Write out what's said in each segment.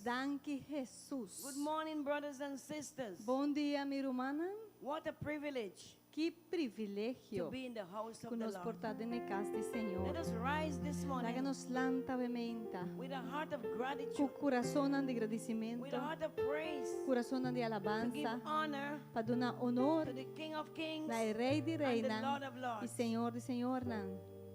Danki Jesus. Good morning, brothers and sisters. Bon dia, mi rumannan. What a privilege Ki to privilegio be in the house ku of the nos Lord. por ta den kas di Señor. Let us rise this Laga morning nos lanta awe mainta. with a heart of Ku gratitude, kurason di with a gradisimentu, heart of praise, kurason di to give alabansa, honor pa duna honor to the King of Kings na e Rei di and the Reinan Lord of i Lords. Señor di Señornan.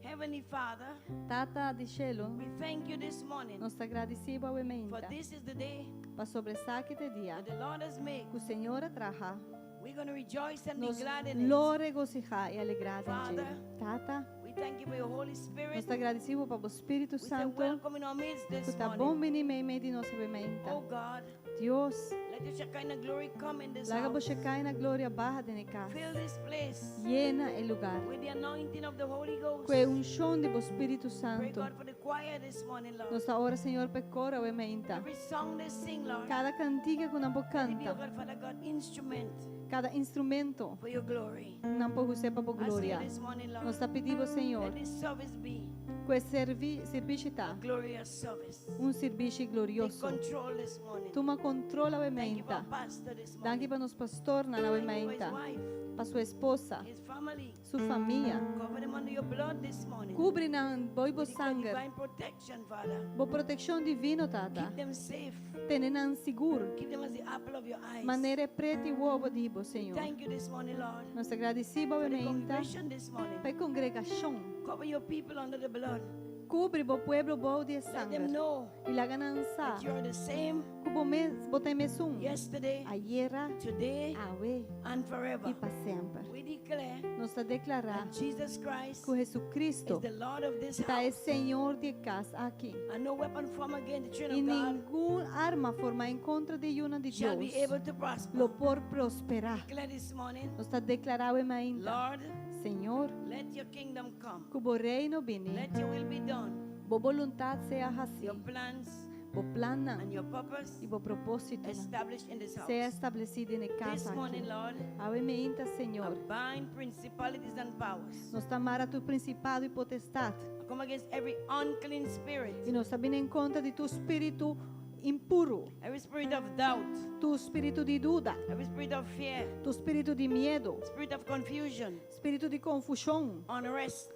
Heavenly Father, Tata di shelu, we thank you this morning, nos ta gradisí bo awe for mainta this is the day pasobra esaki ta e dia that the Lord has made. ku Señor a traha. We're going to rejoice and be Nos glad in it. lo regosihá i alegrá den dje. Father, Tata, We thank you for your Holy Spirit. nos ta gradisí bo pa bo Spiritu We say Santu welcome in our midst ku this ta bon morning. bini meimei di nos awe mainta. Oh God, Dios, let your Shekinah glory come in this laga bo house. Shekinah gloria baha den e kas. Fill this place Yena e lugá. with the anointing of the Holy Ghost. Ku e unshon di bo Spiritu Pray Santu. God for the choir this morning, Lord. Nos ta ora, Señor, pa e koro awe mainta. Every song they sing, Lord, Kada kantika ku nan por let it be, oh kanta, God, Father God, instrument kada instrumento for your glory. nan por usa pa bo Ask you gloria. this morning, Lord, Nos ta pidi bo, Señor, let this service be ku e servi sirbishi a ta glorious service. un sirbishi Take glorioso. control this morning. Tuma control awe Thank you for mainta. our pastor this Danki morning. pa nos pastornan awe Thank you for his mainta, wife, pa su esposa, his family. su famia. Cover them under your blood this morning. Kubri nan bou bo We declare sanger, divine protection, Father. bo protekshon divino, Tata. Keep them safe. Tene nan sigur. Keep them as the apple of your eyes. Manera e pret'i wowo di bo, We Señor. thank you this morning, Lord, Nos ta gradisí bo for the mainta congregation this morning. pa e kongregashon. Cover your people under the blood. Kubri bo pueblo bou di e Let them sanger. know I laga nan sa that you are the same ku bo mes bo ta e mesun yesterday, ayera, today, awe and i forever. pa semper. We declare Nos ta deklará that Jesus Christ ku Jesucristo is the Lord of this ta e house, Señor di e kas aki. and no weapon formed against the children I of God ningun arma formá en kontra di yunan di shall be Dios able to prosper. lo por prosperá. Declare this morning, Nos ta deklará awe mainta, Lord, Señor, let your kingdom come. ku bo reino bini, Let your will be done. bo boluntat sea hasí, Your plans bo plannan and your purpose i bo propósitonan established in this sea house. establesí den e kas This morning, aki. Lord, Awe mainta, I Señor, bind principalities and powers. nos ta mara tur prinsipado i potestat I come against every unclean spirit, i nos ta bini en kontra di tur spiritu impuru, every spirit of doubt, tur spiritu di duda, every spirit of fear, tur spiritu di miedu, spirit of confusion, spiritu di konfushon, unrest.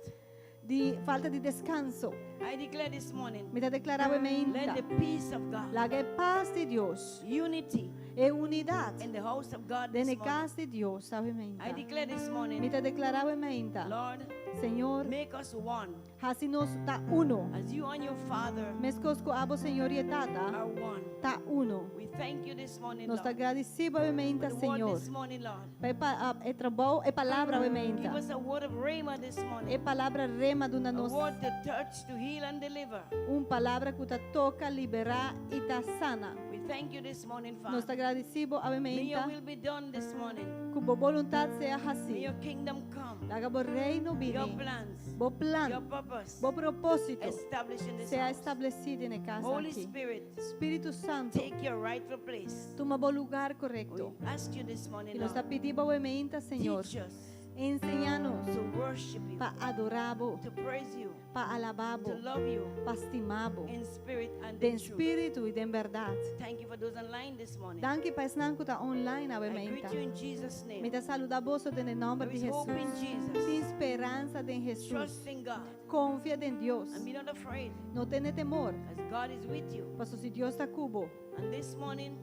di falta di deskanso. I declare this morning, Mi ta deklará awe let mainta, the peace of God, laga e pas di Dios, unity e unidat in the house of God den this e morning. kas di Dios awe I mainta. declare this Mi morning, ta deklará awe mainta, Lord, Señor, make us one hasi nos ta uno. as you and your Father Meskos ku abo Señor i e Tata are one. ta uno. We thank you this morning, Nos ta Lord. gradisí bo awe mainta, For the word Señor. this morning, Lord. Pa e pa- e trabou, e palabra awe Give mainta. us a word of rhema this E morning. palabra rema duna A nos word to touch, to heal, and deliver. un palabra ku ta toka, liberá i ta sana. We thank you this morning, Nos ta Father. gradisí bo awe May your mainta will be done this morning. ku bo boluntat sea May hasí. your kingdom come. Laga bo reino Your bini. plans, Bo plan, your purpose bo propósito established in this sea house. establesí den e kas Holy aki. Spirit, Spiritu Santu, take your rightful place. tuma bo lugá We korekto. ask you this morning, I nos ta Lord, pidi bo awe mainta, Señor, teach us enseñá nos to worship you, pa adorá bo, to praise you, pa alabá bo, to love you pa stima bo, in spirit and den in truth. spiritu i den bèrdat. Thank you for those online this morning. Danki pa esnan ku ta online awe I greet mainta. you in Jesus' Mi name. ta saludá boso den nòmber There di is hope in Hesus. Jesus. Tin speransa den Hesus. Trust in God Konfia den Dios. and be not afraid, No tene temor, as God is with you. pasobra si Dios ta ku bo. And this morning,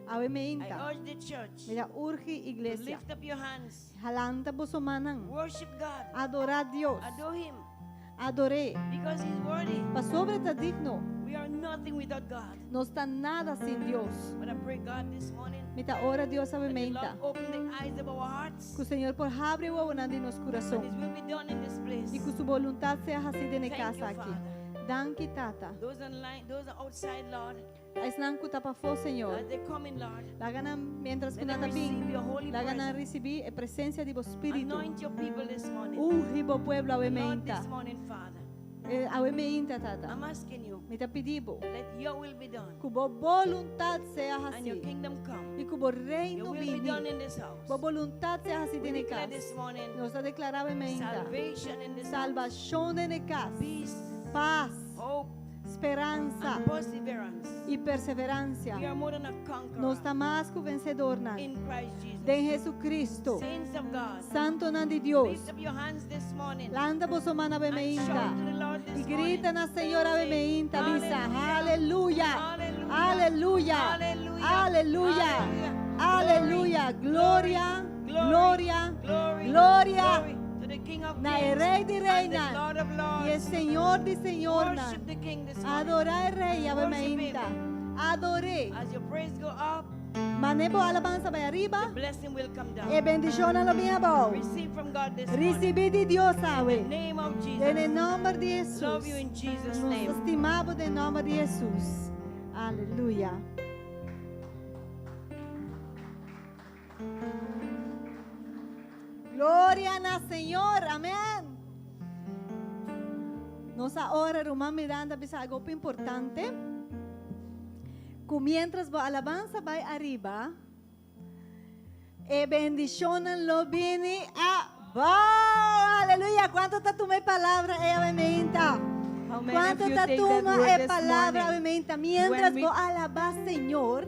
Awe I mainta. urge the church Mi ta urgi to iglesia. lift up your hands, Lanta boso mannan. worship God, Adorá Dios. adore Him, Ador'é. because He's worthy. Pasobra e ta digno. We are nothing without God. Nos ta nada sin Dios. But I pray, God, this morning, Mi ta ora Dios awe that the mainta. Lord open the eyes of our hearts Ku Señor por habri wowonan di nos and kurason. His will be done in this place. I ku su boluntat sea hasí den e Thank kas you, aki. Father. Danki, Tata. Those online, those outside, Lord, Esnan ku ta pafó, Señor. as they come in, Lord, Laga nan, mientras let ku nan them ta bin, receive your holy laga nan presence. risibí e presensia di bo Spiritu. Anoint your people this morning. Ungi bo pueblo awe Lord, mainta. this morning, Father, Eh, awe mainta, Tata. I'm asking you, Mi ta pidi bo. let your will be done Ku bo boluntat sea and your hasí. kingdom come. I ku bo Your reino will be bini. done in this house. Bo boluntat sea hasí We den e declare kas. this morning Nos ta deklará awe mainta. salvation in this house, Salbashon den e kas. peace, Pas. hope, Speransa and perseverance. I perseveransia. We are more than a Nos ta conqueror mas ku vensedornan in Christ Jesus. den Jesucristo. Saints of God, Santonan di Dios, lift up your hands this morning lanta boso man awe and meinta shout to the Lord i this grita morning. na Señor awe Say, meinta, bisa, Hallelujah, aleluya, aleluya, Hallelujah, aleluya, aleluya, gloria, Glory, gloria, glory, gloria glory to the King of na e Kings Rei di and the Reinan Lord of i e Lords. Señor di Señornan. Worship the King this morning. Adorá e Rei awe Worship him. meinta. Ador'é. As your praise go up, Mane bo alabansa bai ariba, the blessing will come down. e bendishonnan lo bin abou. Receive from God this morning. Risibí di Dios awe. In the name of Den e Jesus. nòmber di Hesus. Love you in Jesus' Nos name. stima bo den nòmber di Hesus. Aleluya. Gloria na Señor. Amèn. Nos a ora ruman Miranda bisa algo importante. Ku mientras bo alabansa bai ariba, e bendishonnan lo bini abou. Aleluya. Kuantu ta tuma e palabra ei awe meinta? How many of Kuantu you ta take that tuma word e this palabra morning? awe meinta? Mientras When we- bo alabá Señor,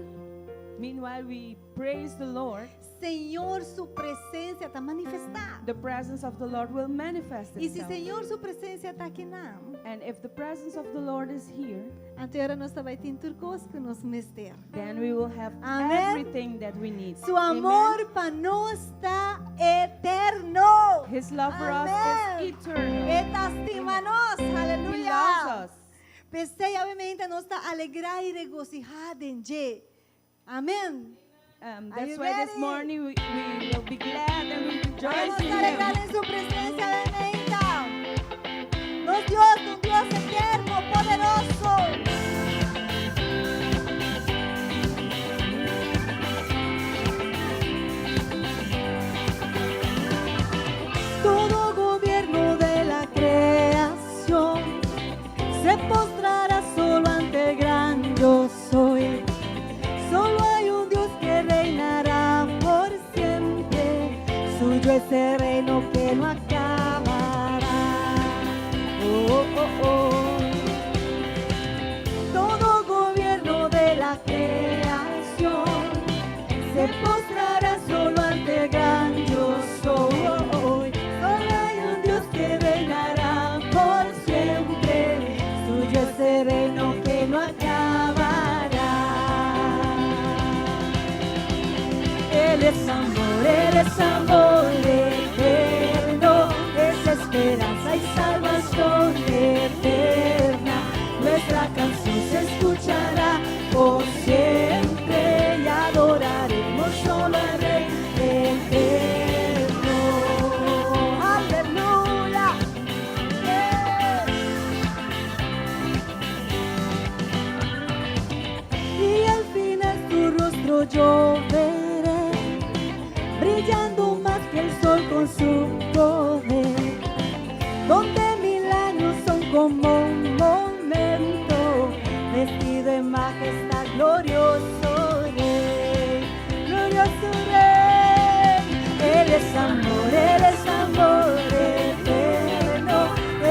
Meanwhile, we praise the Lord. Señor su presensia ta manifestá. The presence of the Lord will manifest I si itself. Señor su presensia ta akinan, And if the presence of the Lord is here, anto ora nos ta bai tin tur kos ku nos mester. then we will have Amen. everything that we need. Su Amen. amor pa nos ta eterno. His love for us Amen. is eternal. E ta stima nos. He Aleluya. loves us. P'esei awe mainta nos ta alegrá i regosihá den dje. Amèn. Are That's you why this ready? morning we will be glad and we rejoice Vamos in a alegrar Him. en su presencia de meinta. Nos Dios, un Dios eterno, poderoso. Todo gobierno de la creación se postrará solo ante el gran yo soy. Solo hay un Dios que reinará por siempre. Suyo es el reino que no acabará. Oh, oh, oh. Todo gobierno de la creación se postrará solo ante el gran yo soy. Solo hay un Dios que reinará por siempre. Suyo es el reino que no acabará. Él es amor, Él es amor eterno, es esperanza y salvación eterna. Nuestra canción se escuchará por siempre y adoraremos solo al Rey eterno. Aleluya. Yeah. Y al final tu rostro yo veré, brillando más que el sol con su poder, donde mil años son como un momento, vestido en majestad, glorioso Rey, glorioso Rey. Él es amor, Él es amor eterno,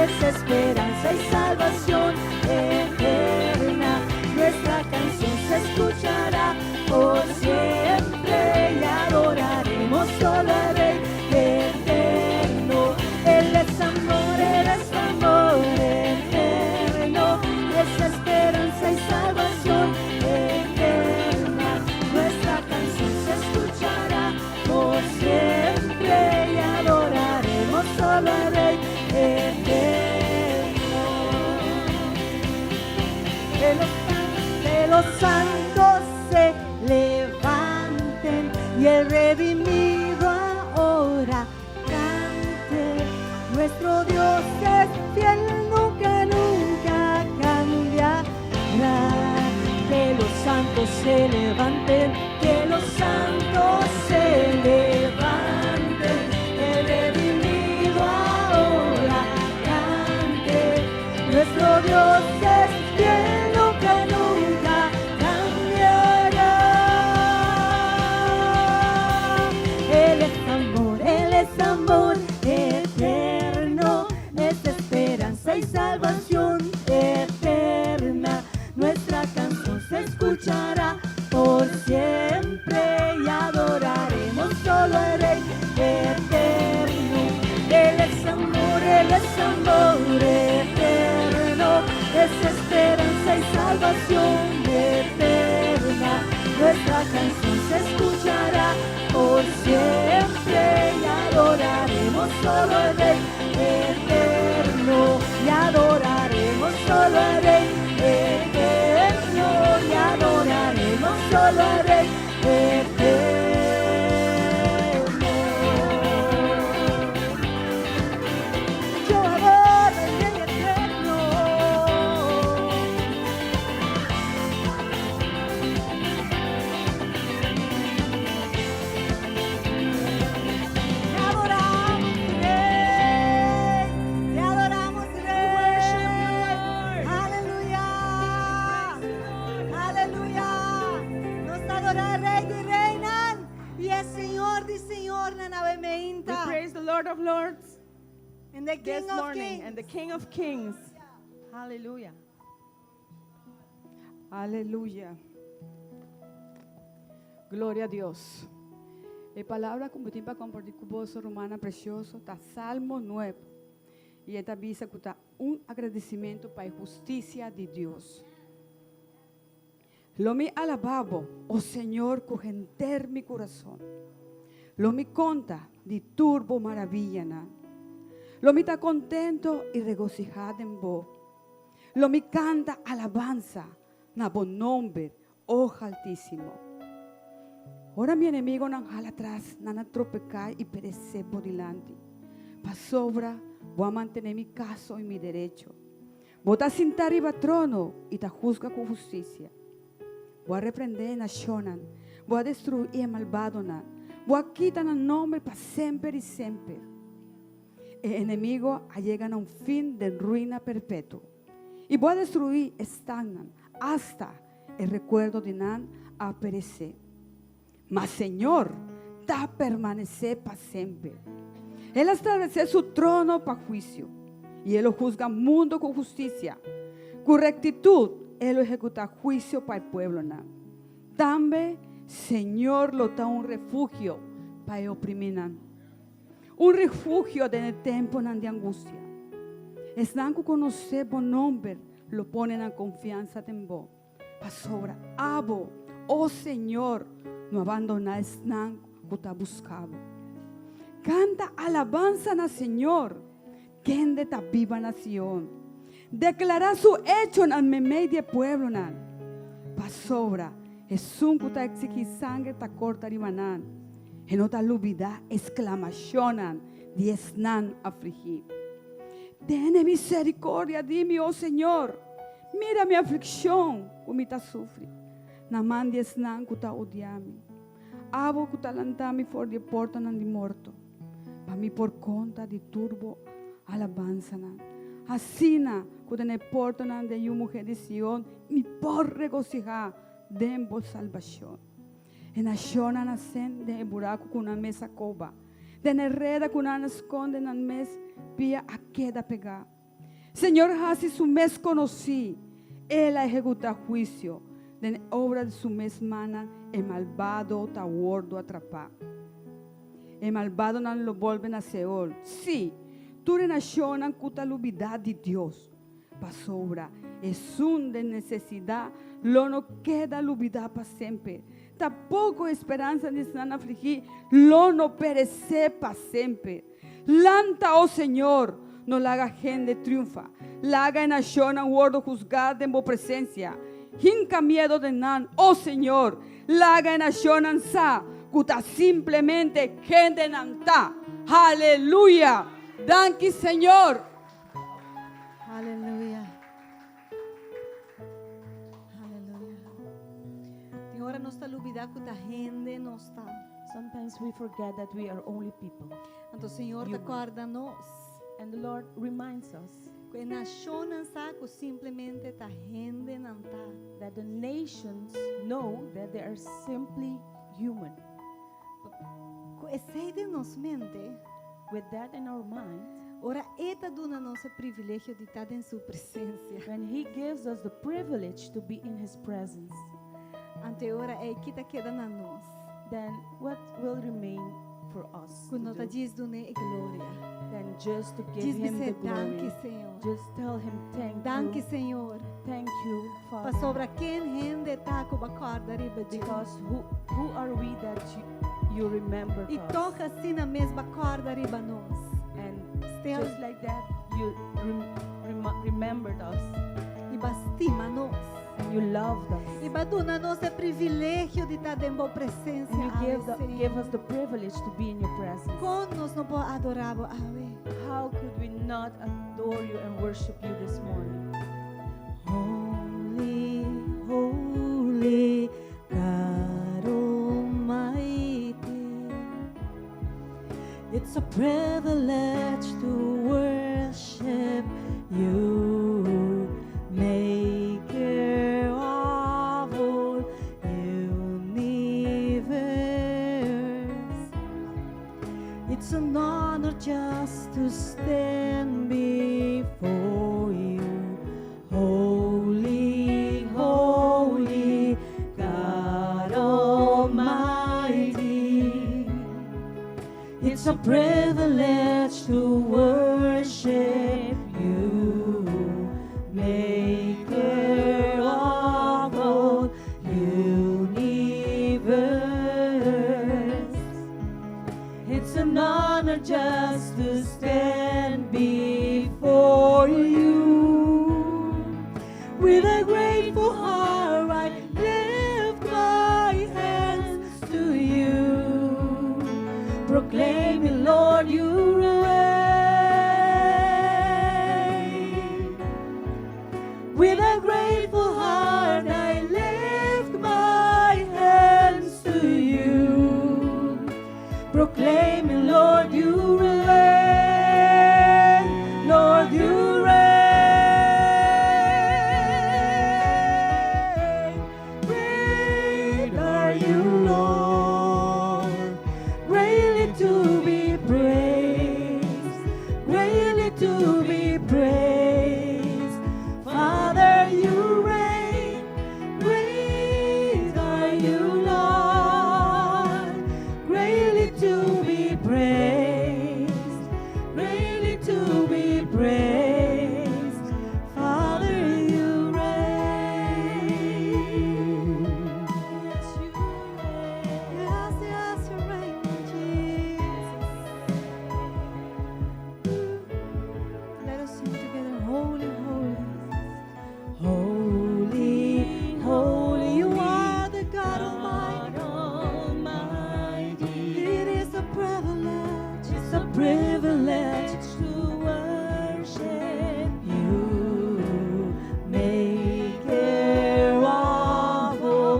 es esperanza y salvación eterna. Nuestra canción se escuchará por siempre y adoraremos solo al Rey eterno. Él es amor, Él es amor eterno, es esperanza y salvación eterna. Nuestra canción se escuchará por siempre y adoraremos solo al Rey eterno. Que los santos se levanten y el redimido ahora cante. Nuestro Dios es fiel, nunca, nunca cambiará. Que los santos se levanten, que los santos se levanten. El redimido ahora cante. Nuestro Dios es fiel, nunca, nunca cambiará. Él es amor, Él es amor eterno, es esperanza y salvación eterna. Canción se escuchará por siempre y adoraremos solo al Rey eterno y adoraremos solo al Rey eterno y adoraremos solo al Rey eterno. Yo adoro al Rey eterno. Te adoramos, Rey. Te adoramos, Rey. Aleluya. Aleluya. Nos ta adora Rey di Reynan y e Señor di Señornan We awe mainta. Praise the Lord of Lords And the this King of morning Kings. And the King of Kings. Hallelujah. Aleluya. Gloria a Dios. E palabra ku mi tin pa kompartí ku boso, rumannan presioso, ta Salmo 9. I e ta bisa ku ta un agradesimentu pa e hustisia di Dios. Lo mi alabá bo, o Señor, ku henter mi kurason. Lo mi konta di tur bo maraviyanan. Lo mi ta kontento i regosihá den bo. Lo mi kanta alabansa na bo nomber, o Haltísimo. Ora mi enemigunan hala atras, nan a tropeká i peresé bo dilanti. Pasobra bo a mantené mi kaso i mi derecho. Bo ta sintá riba trono i ta husga ku hustisia. Bo a reprendé e nashonnan, bo a destruí e malbadonan, bo a kita nan nomber pa semper i semper. E enemigo a yega na un fin den ruina perpetuo, i bo a destruí e stannan asta e rekuerdo di nan a peresé. Ma Señor ta permanesé pa semper. El a stablesé su trono pa huisio, i e lo husga mundu ku hustisia. Ku rektitut e lo ehekutá huisio pa e pueblonan. Tambe Señor lo ta un refugio pa e oprimínan, un refugio den e tempunan di angustia. Esnan ku konosé bo nomber lo pone nan konfiansa den bo. Pasobra abo, o Señor, no a bandoná esnan ku ta buska bo. Kanta alabansa na Señor, kende ta biba na Sion. Deklará su echonan meimei di e pueblonan. Pasobra esun ku ta eksigí sanger ta korta riba nan, e no ta lubidá e sklamashonnan di esnan afligí. Tene miserikordia di mi, o Señor. Mira mi aflikshon ku mi ta sufri na man di esnan ku ta odia mi. Abo ku ta lanta mi for di e portanan di morto, pa mi por konta di tur bo alabansanan. Asina ku den e portanan di e yu muhé di Sion mi por regosihá den bo salbashon. E nashonnan a sent den e buraku ku nan mes a koba, den e reda ku nan a skonde nan mes pia a keda pegá. Señor hasi su mes konosí, El a ehekutá huisio, den e obra di su mes mannan e malbado ta wòrdu atrapá. E malbadonan lo bolbe na Seol, sí, tur e nashonnan ku ta lubidá di Dios, pasobra esun den nesesidat lo no keda lubidá pa semper, tampoko e speransa di esnan afligí lo no peresé pa semper. Lanta, o Señor, no laga hende triunfa. Laga e nashonnan wòrdu husgá den bo presensia. Hinka miedu den nan, o Señor. Laga e nashonnan sa ku ta simplemente hende nan ta. Haleluya! Danki, Señor! Aleluya. Aleluya. Tin ora nos ta lubidá ku ta hende nos ta. Sometimes we forget that we are only people. Anto Señor ta Human. kòrda nos. And the Lord reminds us Ku e nashonnan sa ku simplemente ta hende nan ta. That the nations know that they are simply human. Ku esei den nos mente, With that in our mind, ora E ta duna nos e privilegio di ta den Su presensia, when He gives us the privilege to be in His presence, anto e ora ei ki ta keda na nos? Then what will remain for us Ku to no ta do? djis dun'é e gloria. Than just to give Djis Him bis'é the danki glory. Señor. Just tell Him thank Danki you. Señor. Thank you, Father. Pasobra ken hende ta ku bo a kòrda riba dje. Because who are we that you remember I us? Toch asina mes bo a kòrda riba nos. And Still. Just like that, you remembered us I bo a stima nos. And you loved us. I bo a duna nos e privilegio di ta den bo presensia. And you Awe, gave us the privilege to be in your presence. Kon nos no por adorá bo awe? How could we not adore you and worship you this morning? Holy, holy God Almighty. It's a privilege to worship you, Maker of all universe. It's an honor just to stand before you. Holy, holy God Almighty. It's a privilege to worship you, Maker of all universe. It's an honor just to stand before you. With a grateful heart, I lift my hands to you, proclaiming, Lord, you reign. With a grateful heart, I lift my hands to you, proclaiming, Lord, you reign. Lord, you reign. Great are you, Lord, greatly to be praised, greatly to be praised. Father, you reign. Great are you, Lord, greatly to be praised, greatly to be praised. Father, you reign. Yes, you reign. Yes, you reign, Jesus. Let us sing together, holy, holy. Holy, holy, you are the God Almighty. Almighty. It is a privilege, It's a privilege to worship you, Maker of all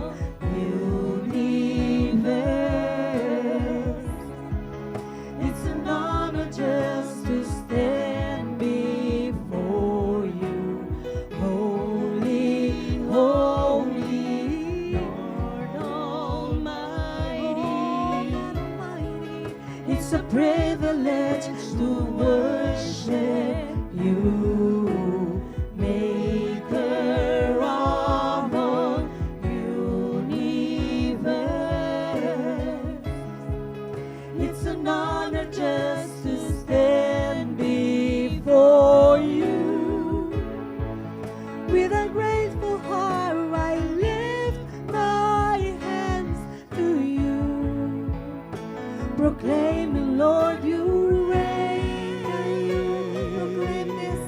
universe. It's an honor just to stand before you. Holy, holy, Lord Almighty. Oh, God Almighty. It's a privilege to worship you, Maker of all universe. It's an honor just to stand before you. With a grateful heart, I lift my hands to you, proclaiming, Lord, you reign. Can you proclaim this?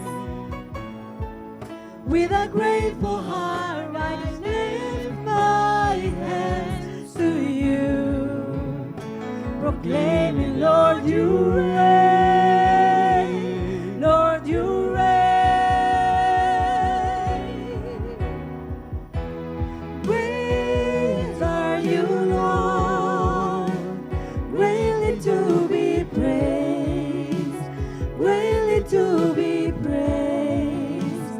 With a grateful heart, I lift my hands to you, proclaiming, Lord, you reign. Lord, you reign. Great are you, Lord, greatly to be praised, greatly to be praised.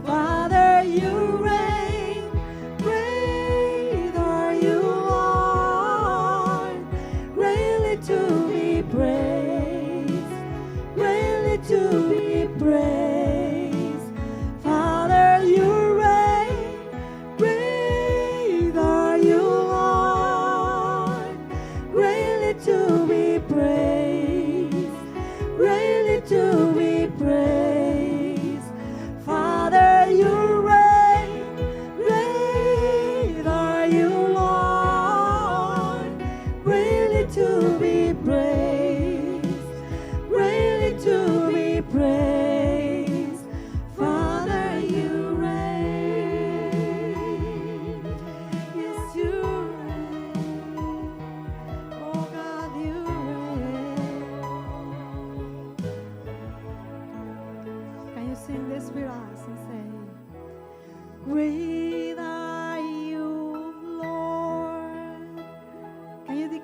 Father, you reign. Great are you, Lord, greatly to be praised.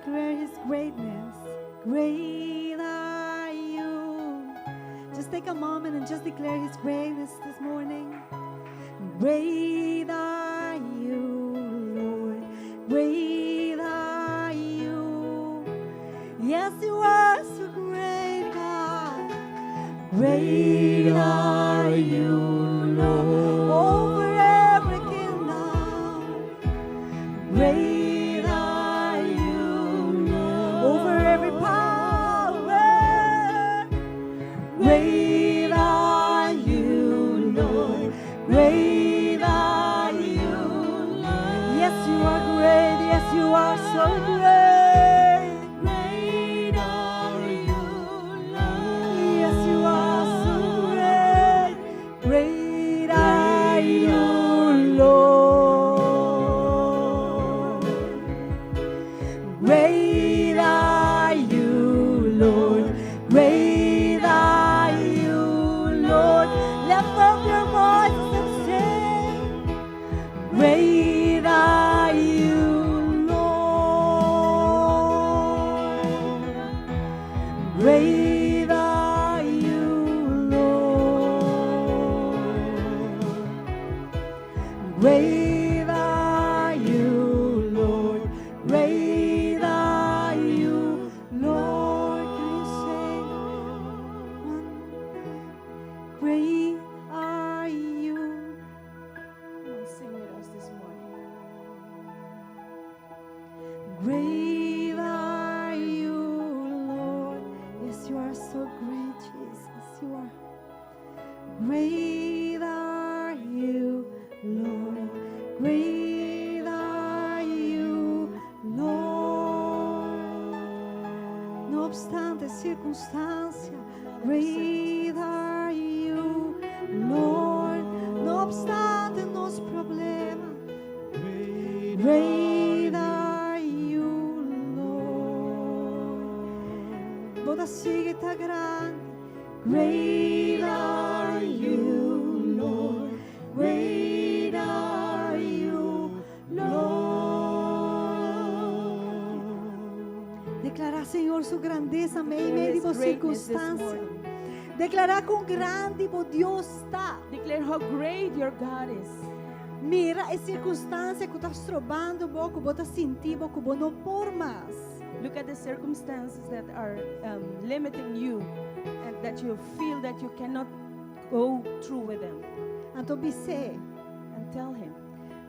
declare His greatness. Great are you. Just take a moment and just declare His greatness this morning. Great are you, Lord. Great are you. Yes, you are so great, God. Great are you, Lord. Over every kingdom. Great are you, Lord. Over every power. Great are you, Lord. Great are you, Lord. Yes, you are great. Yes, you are so great. Great are you, Lord. Yes, you are so great. Great are you, Lord. Great are you, Lord. Great are you, Lord. Lift up your voices and sing. Great are you, Lord. Great are you, Lord. Great are you, Lord. Great are you, Lord. Can you say one? Great are you. Come on, sing with us this morning. Great are you, Lord. Yes, you are so great, Jesus. You are. Great are you, Lord. Great are you, Lord. No obstante sirkunstansia, great are you, Lord. No obstante nos problema, great are you, Lord. Bo ta sigui ta grandi. Great are you, Lord. Great are you, Lord. Deklará, Señor, su grandesa, mei mei di His greatness this sirkunstansia. morning. Deklará kon grandi bo Dios ta. Declare how great your God is. Mira e sirkunstansia ku ta strobando bo, ku bo ta sintiendo ku bo no por mas. Look at the circumstances that are limiting you and that you feel that you cannot go through with them. Anto bis'é, And tell him,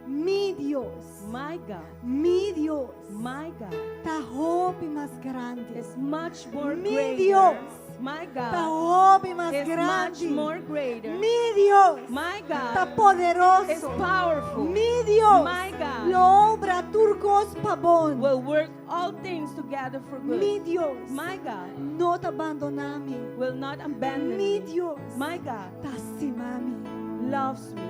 mi Dios, My God, mi Dios, my God ta hopi mas grandi. is much more Mi greater. Dios My Ta God hopi mas is much grandi. more greater. Mi Dios My ta God poderoso. is powerful. Mi Dios My God lo obra tur kos pa bon. will work all things together for good. Mi Dios My God no ta bandoná mi. will not abandon Mi me. Dios My God ta stima mi. loves me.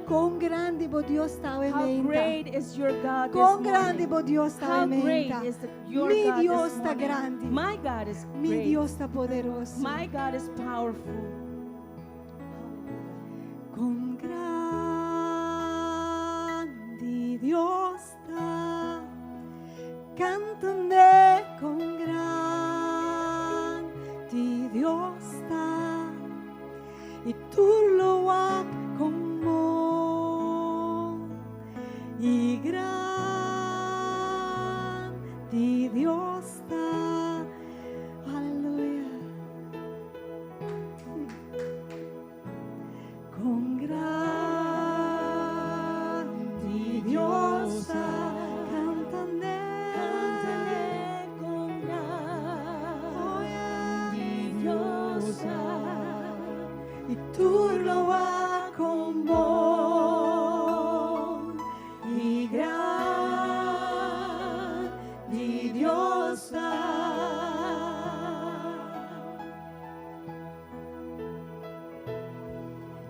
Kon grandi bo Dios ta How menta. great is your God this Kon grandi morning? bo Dios ta How great menta. is your Mi God Dios this ta morning? grandi. My God is Mi great. Dios ta poderoso. My God is powerful. Kon grandi Dios ta, kant'é kon grandi Dios ta, i tur lo wak kon bon, i grandi Dios ta, aleluya. Kon grandi Dios ta, kant'é, Kon oh yeah. Dios ta. I tur lo wak kon bon, i grandi Dios ta.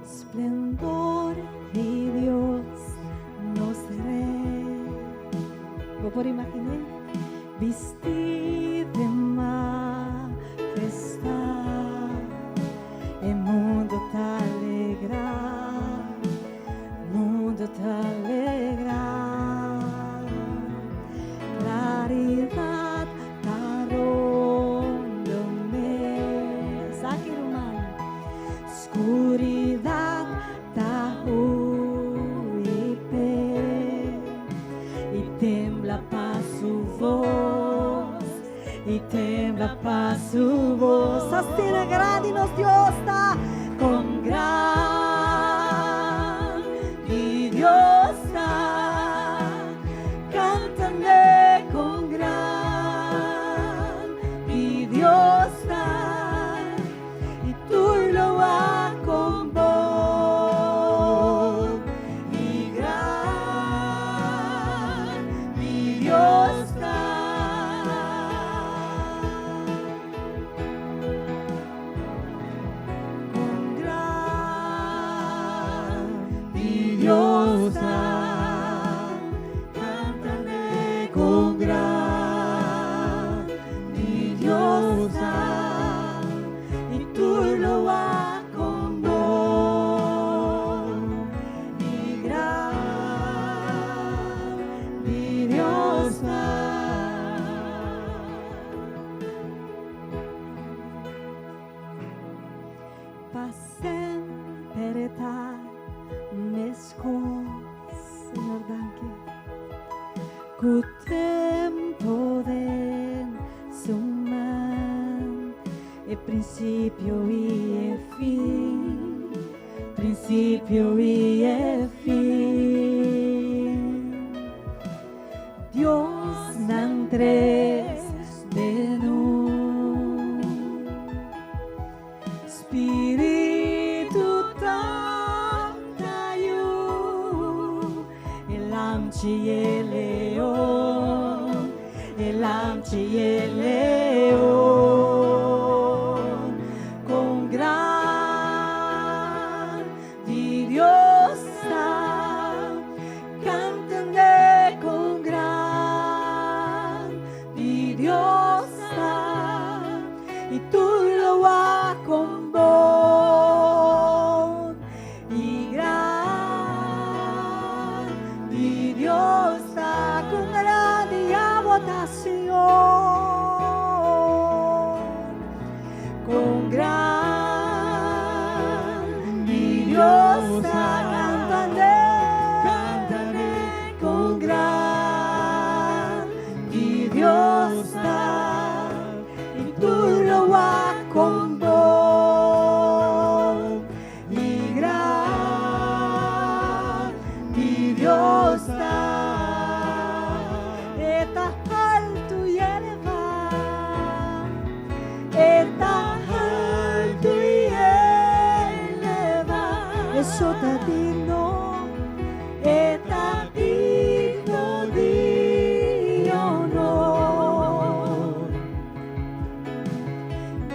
Splendor di Dios nos Rei. Bo por imaginá? Bistí den mahestat, e mundu ta alegrá, mundu ta alegrá. Klaridat Y tembla pa su voz. Asina grandi nos Dios ta. Con grandi Dios ta. Cántale con grandi Dios ta. Y tur lo wak con bo. Y grandi Dios ta. Con grandi Dios ta. Cántale con grandi Dios ta. Y tur lo wak con bo. Y grandi Dios ta. Pa semper ta mescos, Señor, danki. Cu tempo den su man, e principio y e fin, principio y e fin. Dios nan tres den un. Spirito Tata Yu, e Lamchi e Leon, e Lamchi e Leon, con grandi Dios ta, cántale con grandi Dios ta, y tur lo wak con bo. Y grandi Dios ta, con grandi abo ta, Señor. Con grandi Dios ta, cántale, cántale con grandi Dios ta, y tur lo wak con bo. Y grandi Dios ta, e ta halto y eleva, e ta halto y eleva, e ta digno, e ta digno di honor.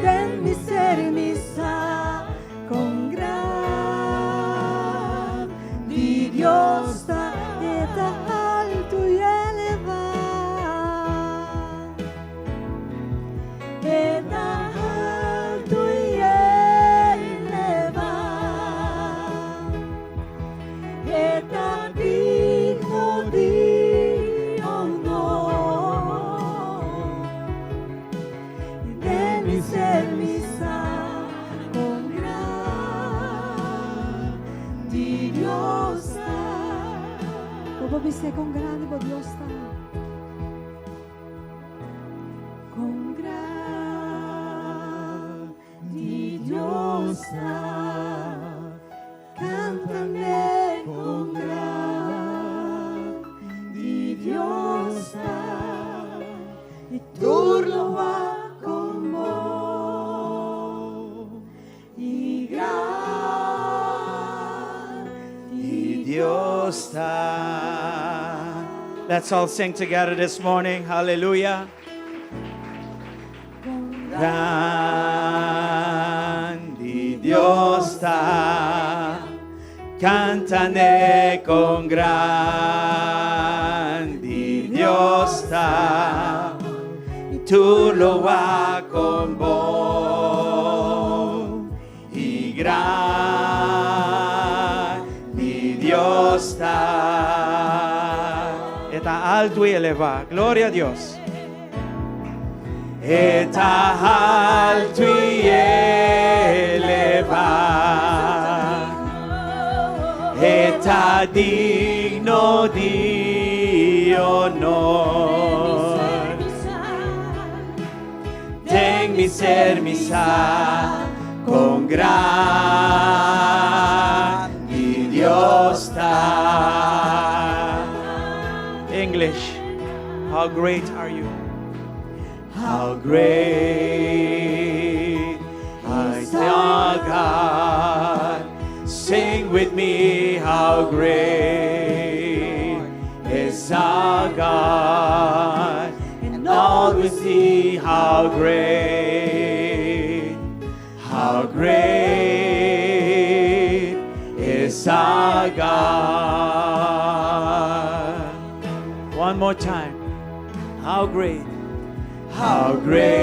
Den mi ser mi sa con grandi Dios ta, e ta halto y eleva. E ta halto y eleva. E ta digno di honor. Den mi ser mi sa con grandi Dios ta. Bo bisa con grandi bo Dios ta. Con grandi Dios ta. Cántale con grandi Dios ta. Y tur lo wak con bo. Y grandi Dios ta. Let's all sing together this morning. Hallelujah. Grandi Dios ta. Cántale con grandi Dios ta. Tur lo wak con bo. Y grandi Dios ta. E ta halto y eleva. Gloria na Dios. E ta halto y eleva. E ta digno di honor. Den mi ser mi sa kon grandi Dios ta. English, how great are you? How great is our God. Sing with me, how great is our God. And all will see how great, how great is our God. One more time. How great, how great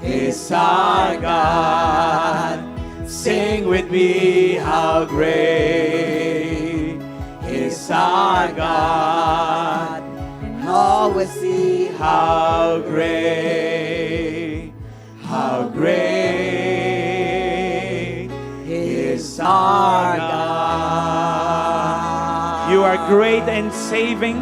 is our God. Sing with me, how great is our God. And all will see how great, how great is our God. You are great in saving.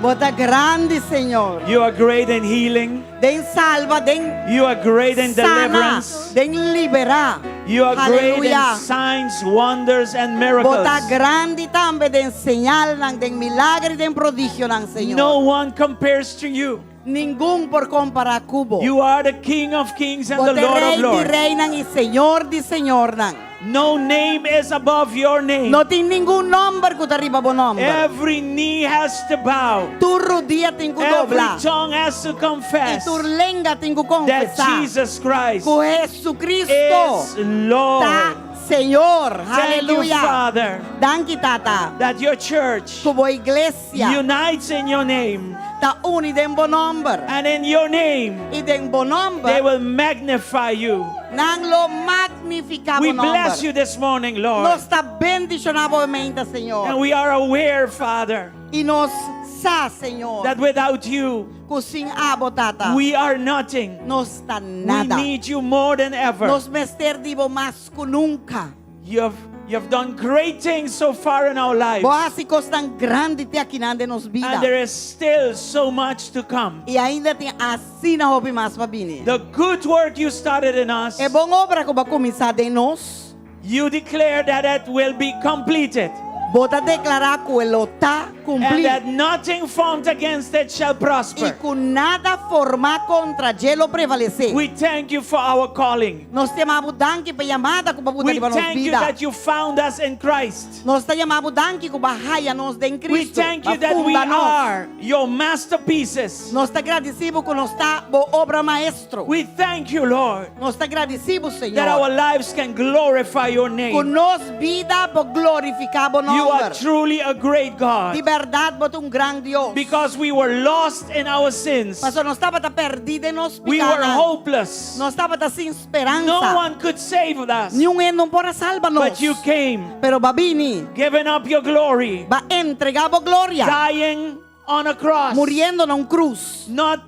Bo ta grandi, Señor. You are great in healing. Den salba, den You are great in sana, deliverance. den liberá. You are great in Aleluya. signs, wonders, and miracles. Bo ta grandi tambe den señalnan, den milager, den prodigionan, Señor. No one compares to you. Ningun por kompará ku bo. You are the King of kings and Bo the ta Lord rei of di lords. reinan i Señor di señornan. No name is above your name. No tin ningun nòmber ku ta riba bo nòmber. Every knee has to bow. Tur rudia tin ku Every dobla. tongue has to I confess tur lenga tin ku that konfesá. Jesus Christ Ku Jesucristo is Lord. ta Señor. Thank you, Aleluya. Father, Danki Tata. that your church Ku bo iglesia unites in your name. ta uni den bo nòmber. And in your name, I den bo they nòmber will magnify you. nan lo magnifiká We bo bless nòmber. you this morning, Lord. Nos ta bendishoná bo mainta, Señor. And we are aware, Father, I nos sa, Señor, that without you, ku sin abo Tata, we are nothing. nos ta We nada. need you more than ever. Nos mester di bo mas ku nunka. You've done great things so far in our lives. Bo a hasi kosnan grandi te akinan den nos bida. And there is still so much to come. I ainda tin asina hopi mas pa bini. The good work you started in us, E bon obra ku bo a kuminsá den nos, you declare that it will be completed. Bo ta deklará ku e lo ta kumplí. And that nothing formed against it shall prosper. I ku nada formá kontra dje lo prevalesé. We thank you for our calling. Nos ta yama bo danki pa e yamada ku bo a buta We riba nos thank you bida. that you found us in Christ. Nos ta yama bo danki ku bo a haya nos den We Cristo. thank you Bo a that we funda nos. are your masterpieces. Nos ta gradisí bo ku nos ta bo obra maestro. We thank you, Lord. Nos ta gradisí bo, Señor. That our lives can glorify your Ku name. nos bida por glorifiká bo You are nòmber. truly a great God. Di bèrdat bo ta un gran Dios. Because we were lost in our sins. Pasobra nos tabata pèrdí den nos We were pikánan. hopeless. Nos tabata sin speransa. No one could save us. Niun hende no por a salba nos. But you came. Pero b'a bini. Giving up your glory. B'a entregá bo gloria. Dying on a cross. Muriendo na un krus. Not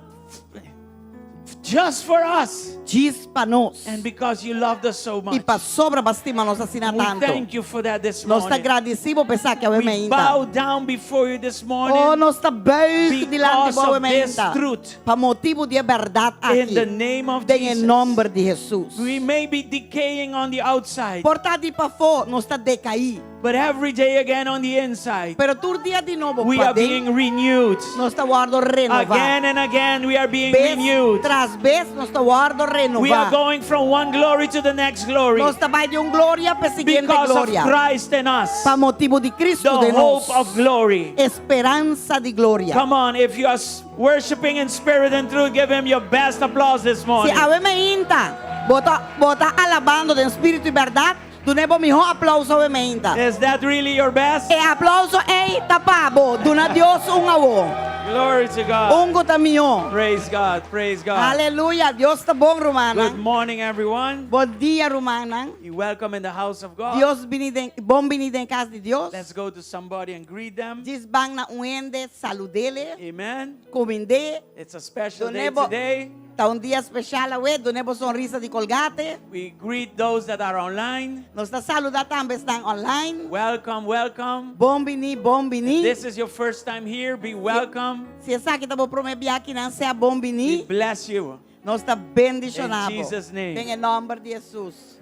just for us. Djis pa nos. And because you loved us so much. I pasobra bo a stima nos asina We tantu. thank you for that this Nos ta morning. gradisí bo pa esaki awe We mainta. bow down before you this morning. Oh, nos ta buig dilanti Because bo awe of this mainta. truth. Pa motibu di e bèrdat aki. In the name of Den e Jesus. nòmber di Hesus. We may be decaying on the outside. Por ta di pafó nos ta dekaí. But every day again on the inside, Pero tur dia di nobo we are paden, being renewed. nos ta wòrdu renová. Again and again we are being Bes renewed. tras bes nos ta wòrdu renová. We are going from one glory to the next glory. Nos ta bai di un gloria pa e siguiente Because of gloria. Christ in us. Pa motibu di Cristo The den nos. hope of glory. Speransa di gloria. Come on, if you are worshiping in spirit and truth, give him your best applause this morning. Si awe mainta, bo ta bo ta alabando den spiritu i bèrdat, Dun'é bo mihó aplouso awe mainta. Is that really your best? E aplouso ei ta pa bo. Duna Dios un awo. Glory to God. Un ku ta mihó. Praise God. Praise God. Aleluya. Dios ta bon, Good rumannan. morning, everyone. Bon dia, rumannan. You welcome in the house of God. Dios bini den, bon bini den kas di Dios. Let's go to somebody and greet them. Djis ban na un hende, salud'é. Amen. Kumind'é. It's a special day Dun'é bo today. Ta un dia spesial awe, duna bo sonrisa di Colgate. We greet those that are online. Nos ta saludá tambe esnan online. Welcome, welcome. Bon biní, bon If biní. this is your first time here, be welcome. Si esaki ta bo promé biaha akinan, sea bon We biní. bless you. Nos ta bendishoná In bo. Jesus' name. Den e nòmber di Hesus.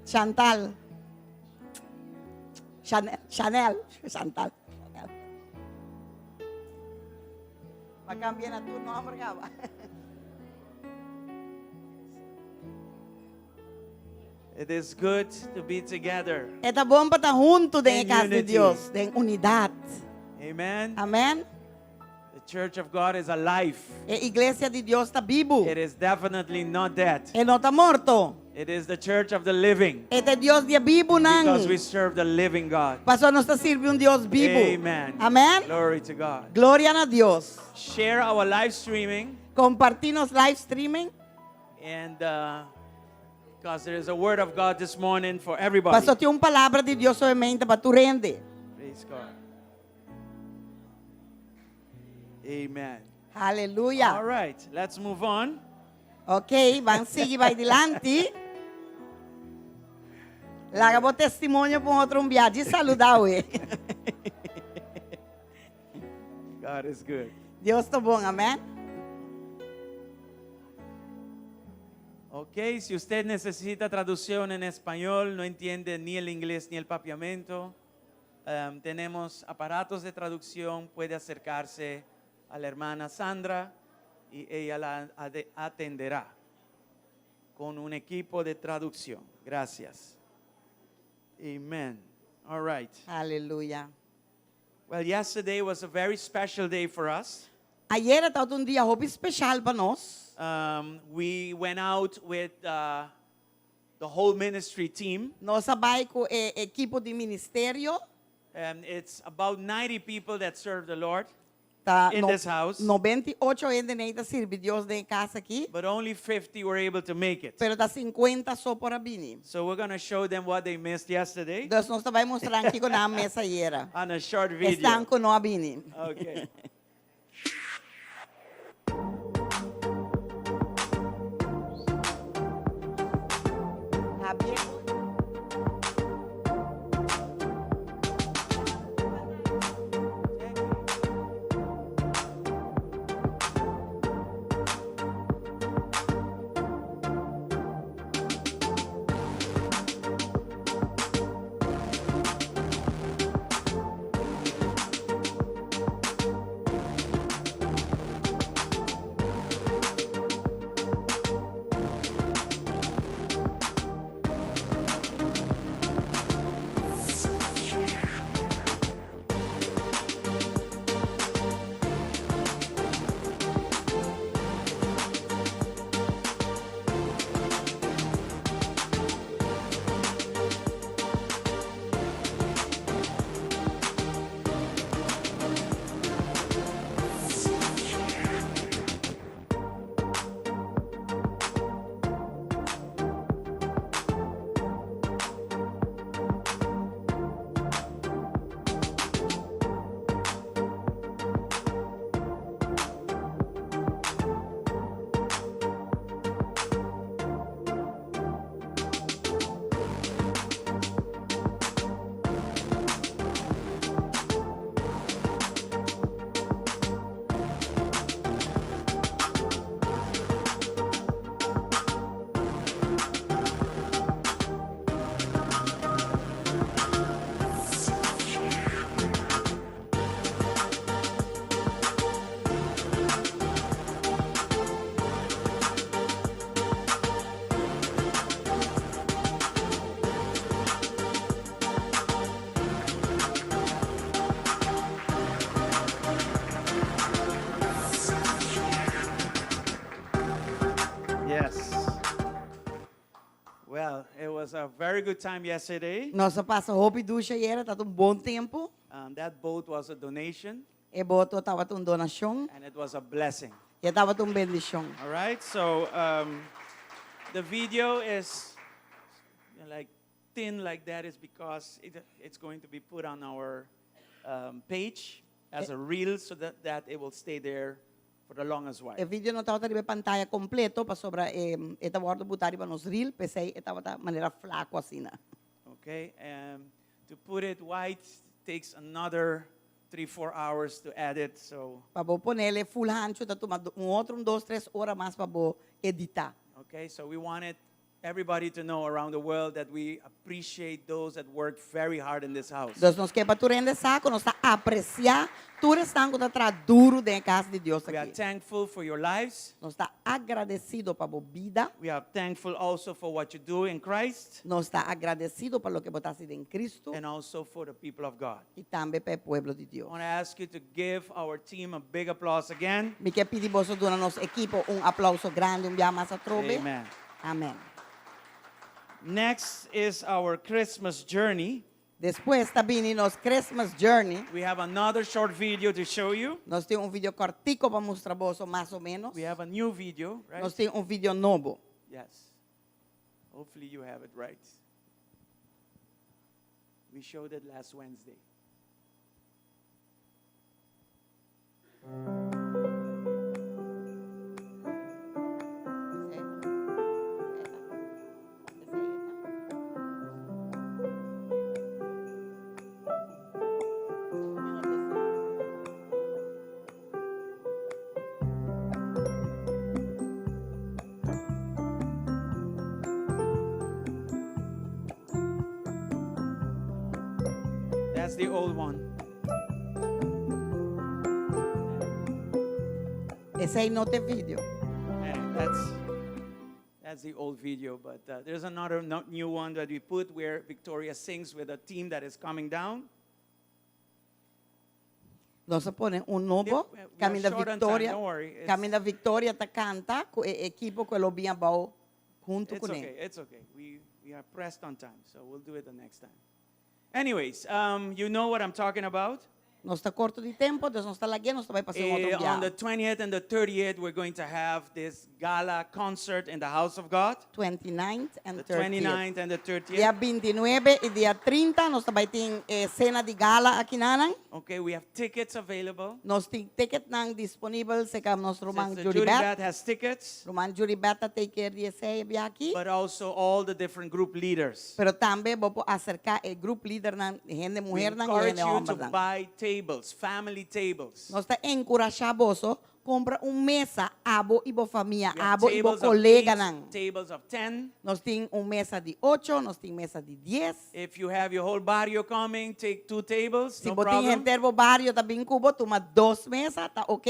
Chantal. Chanel, Chanel, Chantal. Chanel. Pa cambia na tu nomber caba. It is good to be together. E ta bon pa ta huntu den e In cas di unity. Dios, den unidad. Amen. Amen. The church of God is alive. E iglesia di Dios ta bibu. It is definitely not dead. E no ta morto. It is the church of the living. E ta Dios di e bibunan. Because we serve the living God. Pasobra nos ta sirbi un Dios bibu. Amen. Amen. Glory to God. Gloria na Dios. Share our live streaming. Compartí nos live streaming. And uh, because there is a word of God this morning for everybody. Paso tin un palabra di Dios awe mainta pa tur hende. Praise God. Amen. Aleluya. All right, let's move on. Ok, ban sigui bai dilanti. Laga bo testimonio pa un otro un bia. Di saluda we. God is good. Dios ta bon, amen. Ok, si usted necesita traducción en español, no entiende ni el inglés ni el papiamento, em, tenemos aparatos de traducción, puede acercarse a la hermana Sandra y ella la atenderá con un equipo de traducción. Gracias. Amen. All right. Aleluya. Well, yesterday was a very special day for us. Ayera tabata un dia hopi special pa nos. Um, we went out with uh, the whole ministry team. Nos a bai ku e ekipo di ministerio. Um, it's about 90 people that serve the Lord Ta in this house. 98 hende ta sirbi Dios den e kas aki. But only 50 were able to make it. Pero ta 50 so por a bini. So we're going to show them what they missed yesterday Dus nos ta bai mustra nan kiko nan a miss ayera. on a short video. Esnan ku no a bini. Okay. Javier. Yes. Well, it was a very good time yesterday. Nos a pasa hopi dushi ayera, tabata un bon tempu. Um, that boat was a donation E boto tabata un donashon. and it was a blessing. I tabata un bendishon. All right, so um, the video is like thin like that is because it, it's going to be put on our um, page as a reel so that, that it will stay there for the longest while. E video no tabata riba e pantaya kompleto pasobra e e ta wòrdu butá riba nos reel, p'esei e tabata manera flaku asina. Okay, um, to put it white takes another three, four hours to edit, so. Pa bo ponele full hanchu ta tuma un otro un dos tres ora mas pa bo editá. Okay, so we wanted everybody to know around the world that we appreciate those that work very hard in this house. Dus nos ke pa tur hende sa ku nos ta apresiá tur esnan ku ta traha duru den e kas di Dios We are aki. thankful for your lives. Nos ta agradesido pa bo bida. We are thankful also for what you do in Christ Nos ta agradesido pa loke bo ta hasi den Kristu and also for the people of God. i tambe pa e pueblo di I Dios. want to ask you to give our team a big applause again. Mi ke pidi boso duna nos ekipo un aplauso grandi un bia mas atrobe. Amen. Amen. Next is our Christmas journey. Despues ta bini nos Christmas journey. We have another short video to show you. Nos tin un video cortico pa mustra boso mas o menos. We have a new video, right? Nos tin un video nobo. Yes. Hopefully you have it right. We showed it last Wednesday. That's the old one. Esei no ta e video. Eh, that's that's the old video, but uh, there's another no, new one that we put where Victoria sings with a team that is coming down. Nos a pone un nobo, We are caminda short on time, Victoria, don't worry, it's- caminda Victoria ta canta cu e equipo cu lo bin abao hunto It's cu ne. okay, it's okay. We, we are pressed on time, so we'll do it the next time. Anyways, um, you know what I'm talking about. Nos ta corto di tempo, dus nos ta lagu'é, nos ta bai pasa un otro Eh, biaha. on the 20th and the 30th, we're going to have this gala concert in the house of God. 29th and The 30th. 29th and the 30th. Dia 29 y dia 30 nos ta bai tin eh, cena di gala aki nanan. Okay, we have tickets available. Nos tin ticketnan disponibel serka nos ruman Sister Judy Judy Beth. Beth has tickets, Ruman Judy Beth ta take care di esei bia aki. but also all the different group leaders. Pero tambe bo por acerca e group leadernan, hende We muhernan y encourage hende you to hombernan. buy tables, family tables. Nos ta enkurashá boso kumpra un mesa abo i bo famia, We have abo i bo tables of koleganan. eight, tables of 10. Nos tin un mesa di ocho, nos tin mesa di dies. If you have your whole barrio coming, take two tables, Si no bo tin problem. henter bo bario ta bin ku bo, tuma dos mesa, ta ok?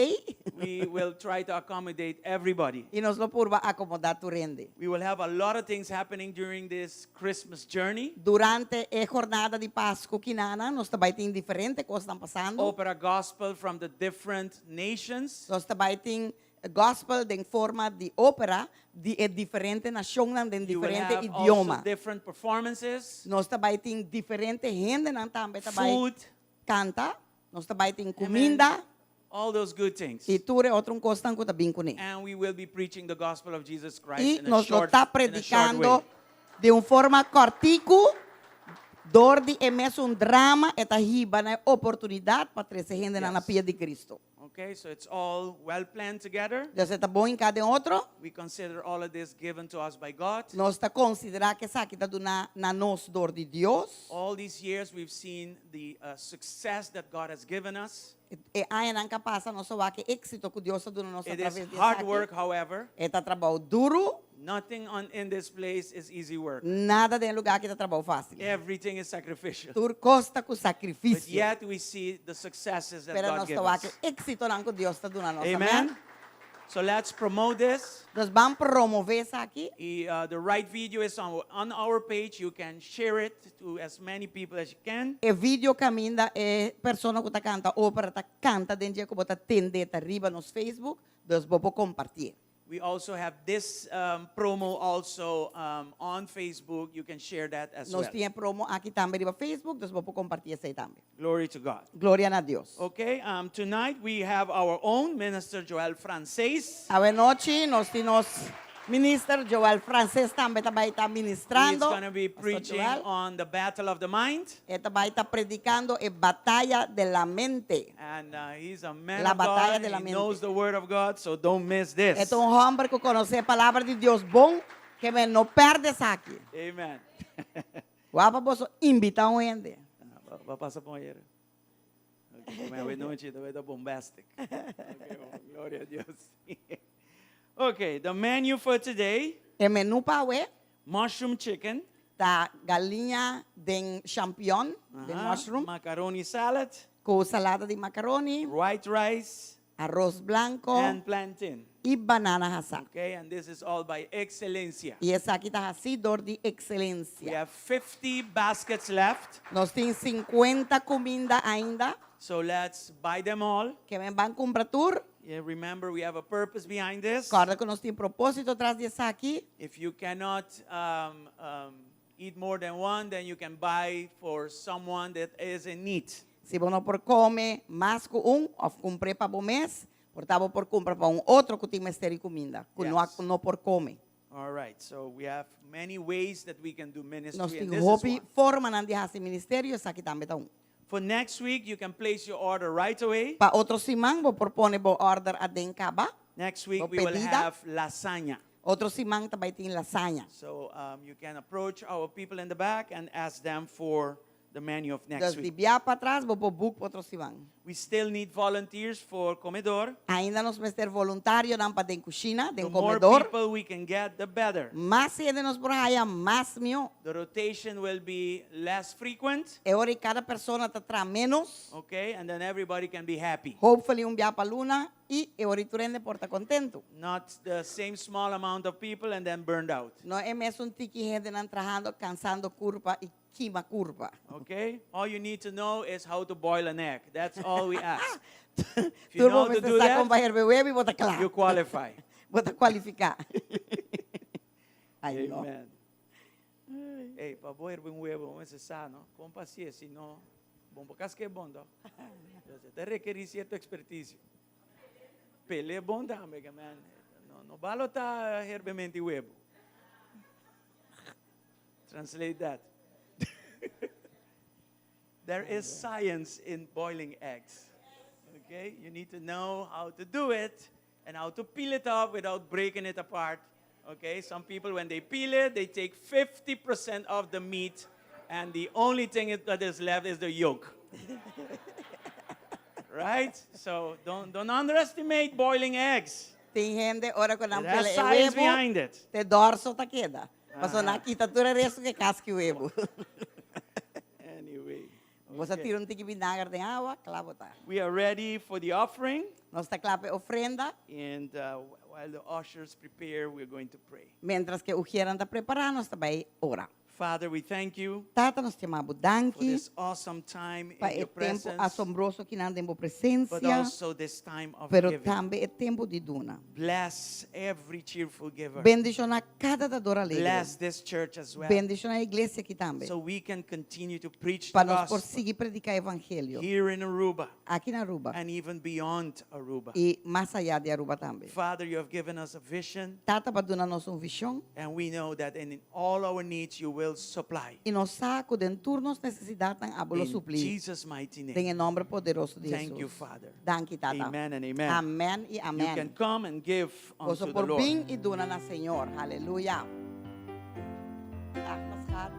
We will try to accommodate everybody. I nos lo purba akomodá tur hende. We will have a lot of things happening during this Christmas journey. Durante e jornada di Pasku kinana, nos ta bai tin diferente kosnan pasando. Opera gospel from the different nations. Nos ta bai tin gospel den forma di opera di e diferente nashonnan den You will diferente have also idioma. different performances, Nos ta bai tin diferente hendenan tambe ta bai food, kanta. Nos ta bai tin amen, kuminda all those good things. i tur e otro kosnan ku ta bin kuné. And we will be preaching the gospel of Jesus Christ I in a nos lo short, ta in a short predikando way. di un forma kòrtiku dor di e mesun drama e ta hiba na e oportunidat pa trese hendenan na Yes. pia di Cristo. Okay, so it's all well planned together. Entonces e ta bon hinká den otro. We consider all of this given to us by God. Nos ta konsiderá ku esaki ta duná na nos dor di Dios. All these years we've seen the uh, success that God has given us. E añanan ku a pasa nos a wak e éksito ku Dios a duna nos It is atraves di hard esaki. work, however. E ta trabou duru. Nothing on, in this place is easy work. Nada den e lugá aki ta trabou fásil. Everything is sacrificial. Tur kos ta ku But sakrifisio. yet we see the successes that Pero God nos gives ta wak us. e éksitonan ku Dios ta duna nos. Amen. Amen. So let's promote this. Nos ban promové esaki. Y, uh, the right video is on, on our page. You can share it to as many people as you can. E video kaminda e persona ku ta kanta opera ta kanta den dje ku bo ta tende ta riba nos Facebook, dus bo por kompartié. We also have this um, promo also um, on Facebook. You can share that as Nos well. tin e promo aki tambe riba Facebook, dus bo por kompartí esei tambe. Glory to God. Gloria na Dios. Okay, um, tonight we have our own minister Joel Frances. Awe nochi nos tin nos. Minister Joel Frances tambe ta bai ta He's ministrando. going to be Pastor preaching Joel. on the battle of the mind. E ta bai ta predicando e bataya de la mente. And he's a man La of batalla God. de la He mente. knows the word of God, so don't miss this. E ta un homber cu conoce e palabra di Dios bon, ke men no perde esaki. Amen. Wak pa boso invita un hende. Ah, Bo a pasa pon ayer. Okay, me voy noche, te voy a bombastic. Okay, well, gloria a Dios. okay, the menu for today, E menu pa awe mushroom chicken, ta galiña den champion, den Aha, mushroom, macaroni salad, cu salada di macaroni, white rice, arroz blanco and plantain. y banana hasa. Okay, and this is all by Excelencia. Y esaki ta haci door di We Excelencia. have 50 baskets left, Nos tin 50 cuminda ainda. so let's buy them all. Ke men ban cumpra tur. Yeah, remember, we have a purpose behind this. Corda cu nos tin proposito tras di esaki. If you cannot um, um, eat more than one, then you can buy for someone that is in need. Si bo no por come mas cu un of cumpr'é pa bo mes, por ta bo por cumpra pa un otro cu tin mester di cuminda, cu no a Yes. no por come. All right, so we have many ways that we can do Nos ministry, tin and this is hopi one. formanan di haci ministerio, esaki tambe ta un. For next week, you can place your order right away. Pa otro siman bo por pone bo order aden caba. Next week, Bo we will pedida. have lasagna. Otro siman ta bay tin lasaña. So um, you can approach our people in the back and ask them for the menu of next Dus di week. bia patras bo por book pa otro siman. We still need volunteers for comedor. Ainda nos mester voluntarionan pa den cushina, den The more comedor. people we can get, the better. Mas hende nos por haya, mas mihó. The rotation will be less frequent, E ora ei kada persona ta traha ménos. okay? And then everybody can be happy. Hopefully un bia pa luna i e ora ei tur hende por ta kontentu. Not the same small amount of people and then burned out. No e mesun tiki hendenan trahando, kansando kurpa i kima kurpa. Okay? All you need to know is how to boil an egg. That's all we ask. If you Tur know bo how to mester do sa that, kon pa herbe webu i bo ta kla. you qualify. Bo ta kualifiká. Ai no. Amen. Hey, pa bo herbe un huevo, bo mester sa, no? Kon pa hacié, si no, bon por cas ke bon, do. Entonces, te requerí cierto experticio. Pele bon tambe, que man. No, no balota herbementi huevo. Translate that. There is science in boiling eggs. Okay? You need to know how to do it and how to peel it off without breaking it apart. Okay? Some people, when they peel it, they take 50% of the meat, and the only thing that is left is the yolk. right? So don't, don't underestimate boiling eggs. Tin hende ora ku nan It has pela e science webu, behind it. te dorso ta keda. Paso nan kita tur e resto ku e kaski webu. Anyway. Bo sa okay. tira un tiki binager den awa, kla bo ta. We are ready for the offering. Nos ta kla pa e ofrenda. And uh, while the ushers prepare, we're going to pray. Mientras ku ujieran ta prepará, nos ta bai ora. Father, we thank you Tata, nos ta yama bo for danki this awesome time pa in e your tempo presence, asombroso akinan den bo but presencia, also this time of pero giving. tambe e tempo di duna. Bless every cheerful giver. Bendiciona cada dador alegre. Bless this church as well, Bendiciona e iglesia aki tambe. so we can continue to preach Pa the nos por gospel sigui predica evangelio here in Aruba aki na Aruba and even beyond Aruba. y mas aya di Aruba tambe. Father, you have given us a vision, Tata, bo a duna nos un vision and we know that in all our needs you will supply. y nos sa cu den tur nos necesidadnan abo lo In supli. Jesus' mighty Den name. e nomber poderoso di Thank you, Jesus. Father. Danki, Tata. Amen and amen. Amen y You amen. can come and give Boso unto the por Lord. bin y duna na Señor. Aleluya. Dag, mijn schat.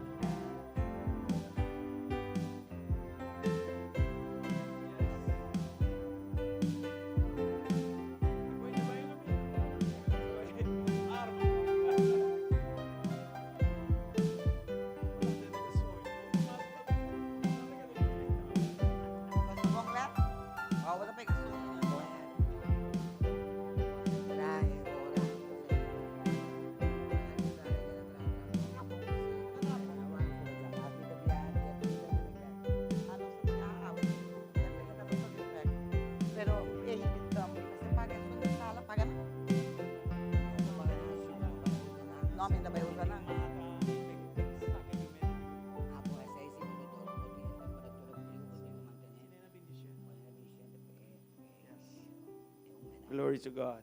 Glory to God.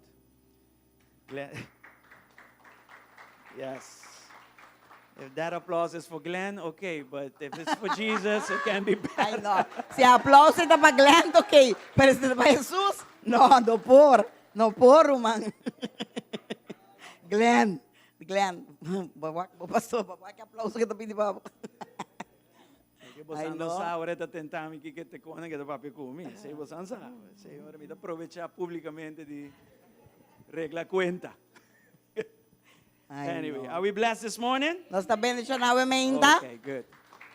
Glenn. Yes. If that applause is for Glenn, okay, but if it's for Jesus, it can be Ay, better. no. Si aplauso ta pa Glenn, ok. Pero si ta pa Jesus, no, no por. No por, ruman. Glenn, Glenn, bo wak, bo pastor, bo wak e aplauso ku ta pidi pa bo. Ke bo Ay, no no. sa, ora ta tenta mi ki ke te kone ke ta papia ku mi. Esei bo san sa. Esei ora mi ta aprovecha publicamente di regla cuenta. Ay, Anyway, no. are we blessed this morning? Nos ta bendishoná awe mainta. Okay, good.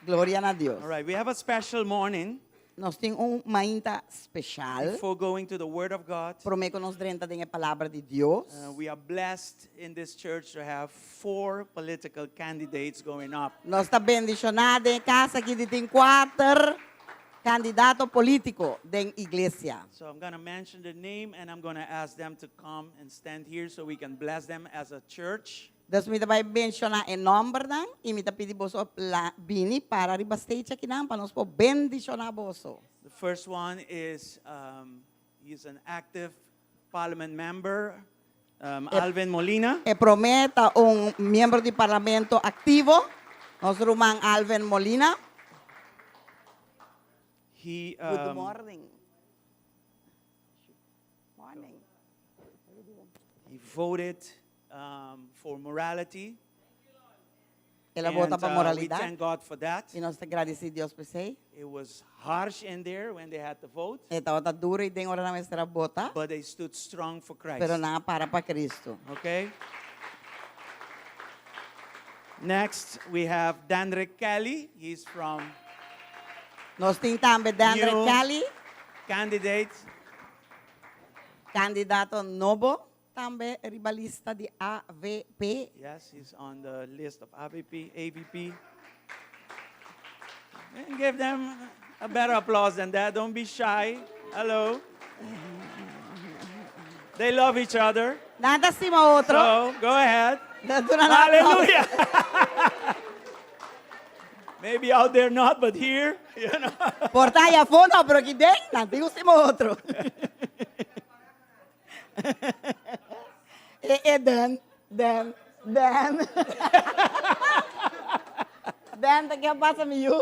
Gloria na Dios. All right, we have a special morning. Nos tin un mainta special. Before going to the Word of God, Promé ku nos drenta den e Palabra di Dios. we are blessed in this church to have four political candidates going up. Nos ta bendishoná den e kas aki di tin kuater kandidato polítiko den iglesia. So I'm going to mention the name and I'm going to ask them to come and stand here so we can bless them as a church. Dus mi ta bai menshoná e nòmbernan i mi ta pidi boso la bini para riba stage akinan pa nos por bendishoná boso. The first one is um, he's an active parliament member, um, Alvin Molina. E promé ta un miembro di parlamento aktivo, nos ruman Alvin Molina. He, Good um, morning. Morning. he voted um, for morality. El a vota And, pa uh, we moralidad. thank God for that. I nos ta gradisí Dios pa esei. It was harsh in there when they had to vote, E tabata duro ei den ora nan mester a vota, but they stood strong for Christ. pero nan a para pa Cristo. Okay? Next, we have Dandre Kelly. He's from Nos tin tambe Dandre New Kelly, candidate. kandidato nobo, tambe riba lista di AVP. Yes, he's on the list of AVP, AVP. And give them a better applause than that. Don't be shy. Hello. They love each other. Nan ta stima otro. So go ahead. Duna nan aplauso. Hallelujah. Maybe out there not, but here, you know. Por ta aya afó no, pero aki den, nan tin stima otro. E, e, Dan, Dan, Dan. Dan, ta ke pasa mi yu?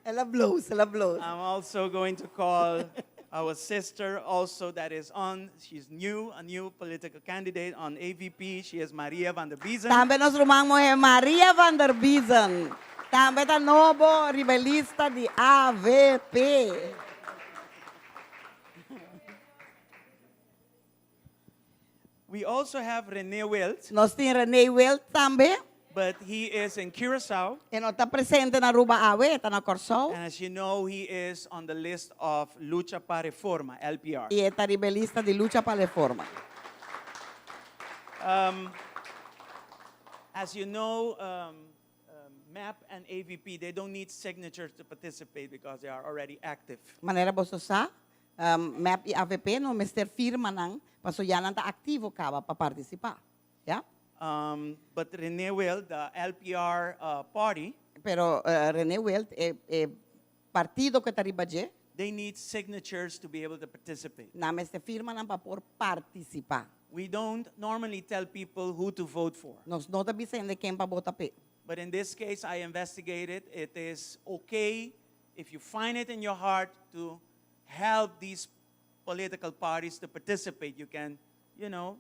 El a bloos, el a bloos. I'm also going to call our sister also that is on. She's new, a new political candidate on AVP. She is Maria van der Biezen. Tambe nos ruman muhé Maria van der Biezen. Tambe ta nobo riba e lista di AVP. We also have Rene Wild, Nos tin Rene Wild tambe. but he is in Curacao. E no ta presente na Aruba awe, e ta na Kòrsou. And as you know, he is on the list of Lucha pa Reforma, LPR. I e ta riba e lista di Lucha pa Reforma. Um, as you know, um, um, MAP and AVP, they don't need signatures to participate because they are already active. Manera boso sa, um, MAP i AVP no mester firmanan, paso ya nan ta aktivo kaba pa partisipá. Ya? Um, but Rene Wild, the LPR uh, party, Pero uh, Rene Wild, e, e partido ku ta riba dje, they need signatures to be able to participate. nan mester firmanan pa por partisipá. We don't normally tell people who to vote for. Nos no ta bisa hende ken pa vota p'e. But in this case, I investigated. It is okay if you find it in your heart to help these political parties to participate. You can, you know,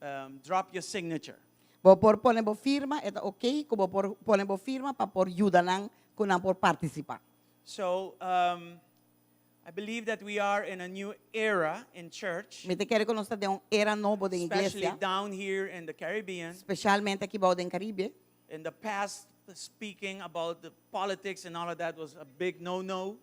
um, drop your signature. Bo por pone bo firma, e ta ok ku bo por pone bo firma pa por yuda nan ku nan por partisipá. So um, I believe that we are in a new era in church, Mi ta kere ku nos ta den un era nobo den especially iglesia, down here in the Caribbean. spesialmente aki bou den Karibe. In the past, speaking about the politics and all of that was a big no-no.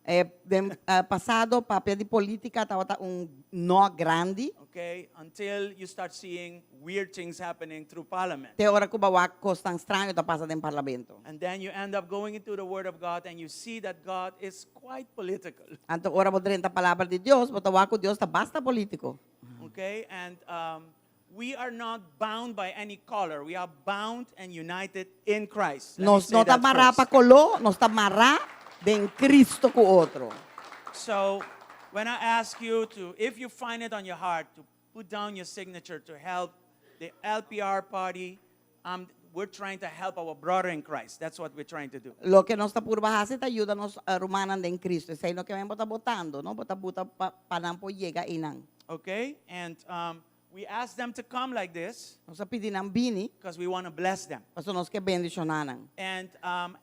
Eh, den eh, pasado, papia di polítika tabata un no grandi. Okay, until you start seeing weird things happening through parliament. Te ora ku bo a wak kosnan straño ta pasa den parlamento. And then you end up going into the Word of God and you see that God is quite political. Anto ora bo drenta palabra di Dios, bo ta wak ku Dios ta basta polítiko. Okay, and um, we are not bound by any color. We are bound and united in Christ. Let me Nos say no ta that mará pa first. koló, nos ta mará den Cristo ku otro. So when I ask you to, if you find it on your heart, to put down your signature to help the LPR party. We're trying to help our brother in Christ. That's what we're trying to do. Loke nos ta purba hasi ta yuda nos rumannan den Kristu. Esei no ke men bo ta botando, no? Bo ta buta pa pa nan por yega einan. Okay? And we ask them to come like this Nos a pidi nan bini because we want to bless them. pasobra nos ke bendishoná nan. And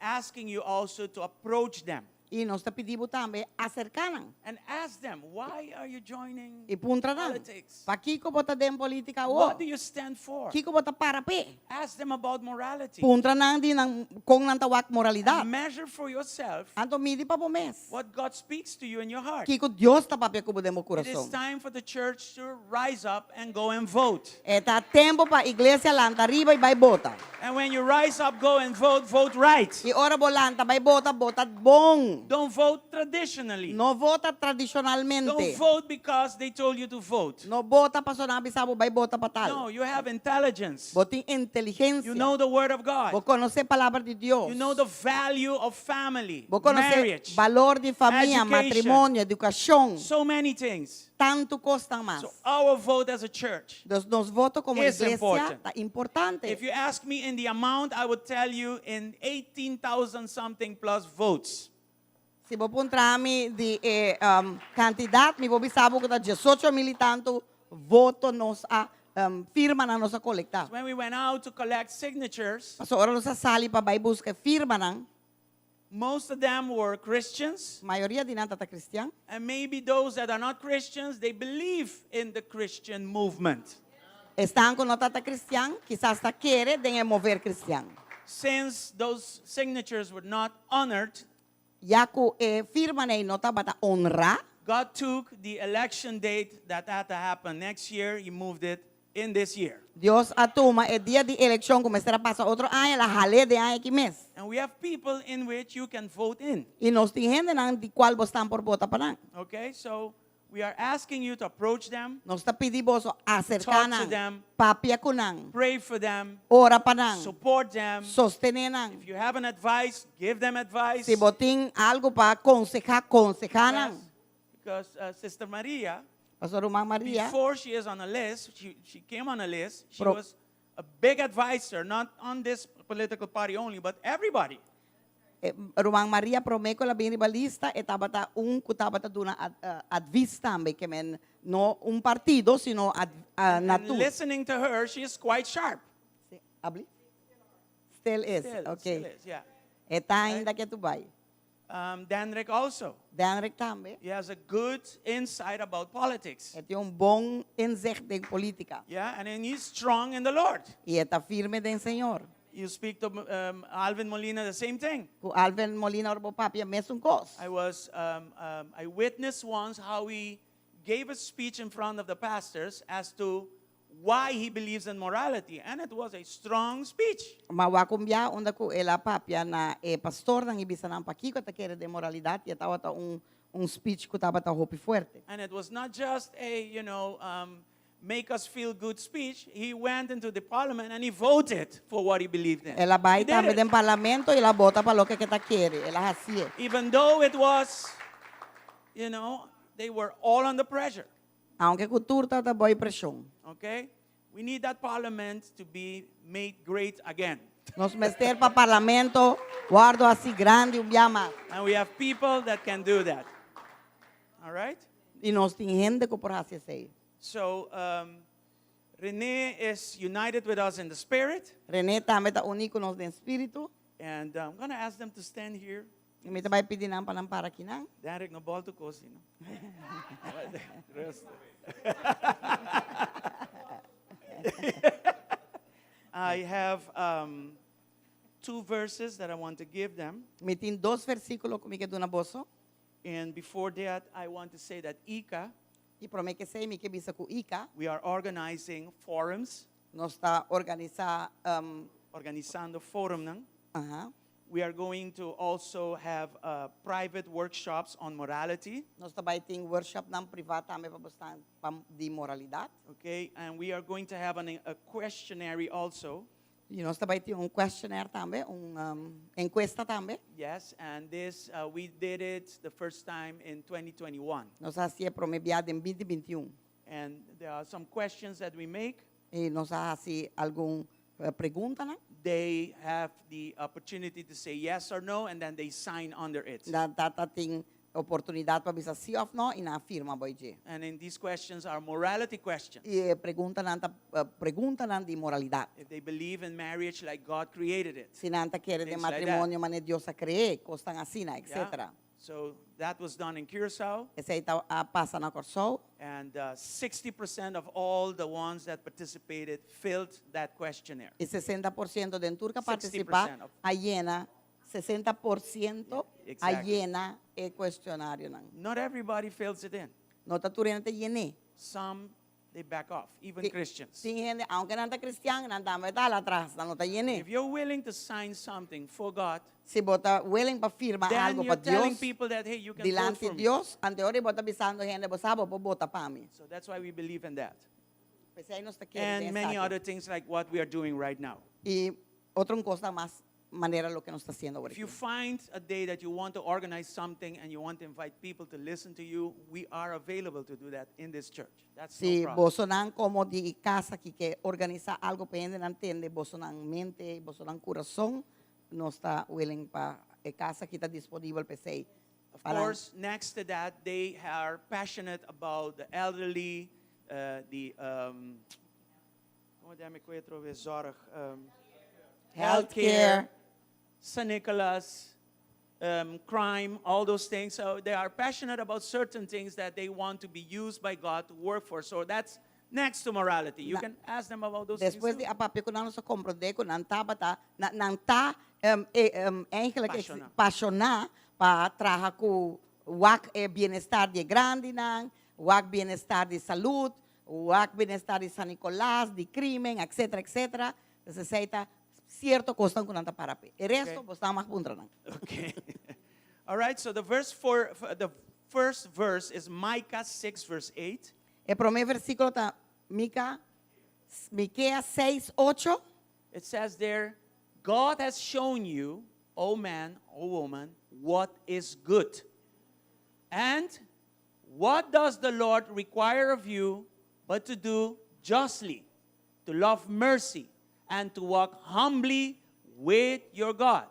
asking you also to approach them. I nos ta pidi bo tambe aserká nan. And ask them, why are you joining I puntra nan, politics? Pakiko bo ta den polítika awor? What do you stand for? Kiko bo ta para p'e? Ask them about morality. Puntra nan di nan kon nan ta wak moralidat. And measure for yourself Anto midi pa bo mes. what God speaks to you in your heart. Kiko Dios ta papia ku bo den bo It is kurason. time for the church to rise up and go and vote. E ta tempu pa iglesia lanta riba i bai bota. And when you rise up, go and vote, vote right. I ora bo lanta bai bota, bota bon. Don't vote traditionally. No vota tradicionalmente. Don't vote because they told you to vote. No vota paso nan a bisa bo bai bota pa tal. No, you have intelligence. Bo tin inteligencia. You know the word of God. Bo conoce palabra di Dios. You know the value of family, Bo conoce marriage, valor di famia, education. matrimonio, educacion. So many things. Tanto cosnan mas. So our vote as a church. Dus nos voto como is iglesia important. ta importante. If you ask me in the amount, I would tell you in 18,000 something plus votes. Si bo puntra mi di e um, cantidad, mi por bisa bo cu ta 18 mil y tanto voto nos a um, firmanan nos a colecta. When we went out to collect signatures, Paso ora nos a sali pa bay busca firmanan, most of them were Christians. Mayoria di nan ta cristian. And maybe those that are not Christians, they believe in the Christian movement. Esnan cu no ta cristian, kisas ta kere den e mover cristian. Since those signatures were not honored, Ya cu e firmanan ey no tabata honra, God took the election date that had to happen next year, He moved it in this year. Dios a tuma e dia di eleccion cu mester a pasa otro aña, el a hal'é den aña aki mes. And we have people in which you can vote in. Y nos tin hendenan di cual bosnan por vota pa nan. Okay, so we are asking you to approach them. Nos ta pidi boso acerca Talk to nan, them. papia cu nan, Pray for them. ora pa nan, Support them. sostene nan. If you have an advice, give them advice. Si bo tin algo pa conseha, conseha nan. Yes, because Sister Maria, Pasobra ruman Maria, before she is on a list, she came on a list, she Pro was a big advisor, not on this political party only, but everybody. E ruman Maria promé ku el a bin riba lista e tabata un ku tabata duna advis tambe, ke men no un partido sino ad, na And tur. listening to her, she is quite sharp. Sí, abli? Still is, Still, okay. still is, yeah. E ta ainda ketu bai. Danrick also. Danrick tambe. He has a good insight about politics. E tin un bon inzicht den politica. Yeah, and then he's strong in the Lord. Y e ta firme den Señor. You speak to Alvin Molina, the same thing. Ku Alvin Molina ora bo papia mesun kos. I was, I witnessed once how he gave a speech in front of the pastors as to why he believes in morality, and it was a strong speech. M'a wak un bia unda ku el a papia na e pastornan i bisa nan pakiko e ta kere den moralidat i e tabata un un speech ku tabata hopi fuerte. And it was not just a, you know, make us feel good speech. He went into the parliament and he voted for what he believed in. El a bai He did tambe it. den parlamento i el a bota pa loke ke ta kere. El a hasié. Even though it was, you know, they were all under pressure. Aunke ku tur tabata bou preshon. Okay? We need that parliament to be made great again. Nos mester pa parlamento wòrdu hasi grandi un bia mas. And we have people that can do that. All right? I nos tin hende ku por hasi esei. So, um, René is united with us in the spirit. René tambe ta uní ku nos den spiritu. And uh, I'm going to ask them to stand here. I mi ta bai pidi nan pa nan para akinan. Derek no bal tu kosi, no? Rust. I have um, two verses that I want to give them. Mi tin dos versíkulo ku mi ke duna boso. And before that, I want to say that ICA, I promé ku esei mi ke bisa ku ICA, we are organizing forums. Nos ta organisá um, Organisando forumnan. Aha. We are going to also have uh, private workshops on morality. Nos ta bai tin workshopnan privá tambe pa bosnan pa di moralidat. Okay, and we are going to have an, a questionnaire also. I nos ta bai tin un questionnaire tambe, un um, enkuesta tambe. Yes, and this uh, we did it the first time in 2021. Nos a hasié promé bia den 2021. And there are some questions that we make. I nos a hasi algun preguntanan. They have the opportunity to say yes or no, and then they sign under it. Nan tabata tin oportunidat pa bisa si òf no i nan a firma bou dje. And in these questions are morality questions. I e preguntanan ta preguntanan di moralidat. If they believe in marriage like God created it. Si nan ta kere den Things like that. matrimonio manera Dios a kre'é, kosnan asina, Yeah? etcetera. So that was done in Curaçao. Esei ta a pasa na Kòrsou. And 60% of all the ones that participated filled that questionnaire. I 60% den tur ku a partisipá 60% of- a yena 60% Yeah, a exactly. yena e kuestionarionan. Not everybody fills it in. No ta tur hende ta yen'é. Some, they back off, even Ti- Christians. Tin hende, aunke nan ta kristian, nan tambe ta hala atras, nan no ta yen'é. If you're willing to sign something for God, Si bo ta willing pa firma then algo you're pa telling Dios, people that, hey, you can vote dilanti for me. Dios, anto ora bo ta bisando hende, bo sa bo por bota pa mi. So that's why we believe in that. P'esei nos ta kere And den many esaki. other things like what we are doing right now. I otro kos mas manera loke nos ta hasiendo awor If you aki. find a day that you want to organize something and you want to invite people to listen to you, we are available to do that in this church. That's no Si problem. bosonan komo di e kas aki ke organisá algo pa hendenan tende bosonan mente, bosonan kurason, nos ta willing pa e kas aki ta disponibel pa esei. Of Pa nan course, next to that, they are passionate about the elderly, uh, the, um, hoe noem ik het weer, zorg, um, Healthcare. San Nicolas, um, crime, all those things. So they are passionate about certain things that they want to be used by God to work for. So that's next to morality. You Na- can ask them about those things. Despues too. di a papia ku nan nos a komprondé ku nan tabata, na, nan ta um, e, um, eigenlijk ex- Pashoná. pashoná pa traha ku wak e bienestar di e grandinan, wak bienestar di salud, wak bienestar di San Nicolas, di krimen, etcetera, etcetera. Dus esei ta sierto kosnan ku nan ta para p'e. E resto Okay. bo sa mag puntra nan. Okay. All right, so the verse for, the first verse is Micah 6 verse 8. E promé versíkulo ta Mika, Miqueas 6, 8. It says there, God has shown you, O man, O woman, what is good. And what does the Lord require of you but to do justly, to love mercy, and to walk humbly with your God?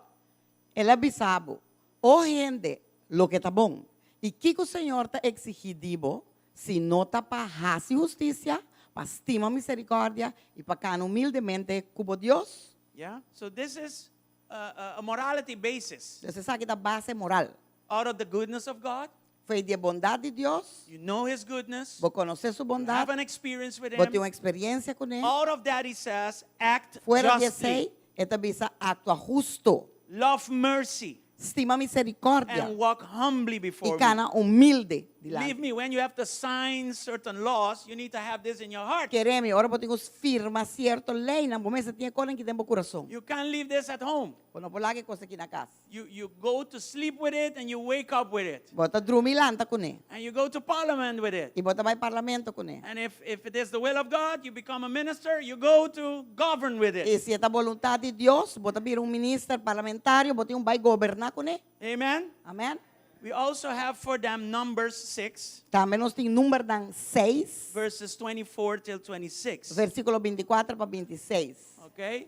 El a bisa bo, O hende, loke ta bon. I kiko Señor ta eksigí di bo, si no ta pa hasi hustisia, pa stima miserikòrdia i pa kana humildemente ku bo Dios? Yeah? So this is a, a morality basis. Entonces esaki ta base moral. Out of the goodness of God. Foi di e bondat di Dios. You know his goodness. Bo konosé su You bondat. have an experience with Bo tin him. un eksperensia kuné. Out of that he says, act Fuera di justly. esei, e ta bisa aktua hustu. Love mercy. Stima miserikòrdia. And walk humbly before I me. kana humilde Believe dilanti. me, when you have to sign certain laws, you need to have this in your heart. Kere mi, ora bo tin ku firma sierto leinan, bo mester tin e kosnan aki den bo kurason. You can't leave this at home. Bo no por laga e kos aki na kas. You, you go to sleep with it and you wake up with it. Bo ta drumi lanta kuné. And you go to parliament with it. I bo ta bai parlamento kuné. And if, if it is the will of God, you become a minister, you go to govern with it. I si e ta boluntat di Dios, bo ta bira un minister parlamentario, bo tin ku bai goberná kuné. Amen? Amèn. We also have for them Numbers 6. Tambe nos tin Numbernan 6. Verses 24 till 26. Versíkulo 24 pa 26. Okay?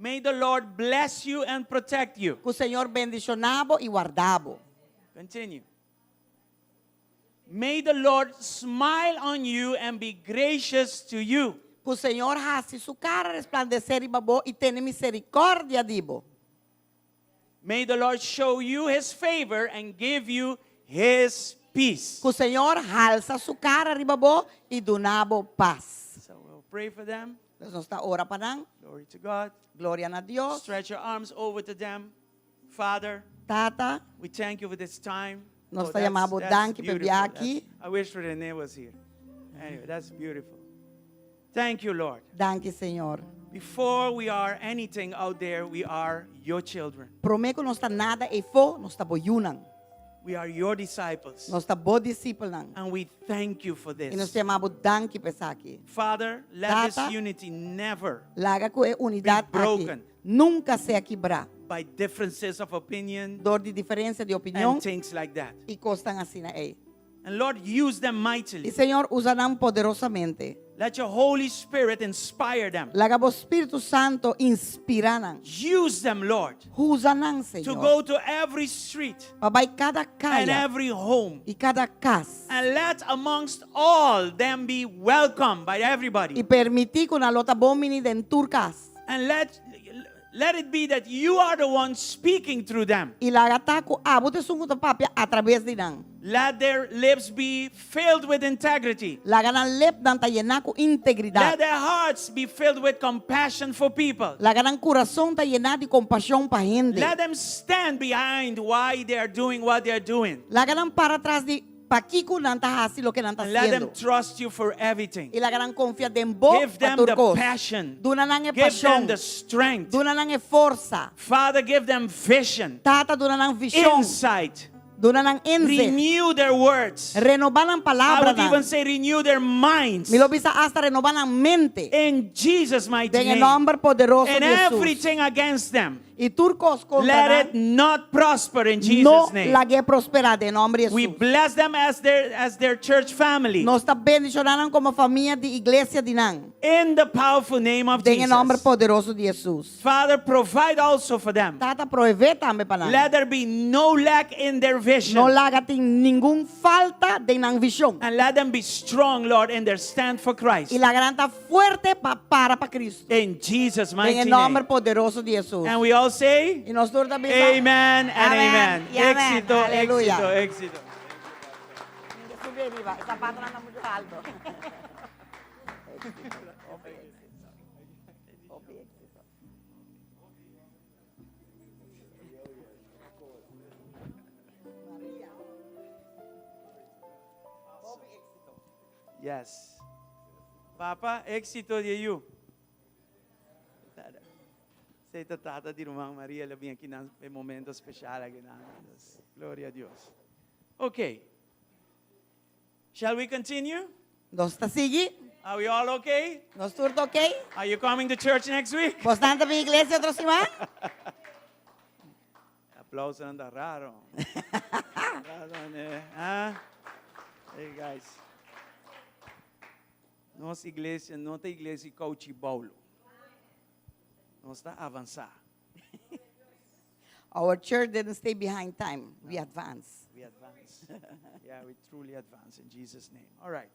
May the Lord bless you and protect you. Ku Señor bendishoná bo i warda bo. Continue. May the Lord smile on you and be gracious to you. Ku Señor hasi su kara resplandesé riba bo i tene miserikòrdia di bo. May the Lord show you his favor and give you his peace. Ku Señor halsa su kara riba bo i duna bo pas. So we'll pray for them. Entonces nos ta ora pa nan. Glory to God. Gloria na Dios. Stretch your arms over to them. Father, Tata, we thank you for this time. Nos Oh, ta yama bo that's danki pa beautiful. biaha aki. That's, I wish Rene was here. Anyway, that's beautiful. Thank you, Lord. Danki, Señor. Before we are anything out there, we are your children. Promé ku nos ta nada eifó, nos ta bo yunan. We are your disciples. Nos ta bo disipelnan. And we thank you for I nos this. ta yama bo danki pa esaki. Father, let this Tata, unity never Laga ku e unidat be broken aki nunka sea kibrá by differences of opinion dor di diferensia di opinion and things like that. i kosnan asina ei. And Lord, use them I mightily. Señor, usa nan poderosamente. Let your Holy Spirit inspire them. Laga bo Spiritu Santo inspirá nan. Use them, Lord, Usa nan, to Señor. go to every street Pa bai kada and kaya every home. i kada kas. And let amongst all them be welcomed by I everybody. permití ku nan lo ta bon biní den tur kas. And let, let it be that you are the one speaking through them. I laga ta ku abo ta esun ku ta papia atraves di nan. Let their lips be filled with integrity. Laga nan lepnan ta yená ku Let integridat. their hearts be filled with compassion for people. Laga nan kurason ta yená di kompashon pa hende. Let them stand behind why they are doing what they are doing. Laga nan para tras di pakiko nan ta hasi loke nan ta And let them hasiendo. trust you for everything. I laga nan konfia den bo Give pa them tur the kos. passion. Duna nan e Give them pashon. the strength. Duna nan e forsa. Father, give them vision, Tata duna nan vishon. insight. Duna nan inzicht. Renew their words. Renobá nan I would palabranan. even say renew their minds. Mi lo bisa asta renobá nan mente. In Jesus' mighty Den e name. nòmber poderoso And di Hesus. everything against them. I tur kos kontra Let nan, it not prosper in no Jesus' name. lag'é prosperá den nòmber di We Hesus. bless them as their as their church family. Nos ta bendishoná nan komo famia di iglesia di nan. In the powerful name of Den e nòmber Jesus. poderoso di Hesus. Father, provide also for them. Tata proveé tambe pa nan. Let there be no lack in their vision. No laga tin ningun falta den nan vishon. And let them be strong, Lord, in their stand for Christ. I laga nan ta fuerte pa para pa Cristo. In Jesus' Den mighty e nòmber name. poderoso di Hesus. And we all say, I nos tur ta bisa. Amen and Amen amen. i amen. Éxito, Aleluya. éxito, éxito. Subi ariba. E zapatonan ta muchu altu. Éxito. Hopi éxito. Hopi éxito. Maria. Hopi éxito. Yes. Papa, éxito di yu. Esei ta tata di ruman Maria, el a bin aki na e momento special aki na. Gloria a Dios. Okay. Shall we continue? Nos ta sigui? Are we all okay? Nos tur ta okay? Are you coming to church next week? Bosnan ta bin iglesia otro siman? Aplausonan ta raro. Raro, ne? Ah? Hey guys. Nos iglesia no ta iglesia Couchi Boulo. Nos ta avansá. Our church didn't stay behind time. We advance. We advance. yeah, we truly advance in Jesus' name. All right.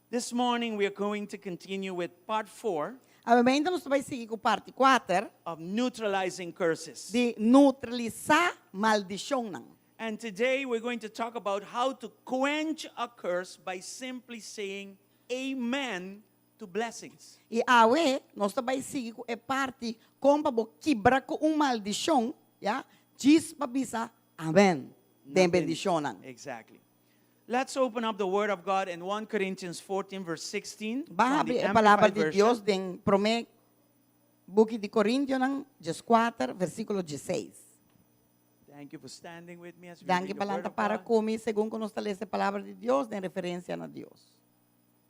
This morning we are going to continue with part 4 Awe mainta nos ta bai sigui ku parti 4 of neutralizing curses. di neutralisá maldishonnan. And today we're going to talk about how to quench a curse by simply saying amen to blessings. I awe nos ta bai sigui ku e parti kon pa bo kibra ku un maldishon, ya, djis pa bisa amen den bendishonnan. Exactly. Let's open up the Word of God in 1 Corinthians 14, verse 16. Ban from the habri e palabra Amplified di Version. Dios den promé buki di Korintionan, dieskuater, versíkulo diesseis. Thank you for standing with me as we Danki read the pa Word lanta of para God. ku mi segun ku nos ta lesa e palabra di Dios den referensia na Dios.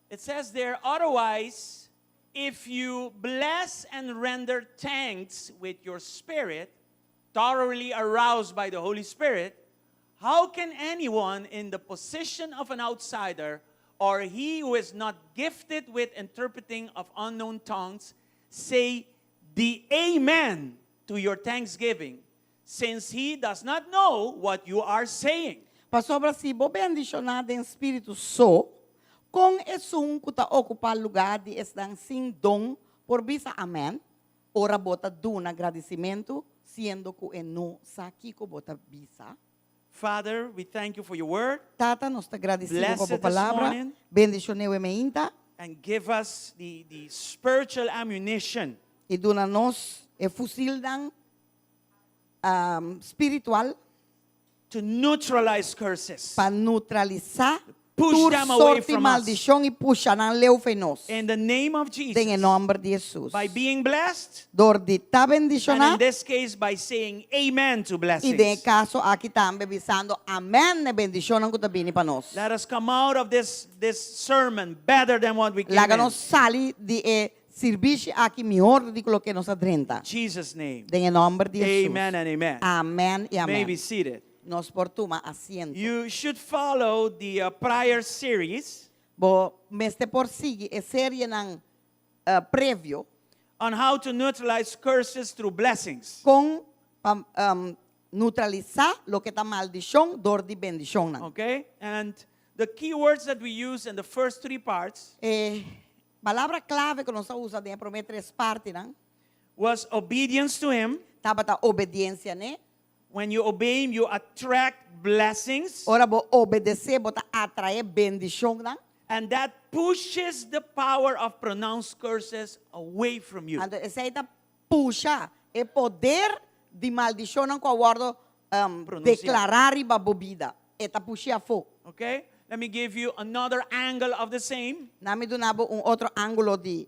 It says there, otherwise, if you bless and render thanks with your spirit, thoroughly aroused by the Holy Spirit, how can anyone in the position of an outsider or he who is not gifted with interpreting of unknown tongues say the amen to your thanksgiving, since he does not know what you are saying? Pasobra si bo bendishoná den spiritu so, kon esun ku ta okupá lugá di esnan sin don por bisa amèn ora bo ta duna gradisimentu, siendo ku e no sa kiko bo ta bisa? Father, we thank you for your word. Tata, nos ta gradisí bo Bless pa bo it this palabra. morning. Bendishon'é e meinta. And give us the, the spiritual ammunition. I duna nos e fusilnan spiritual. To neutralize curses. Pa neutralisá Push tur them away sorti from us. maldishon i pusha nan leu fei nos. In the name of Jesus. Den e nòmber di Hesus. By being blessed. Dor di ta And bendishoná. in this case by saying amen to I blessings. den e kaso aki tambe bisando amen na e bendishonnan ku ta bini pa nos. Let us come out of this, this sermon better than what we came Laga in. nos sali di e sirbishi aki mihor di ku loke nos a drenta. Jesus name. Den e nòmber di Hesus. Amen and amen. Amen i May amen. be seated. Nos por tuma asiento. You should follow the uh, prior series. Bo mester por sigui e serienan previo. On how to neutralize curses through blessings. Kon pa neutralisá loke ta maldishon dor di bendishonnan. Okay? And the key words that we use in the first three parts. E palabra klave ku nos a usa den e promé tres partinan. Was obedience to him. Tabata obediensia n'e. When you obey him, you attract blessings. Ora bo obedesé, bo ta atraé bendishonnan. And that pushes the power of pronounced curses away from you. Anto esei ta pusha e poder di maldishonnan ku a wòrdu deklará riba bo bida. E ta push'é afó. Okay? Let me give you another angle of the same. Na mi duna bo un otro ángulo di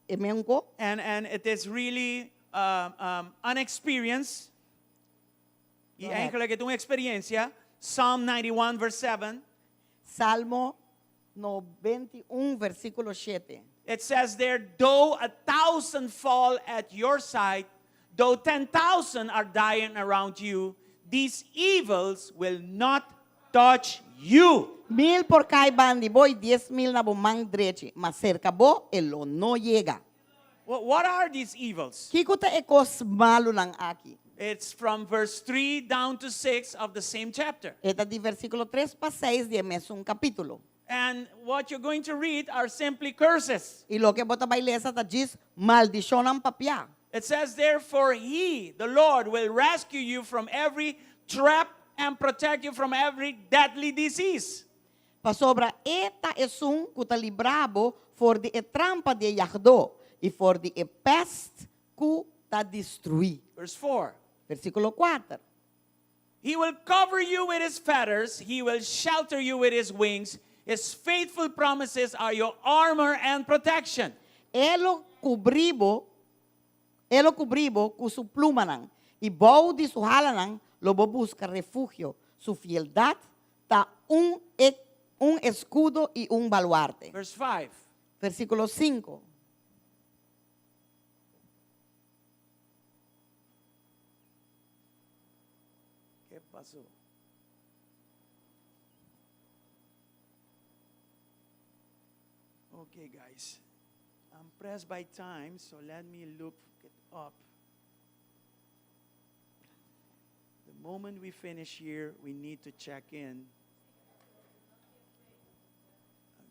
e meunko. And, and it is really um, an experience. Y Go ahead. eigenlijk het un experiencia. Psalm 91 verse 7. Salmo 91, versíkulo shete. It says there, though a thousand fall at your side, though 10,000 are dying around you, these evils will not touch you. Mil por kai bandi bo i 10,000 na bo man drechi, ma serka bo e lo no yega. What are these evils? Kiko ta e kos malunan aki? It's from verse 3 down to 6 of the same chapter. E ta di versíkulo tres pa seis di e mesun kapítulo. And what you're going to read are simply curses. I loke bo ta bai lesa ta djis maldishonnan papiá. It says, Therefore, he, the Lord, will rescue you from every trap and protect you from every deadly disease. Pasobra e ta esun ku ta libra bo for di e trampa di e yagdó i for di e pèst ku ta destruí. Verse 4. Versíkulo kuater. He will cover you with his feathers, he will shelter you with his wings. His faithful promises are your armor and protection. E lo kubrí bo, e lo kubrí bo ku su plumanan, i bou di su halanan lo bo buska refugio. Su fieldat ta un e un eskudo i un baluarte. Verse 5. Versíkulo sinku. Ke pasó? Okay, guys. I'm pressed by time, so let me look it up. The moment we finish here, we need to check in.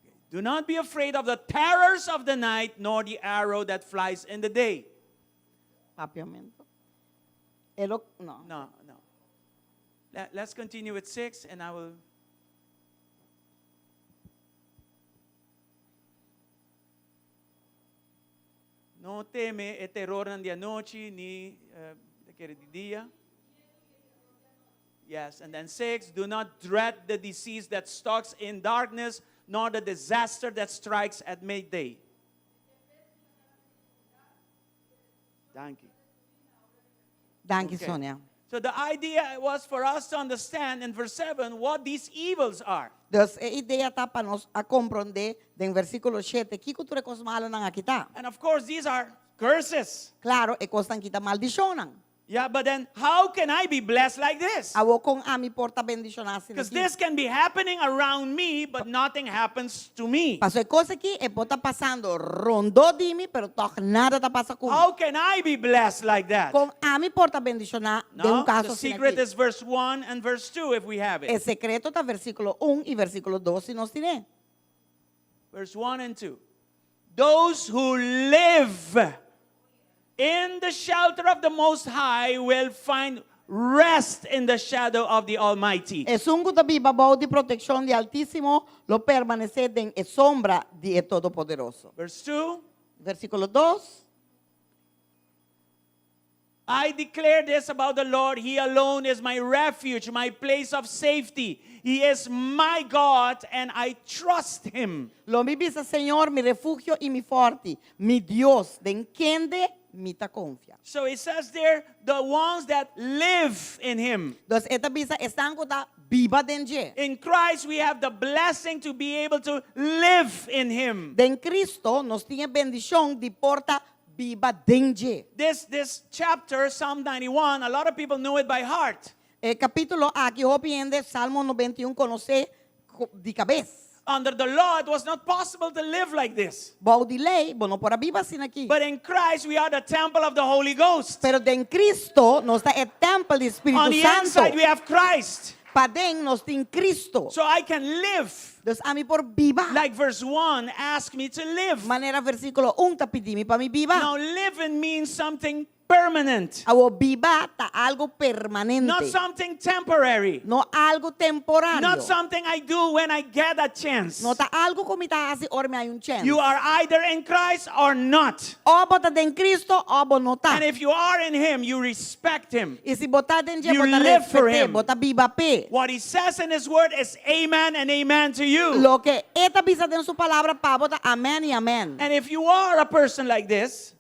Okay. Do not be afraid of the terrors of the night, nor the arrow that flies in the day. Papiamento. E lo, no. No, no. Let, let's continue with six, and I will. No teme e terrornan di anochi, ni uh, di dia. Yes, and then six, do not dread the disease that stalks in darkness, nor the disaster that strikes at midday. Danki. Danki, Okay. Sonia. So the idea was for us to understand in verse 7 what these evils are. Dus e idea ta pa nos a komprondé den versíkulo shete kiko tur e kos malunan aki ta. And of course, these are curses. Klaro, e kosnan aki ta maldishonnan. Yeah, but then how can I be blessed like this? Awor kon ami por ta bendishoná asina Because aki? this can be happening around me, but nothing happens to me. Paso e kos aki e por ta pasando rondó di mi, pero tòg nada ta pasa ku mi. How can I be blessed like that? Kon ami por ta bendishoná den No, un kaso the asina secret aki? is verse 1 and verse 2 if we have E it. sekreto ta versíkulo un i versíkulo dos si nos tin'é. Verse 1 and 2. Those who live in the shelter of the Most High will find rest in the shadow of the Almighty. Esun ku ta biba bou di protekshon di Altísimo lo permanesé den e sombra di e Todopoderoso. Verse 2. Versíkulo dos. I declare this about the Lord. He alone is my refuge, my place of safety. He is my God, and I trust him. Lo mi bisa, Señor, mi refugio i mi fòrti, mi Dios, den kende mi ta konfia. So it says there, the ones that live in him. Dus e ta bisa esnan ku ta biba den dje. In Christ, we have the blessing to be able to live in him. Den Cristo nos tin e bendishon di por ta biba den dje. This, this chapter, Psalm 91, a lot of people know it by heart. E kapítulo aki hopi hende Salmo 91 konosé di kabes. Under the law, it was not possible to live like this. Bou di lei, bo no por a biba asina aki. But in Christ, we are the temple of the Holy Ghost. Pero den Cristo, nos ta e tèmpel di On Spiritu the Santu. inside, we have Christ. Paden nos tin Cristo. So I can live Dus ami por biba. like verse 1 asked me to live. Manera versíkulo 1 ta pidi mi pa mi biba. Now, living means something permanent, Awor biba ta algu permanente. not something temporary, No algu temporario. not something I do when I get a chance. No ta algu ku mi ta hasi ora mi haña un chèns. You are either in Christ or not. Òf bo ta den Cristo òf bo no ta. And if you are in Him, you respect Him. I si bo ta den dje, You bo ta live for respet'é, him. bo ta biba p'e. What He says in His Word is amen and amen to you. Loke e ta bisa den su palabra pa bo ta amèn i amèn. And if you are a person like this,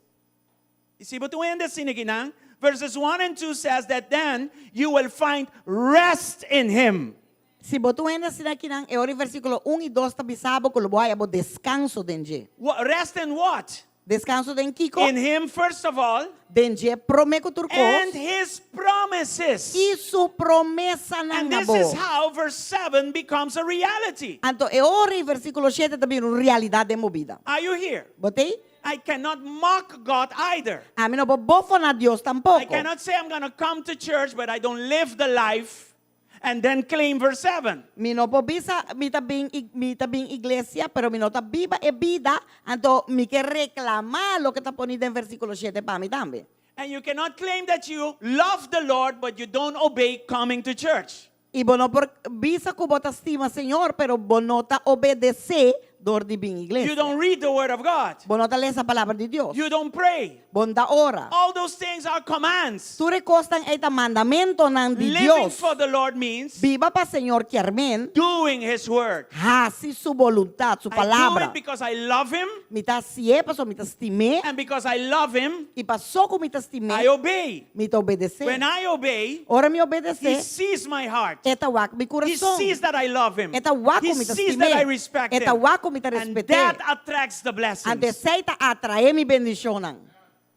you see, but when the siniginang, verses 1 and 2 says that then you will find rest in Him. Si bo ta un hende asina akinan, e ora e versíkulo un i dos ta bisa bo ku lo bo haya bo deskanso den dje. What, rest in what? Deskanso den kiko? In Him, first of all, Den dje promé ku tur and kos His promises. i su promesanan And na this bo. is how verse 7 becomes a reality. Anto e ora e versíkulo shete ta bira un realidat den bo bida. Are you here? Bo t'ei? I cannot mock God either. Ami no por bofoná Dios I tampoko. cannot say I'm going to come to church, but I don't live the life and then claim verse 7. Mi no por bisa mi ta bin mi ta bin iglesia, pero mi no ta biba e bida, anto mi ke reklamá loke ta poní den versíkulo shete pa mi tambe. And you cannot claim that you love the Lord, but you don't obey coming to church. I bo no por bisa ku bo ta stima Señor, pero bo no ta obedesé dor di bin You iglesia. don't read the Word of God. Bo no ta lesa palabra di Dios. You don't pray. Bo no ta ora. All those things are commands. Tur e kosnan ei ta mandamentonan di Living Dios. for the Lord means Biba pa Señor kier men doing His work. hasi su boluntat, su I do palabra. it because I love Him, Mi ta hasié pasobra mi ta stim'é and because I love Him, i paso ku mi ta stim'é, I obey. mi ta obedesé. When I obey, Ora mi He obedesé, sees my heart. e ta wak mi He kurason. sees that I love Him. E ta wak He ku mi ta sees that I stim'é. respect E ta Him. wak ku mi ta And respet'é. that attracts the Ante blessings. esei ta atraé mi bendishonnan.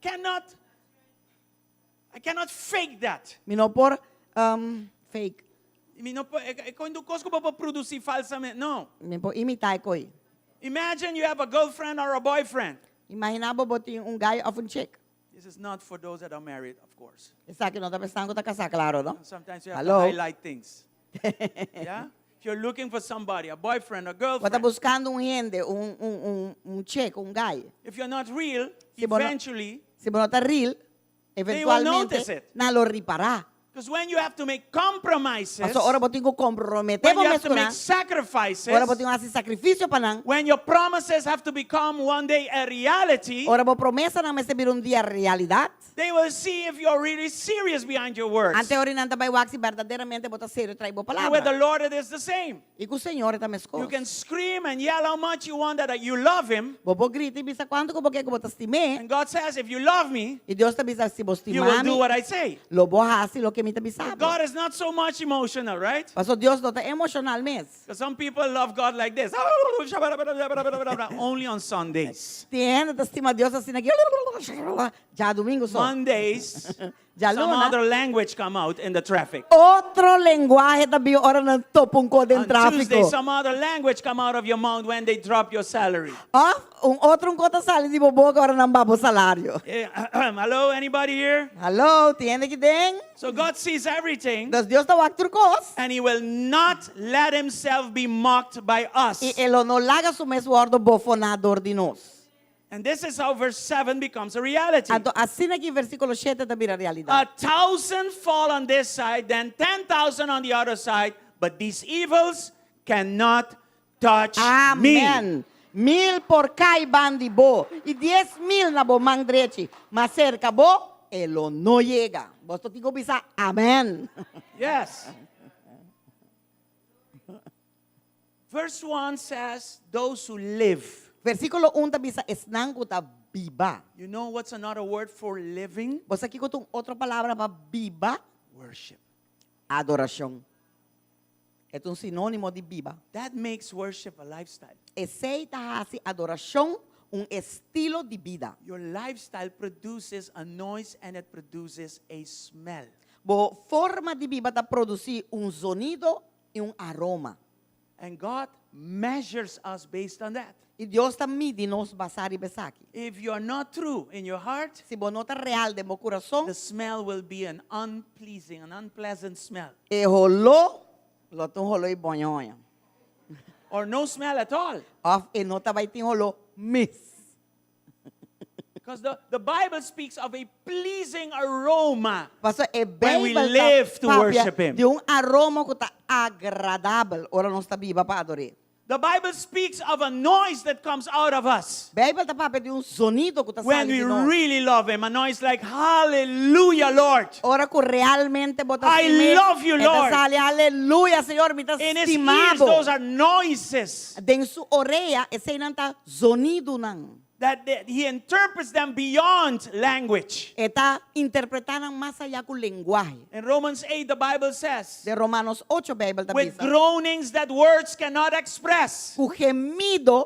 Cannot, I cannot fake that. Mi no por um, fake. Mi no por, e kos no kos ku bo por produsí falsamente. No. Mi por imitá e kos ei. Imagine you have a girlfriend or a boyfriend. Imaginá bo bo tin un guy òf un chick. This is not for those that are married, of course. Esaki no ta pa esnan ku ta kasá, klaro, no? Sometimes you have Hello? to highlight things. yeah? If you're looking for somebody, a boyfriend, a Bo ta girlfriend, buskando un hende, un, un, un, un chick, un guy. if you're not real, Si bo no, eventually, si bo no ta real, they will notice eventualmente it. nan lo ripará. Because when you have to make compromises, Paso ora bo tin ku komprometé when bo you mes have to ku make nan, sacrifices, ora bo tin ku hasi sakrifisio pa nan, when your promises have to become one day a reality, ora bo promesanan mester bira un dia realidat, they will see if you're really serious behind your words. ante ora nan ta bai wak si berdaderamente bo ta serio tras bo And with the palabra. Lord, it is the same. I ku Señor e ta meskos. You can scream and yell how much you want that you love Him. Bo por grita i bisa kuantu ku bo ke ku bo ta stim'é. And God says, if you love me, I Dios ta bisa si bo you will stima do mi, what I say. lo bo hasi loke mi ta bisa bo. God is not so much emotional, right? Paso Dios no ta emoshonal mes. Because some people love God like this. Only on Sundays. Tin hende ta stima Dios asina aki djadumingu so. Mondays, some Djaluna. other language come out in the traffic. Otro lenguahe ta bin ora nan topa un kos den On Tuesday, tráfiko. some other language come out of your mouth when they drop your salary. Òf un otro un kos ta sali di bo boka ora nan baha bo salario. Eh, hello, anybody here? Hallo, tin hende aki den? So God sees everything, Dus Dios ta wak tur kos. and He will not let Himself be mocked by us. I e lo no laga su mes wòrdu bofoná dor di nos. And this is how verse 7 becomes a reality. Anto asina aki versíkulo shete ta bira realidat. A thousand fall on this side, then 10,000 on the other side, but these evils cannot touch me. Amen. Mil por kai bandi bo i 10,000 na bo man drechi, ma serka bo e lo no yega. Boso tin ku bisa amen. Yes. Verse 1 says, Those who live. Versíkulo un ta bisa esnan ku ta biba. You know what's another word for living? Bo sa kiko ta un otro palabra pa biba? Worship. Adorashon. E ta un sinónimo di biba. That makes worship a lifestyle. Esei ta hasi adorashon un estilo di bida. Your lifestyle produces a noise and it produces a smell. Bo forma di biba ta produsí un zonido i un aroma. And God measures us based on that. I Dios ta midi nos basá riba esaki. If you are not true in your heart, Si bo no ta real den bo kurason, the smell will be an unpleasing, an unpleasant smell. e holó lo ta un holó di boñoño. Or no smell at all. Òf e no ta bai tin holó mes. Because the Bible speaks of a pleasing aroma. Paso e When we Beibel ta live to papia worship Him. di un aroma ku ta agradabel ora nos ta biba pa ador'é. The Bible speaks of a noise that comes out of us. Beibel ta papia di un zonido ku ta When sali we di nos. really love Him, a noise like, Hallelujah, Lord. Ora ku realmente bo ta I stim'é, love you, e ta Lord. sali, Aleluya, Señor, mi ta In His stima ears, bo. those are noises Den su orea, eseinan ta zonidonan. that He interprets them beyond language. E ta interpretá nan mas ayá ku lenguahe. In Romans 8, the Bible says, Den Romanos ocho Beibel ta with bisa. groanings that words cannot express. Ku gemido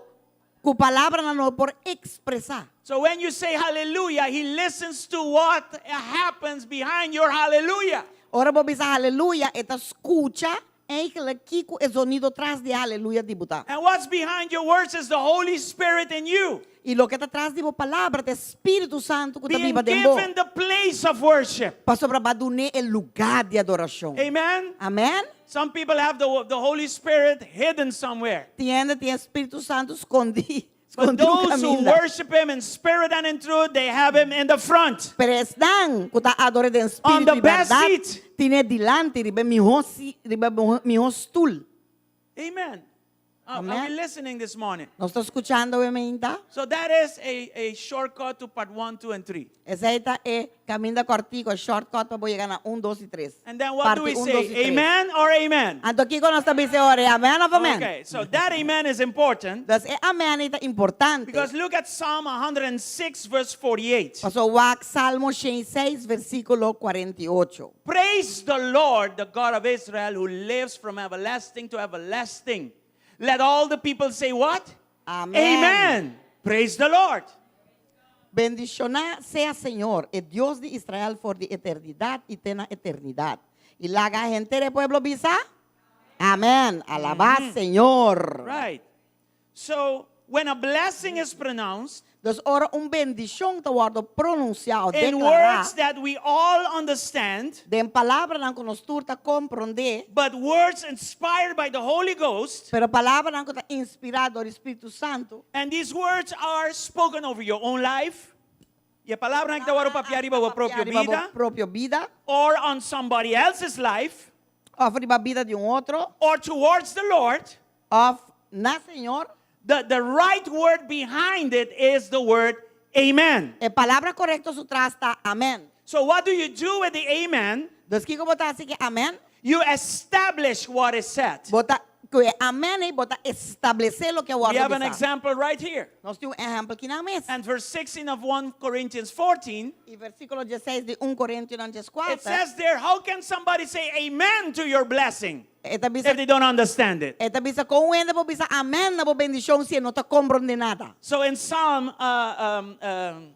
ku palabranan no por ekspresá. So when you say hallelujah, he listens to what happens behind your hallelujah. Ora bo bisa haleluya, e ta skucha eigenlijk kiko e zonido tras di e haleluya di bo ta. And what's behind your words is the Holy Spirit in you. I loke ta tras di bo palabra ta e Spiritu Santu ku ta Being biba den bo. given the place of worship. Pasobra bo a dun'é e lugá di adorashon. Amen. Amen. Some people have the Holy Spirit hidden somewhere. Tin hende tin e Spiritu Santu skondí, But skondí un those who kaminda. worship him in spirit and in truth, they have him in the front. Pero esnan ku ta ador'é den On spiritu the i best bèrdat, seat. tin'é dilanti riba e mihó si, riba e mihó stul. Amen. Are Amen. we listening this morning? Nos ta skuchando awe mainta? So that is a shortcut to part 1, 2, and 3. Esei ta e kaminda kòrtiku, e shortcut pa bo yega na un, dos i tres. And then what do Parti we un, say? dos i tres. Amen or amen? Anto kiko nos ta bisa ora? Amen òf amen? Okay, so that amen is important. Dus e amen ei ta importante. Because look at Psalm 106, verse 48. Paso wak Salmo 106, versíkulo 48. Praise the Lord, the God of Israel, who lives from everlasting to everlasting. Let all the people say what? Amen. Amen. Praise the Lord. Bendishoná sea Señor, e Dios di Israel for di eternidat i te na eternidat. I laga henter e pueblo bisa, Amén. Alabá Señor. Right. So, when a blessing is pronounced, Dus ora un bendishon ta wòrdu pronunsiá o in deklará words that we all understand, den palabranan ku nos tur ta komprondé, but words inspired by the Holy Ghost, pero palabranan ku ta inspirá dor di Spiritu Santu, and these words are spoken over your own life, e palabranan ta wòrdu papiá riba bo propio riba bo bida, propio bida, or on somebody else's life, òf riba bida di un otro, or towards the Lord, òf na Señor. The right word behind it is the word amen. E palabra korekto su tras ta amèn. So what do you do with the amen? Dus kiko bo ta hasi ku amèn? You establish what is said. Bo ta ku e amèn ei bo ta establesé loke a We wòrdu have an bisá. example right here. Nos tin un ehèmpel aki na mes. And verse 16 of 1 Corinthians 14, I versíkulo diesseis di un Korintionan dieskuater. it says there, how can somebody say amen to your blessing E ta bisa if they don't understand it? E ta bisa kon un hende por bisa amèn na bo bendishon si e no ta komprondé nada. So in Psalm uh, um, um,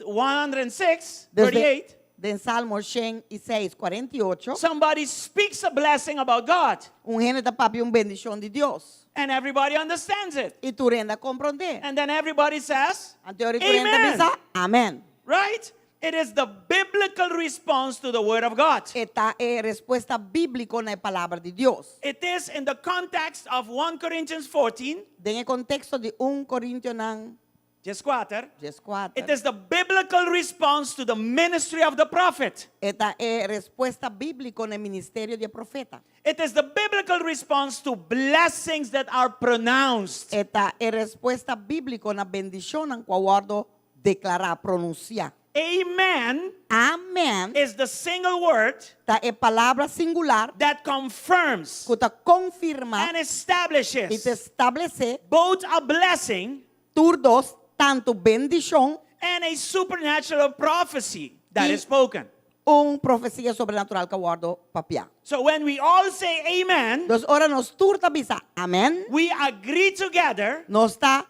106, Desde 38, den Salmo 106, 48, somebody speaks a blessing about God un hende ta papia un bendishon di Dios. and everybody understands it. I tur hende a komprondé. And then everybody says, Anto ora tur hende ta Amen. bisa amèn. Right? It is the biblical response to the Word of God. E ta e respuesta bíbliko na e Palabra di Dios. It is in the context of 1 Corinthians 14, Den e konteksto di 1 Korintionan 14. 14. It is the biblical response to the ministry of the prophet. E ta e respuesta bíbliko na e ministerio di e profeta. It is the biblical response to blessings that are pronounced. E ta e respuesta bíbliko na bendishonnan ku a wòrdu deklará, pronunsiá. Amen Amèn is the single word ta e palabra singular that confirms ku ta konfirmá and i establishes ta establesé both a blessing tur dos, tantu bendishon and a supernatural prophecy that i is spoken. un profesia sobrenatural ku a wòrdu papiá. So when we all say amen, Dus ora nos tur ta bisa amèn, we agree together nos ta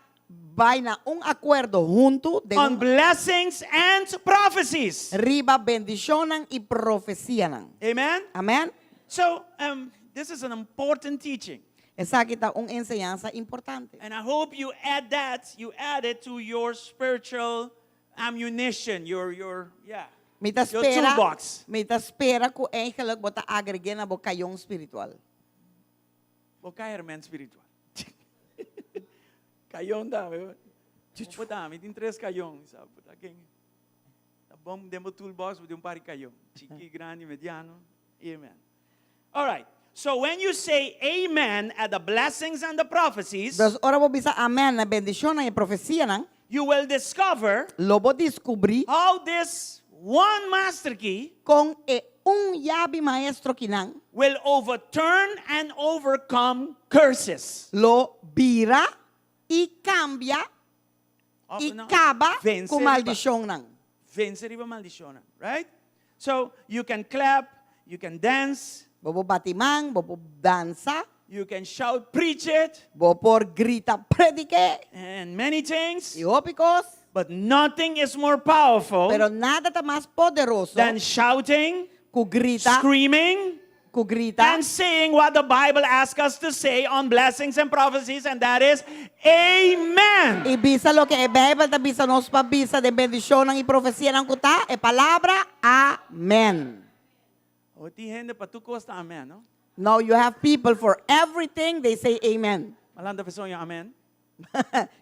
bai na un akuerdo huntu den on un blessings and prophecies. riba bendishonnan i profesianan. Amen? Amèn? So um, this is an important teaching. Esaki ta un enseñansa importante. And I hope you add that, you add it to your spiritual ammunition, your yeah, Mi ta your spera, toolbox. mi ta spera ku eigenlijk bo ta agreg'é na bo kayon spiritual. Bo ka herment spiritual. Kayon ta, mi bo ta, mi tin tres kayon, sa bo ta ken. Ta bon den bo toolbox bo tin un par di kayon, chiki, grandi, mediano. Amen. All right. So when you say amen at the blessings and the prophecies, Dus ora bo bisa amen na bendishonnan i profesianan, you will discover lo bo diskubrí how this one master key kon e un yabi maestro kinan will overturn and overcome curses. lo bira i kambia Oh, i no. kaba Vense ku riba. maldishonnan. Vense riba maldishonnan, right? So you can clap, you can dance, Bo por bati man, bo por dansa, you can shout, preach it, bo por grita, predik'é, and many things. i hopi kos. But nothing is more powerful Pero nada ta mas poderoso than shouting, ku grita, screaming, ku grita, and saying what the Bible asks us to say on blessings and prophecies, and that is, Amen. i bisa loke e Beibel ta bisa nos pa bisa den bendishonnan i profesianan ku ta e palabra Amen. O tin hende pa tur kos ta amen, no? Now you have people for everything they say amen. M'a lanta for soño, amen.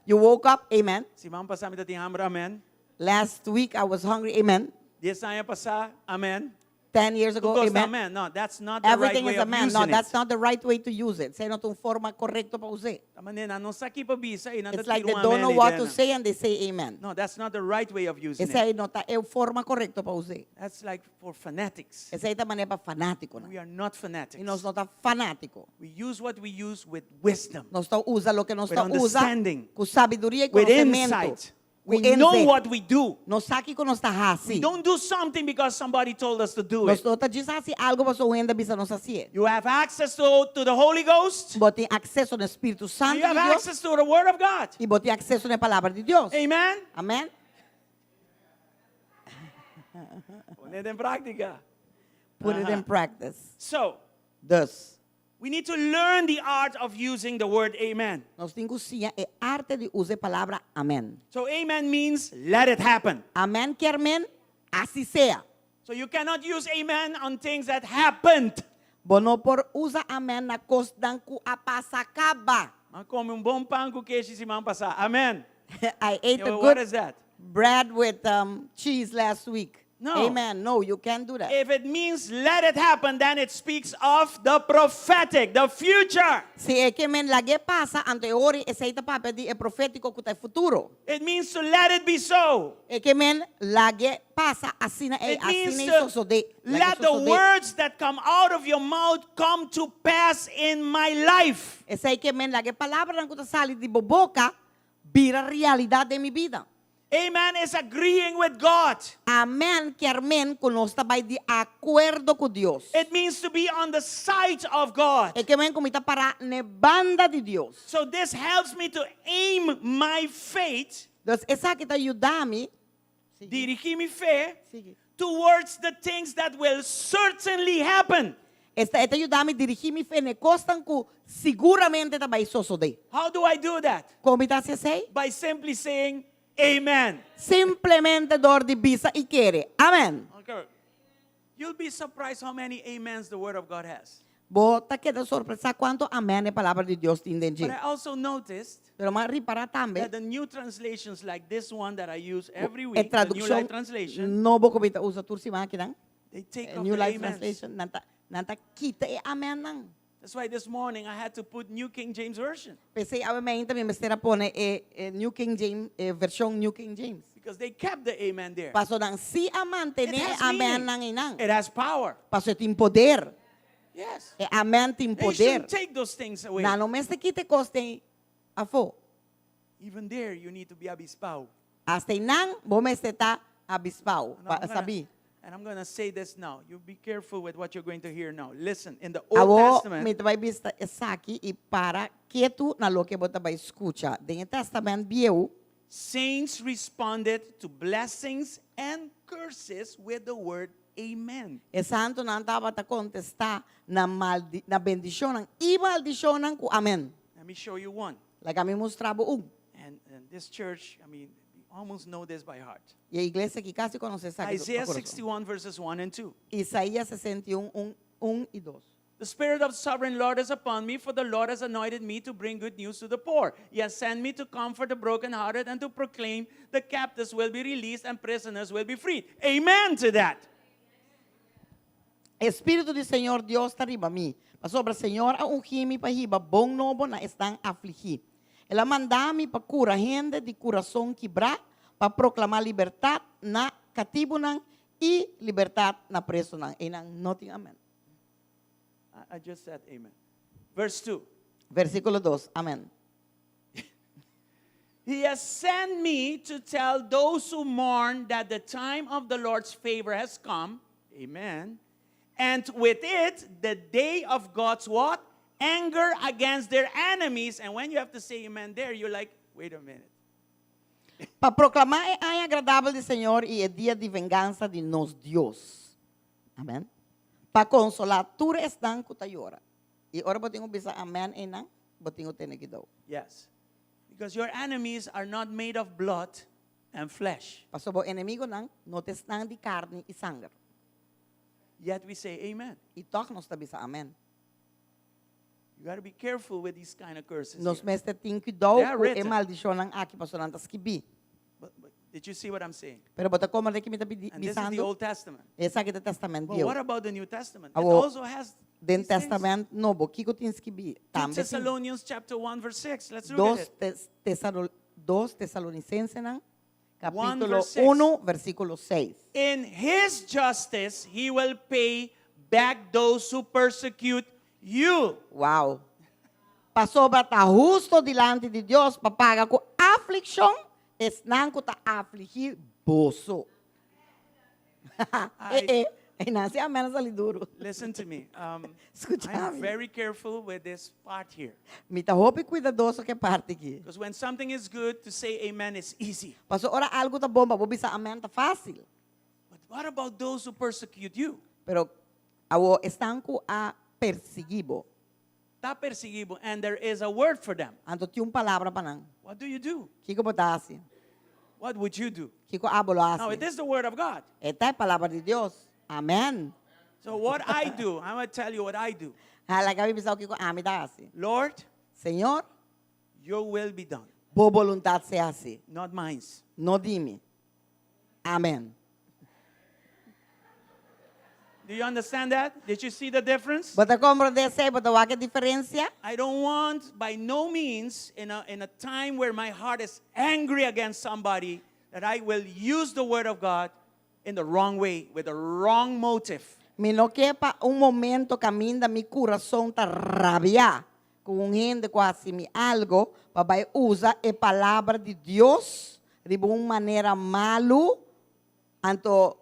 You woke up, amen. Siman pasá mi tabatin hamber, amen. Last week I was hungry, amen. 10 aña pasá, amen. 10 years ago, Tur kos ta amen. amen. No, that's not the right Everything way is of amen. No, using that's it. not the right way to use it. Esei no ta un forma korekto pa us'é. Manera nan no sa ki pa bisa i nan It's like ta they tira un don't amen know what to ei den. say and they say amen. No, that's not the right way of using it. Esei no ta e forma korekto pa us'é. That's like for fanatics. Esei ta manera pa fanátikonan. We are not fanatics. I nos no ta fanátiko. We use what we use with wisdom. Nos ta usa loke nos With ta usa understanding. ku sabiduria i With konosementu. insight. Ku We know inzicht. what we do. Nos sa kiko nos ta We hasi. don't do something because somebody told us to do Nos it. no ta djis hasi algu pasobra un hende a bisa nos hasié. You have access to the Holy Ghost. Bo tin akseso na Spiritu You Santu have di Dios. access to the Word of God. I bo tin akseso na e Palabra di Dios. Amen. Amen. Pone den práktika. Put it in practice. So, Dus, we need to learn the art of using the word amen. nos tin ku siña e arte di usa e palabra amen. So, amen means let it happen. Amen kier men asi sea. So, you cannot use amen on things that happened. Bo no por usa amen na kosnan ku a pasa kaba. M'a kome un bon pan ku keshi siman pasá. Amen. I ate a What good is that? bread with cheese last week. No. Amen. No, you can't do that. If it means let it happen, then it speaks of the prophetic, the future. Si e ke men lag'é pasa, anto e ora esei ta papia di e profétiko ku ta e futuro. It means to let it be so. E ke men lag'é pasa asina e It means asina e to sosodé. Lag'é let the sosodé. words that come out of your mouth come to pass in my life. Esei ke men laga e palabranan ku ta sali di bo boka bira realidat den mi bida. Amen is agreeing with God. Amen kier men ku nos ta bai di akuerdo ku Dios. It means to be on the side of God. E ke men ku mi ta pará n'e banda di Dios. So this helps me to aim my faith, Dus esaki ta yuda mi dirigí mi fe Sigui. towards the things that will certainly happen. Esta e ta yuda mi dirigí mi fe n'e kosnan ku siguramente ta bai sosodé. How do I do that? Kon mi ta hasi esei? By simply saying amen. Simplemente dor di bisa i kere. Amen. Okay. You'll be surprised how many amens the Word of God has. Bo ta keda sorpresá kuantu amen e Palabra di Dios tin den dje. But I also noticed Pero m'a ripará tambe that the new translations like this one that I use every e week, the New tradukshon Life Translation, nobo ku mi ta usa tur siman akinan, they take e off New the Life amens. Translation, nan ta nan ta kita e amennan. That's why this morning I had to put New King James Version. P'esei awe mainta mi mester a pone e e New King James, e vershon New King James. Because they kept the amen there. Paso nan si a mantené It e has amen meaning. nan einan. It has power. Paso e tin poder. Yes. E amen tin They poder. shouldn't take those things away. Nan no mester kita e kos den afó. Even there you need to be abispao. Hasta einan bo mester ta abispao, And pa I'm gonna- sabí. And I'm going to say this now. You be careful with what you're going to hear now. Listen, in the Old Awor Testament, mi ta bai bisa esaki i para ketu na loke bo ta bai skucha. Den e Tèstamènt Bieu, saints responded to blessings and curses with the word amen. E santunan tabata kontestá na maldi na bendishonnan i maldishonnan ku amèn. Let me show you one. Laga mi mustra bo un. And, and this church, I mean, we almost know this by heart. I e iglesia aki kasi konosé esaki pa Isaiah kurason. 61, verses 1 and 2. Isaías 61, 1, 1 i 2. The Spirit of the Sovereign Lord is upon me, for the Lord has anointed me to bring good news to the poor. He has sent me to comfort the brokenhearted and to proclaim the captives will be released and prisoners will be freed. Amen to that. E Spiritu di Señor Dios ta riba mi, pasobra Señor a ungí mi pa hiba bon nobo na esnan afligí. El a manda mi pa kura hende di kurason kibrá, pa proklamá libertat na katibunan i libertat na presonan. Einan no tin amèn. I just said amen. Verse 2. Versíkulo dos, Amèn. He has sent me to tell those who mourn that the time of the Lord's favor has come. Amen. And with it, the day of God's what? Anger against their enemies. And when you have to say amen there, you're like, wait a minute. Pa proklamá e aña agradabel di Señor i e dia di vengansa di nos Dios. Amèn. Pa konsolá tur esnan ku ta yora. I ora bo tin ku bisa amèn einan, bo tin ku tene kidou. Yes. Because your enemies are not made of blood and flesh. Pasobra bo enemigunan no ta esnan di karni i sanger. Yet we say amen. I tòg nos ta bisa amèn. You got to be careful with these kind of curses. Nos here. mester tin kuidou They are ku e written. maldishonnan aki pasobra nan ta skibí. But, but did you see what I'm saying? Pero bo ta komprendé ki mi ta bidi- And this is the bisando? Old Testament. Esaki ta Testament But Bieu. what about the New Testament? It Awo, also has Den these things. Testament Nobo, kiko tin skibí? 2 Tambe tin. Thessalonians chapter 1 verse 6. Let's look Dos, at it. Tes- Tesalo- dos Tesalonicensenan, One kapítulo verse six. 1, versíkulo 6. In his justice he will pay back those who persecute you. Wow. Pasobra ta husto dilanti di Dios pa paga ku aflikshon esnan ku ta afligí boso. I- Eh, eh, eh, nan si amen a sali duro. Listen to me. Um, Skucha I'm mi. very careful with this part here. Mi ta hopi kuidadoso ku e parti aki. Because when something is good, to say amen is easy. Paso ora algu ta bon pa bo bisa amen ta fásil. But what about those who persecute you? Pero awo esnan ku a persiguí bo. Ta persiguí bo, and there is a word for them. Anto tin un palabra pa nan. What do you do? Kiko bo ta hasi? What would you do? Kiko abo lo Now, it hasi? is the word of God. E ta e palabra di Dios. Amen. So what I do, I'm going to tell you what I do. Ha, laga mi bisa bo kiko ami ta hasi. Lord, Señor, your will be done, bo boluntat sea hasi, not mine. no di mi. Amen. Do you understand that? Did you see the difference? Bo ta komprondé esei? Bo ta wak e diferensia? I don't want by no means in a, in a time where my heart is angry against somebody that I will use the word of God in the wrong way with the wrong motive. Mi no ke pa un momento kaminda mi kurason ta rabiá ku un hende ku a hasi mi algo pa bai usa e palabra di Dios riba un manera malu, anto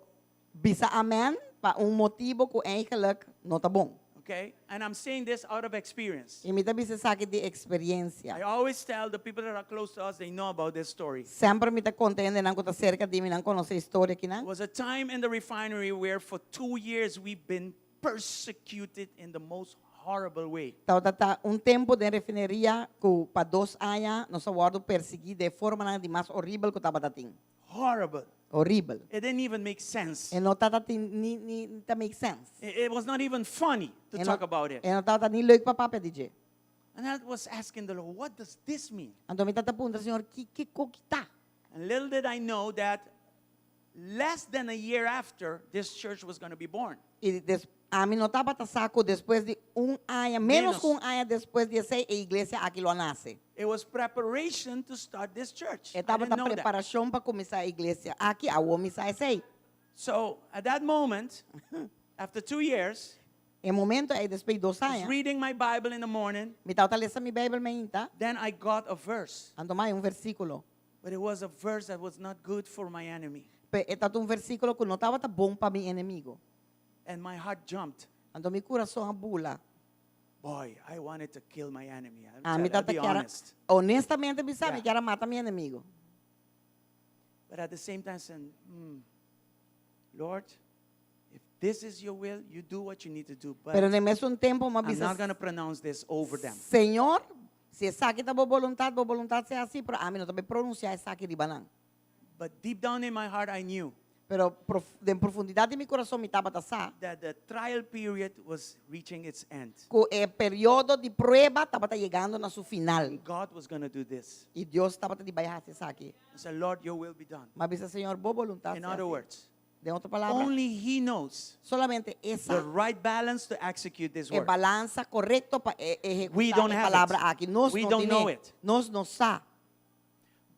bisa amen pa un motibo ku eigenlijk no ta bon. Okay? And I'm saying this out of experience. I mi ta bisa esaki di experiencia. I always tell the people that are close to us, they know about this story. Semper mi ta konta hendenan ku ta serka di mi, nan konosé e historia akinan. There was a time in the refinery where for two years we've been persecuted in the most horrible way. Tabata ta un tempu den refineria ku pa dos aña nos a wòrdu persiguí den e formanan di mas horibel ku tabata tin. Horrible. Horibel. It didn't even make sense. E no tabata tin ni ni ta make sense. It, it was not even funny to E no, talk about it. e no tabata ni leuk pa papia di dje. And I was asking the Lord, what does this mean? Anto mi tabata puntra, Señor, ki kiko ki ta? And little did I know that less than a year after, this church was going to be born. I des, ami no tabata sa ku despues di un aña, ménos Ménos. ku un aña despues di esei, e iglesia aki lo a nase. It was preparation to start this church. E I tabata didn't know that. preparashon pa kuminsá e iglesia aki, awor mi sa esei. So at that moment, after two years, E momento ei, despues di dos I was aña, reading my Bible in the morning. mi tabata lesa mi Beibel mainta, Then I got a verse. anto m'a haña un versíkulo. But it was a verse that was not good for my enemy. Pe e tabata un versíkulo ku no tabata bon pa mi enemigo. And my heart jumped. Anto mi kurason a bula. Boy, I wanted to kill my enemy. I'm Ah, mi tell, I'll tata be kier a, honest. honestamente bisa, mi Yeah. kier a mata mi enemigo. But at the same time, saying, Lord, if this is your will, you do what you need to do. But Pero na mesun tempu m'a I'm bisa, not going to pronounce this over them. Señor, si esaki ta bo boluntat, bo boluntat sea hasí, pero ami no ta bai pronunsiá esaki riba nan. But deep down in my heart, I knew Pero prof, den profundidat di mi kurason mi tabata sa that the trial period was reaching its end. ku e periodo di prueba tabata yegando na su final. And God was going to do this. I Dios tabata di bai hasi esaki. I said, Lord, your will be done. M'a bisa, Señor, bo boluntat In sea other hasí. words, Den otro palabra, only He knows solamente the esa right balance to execute this e work. balansa korekto pa e We ehekutá don't e have palabra it. aki. Nos We no don't know tiné. it. Nos no sa.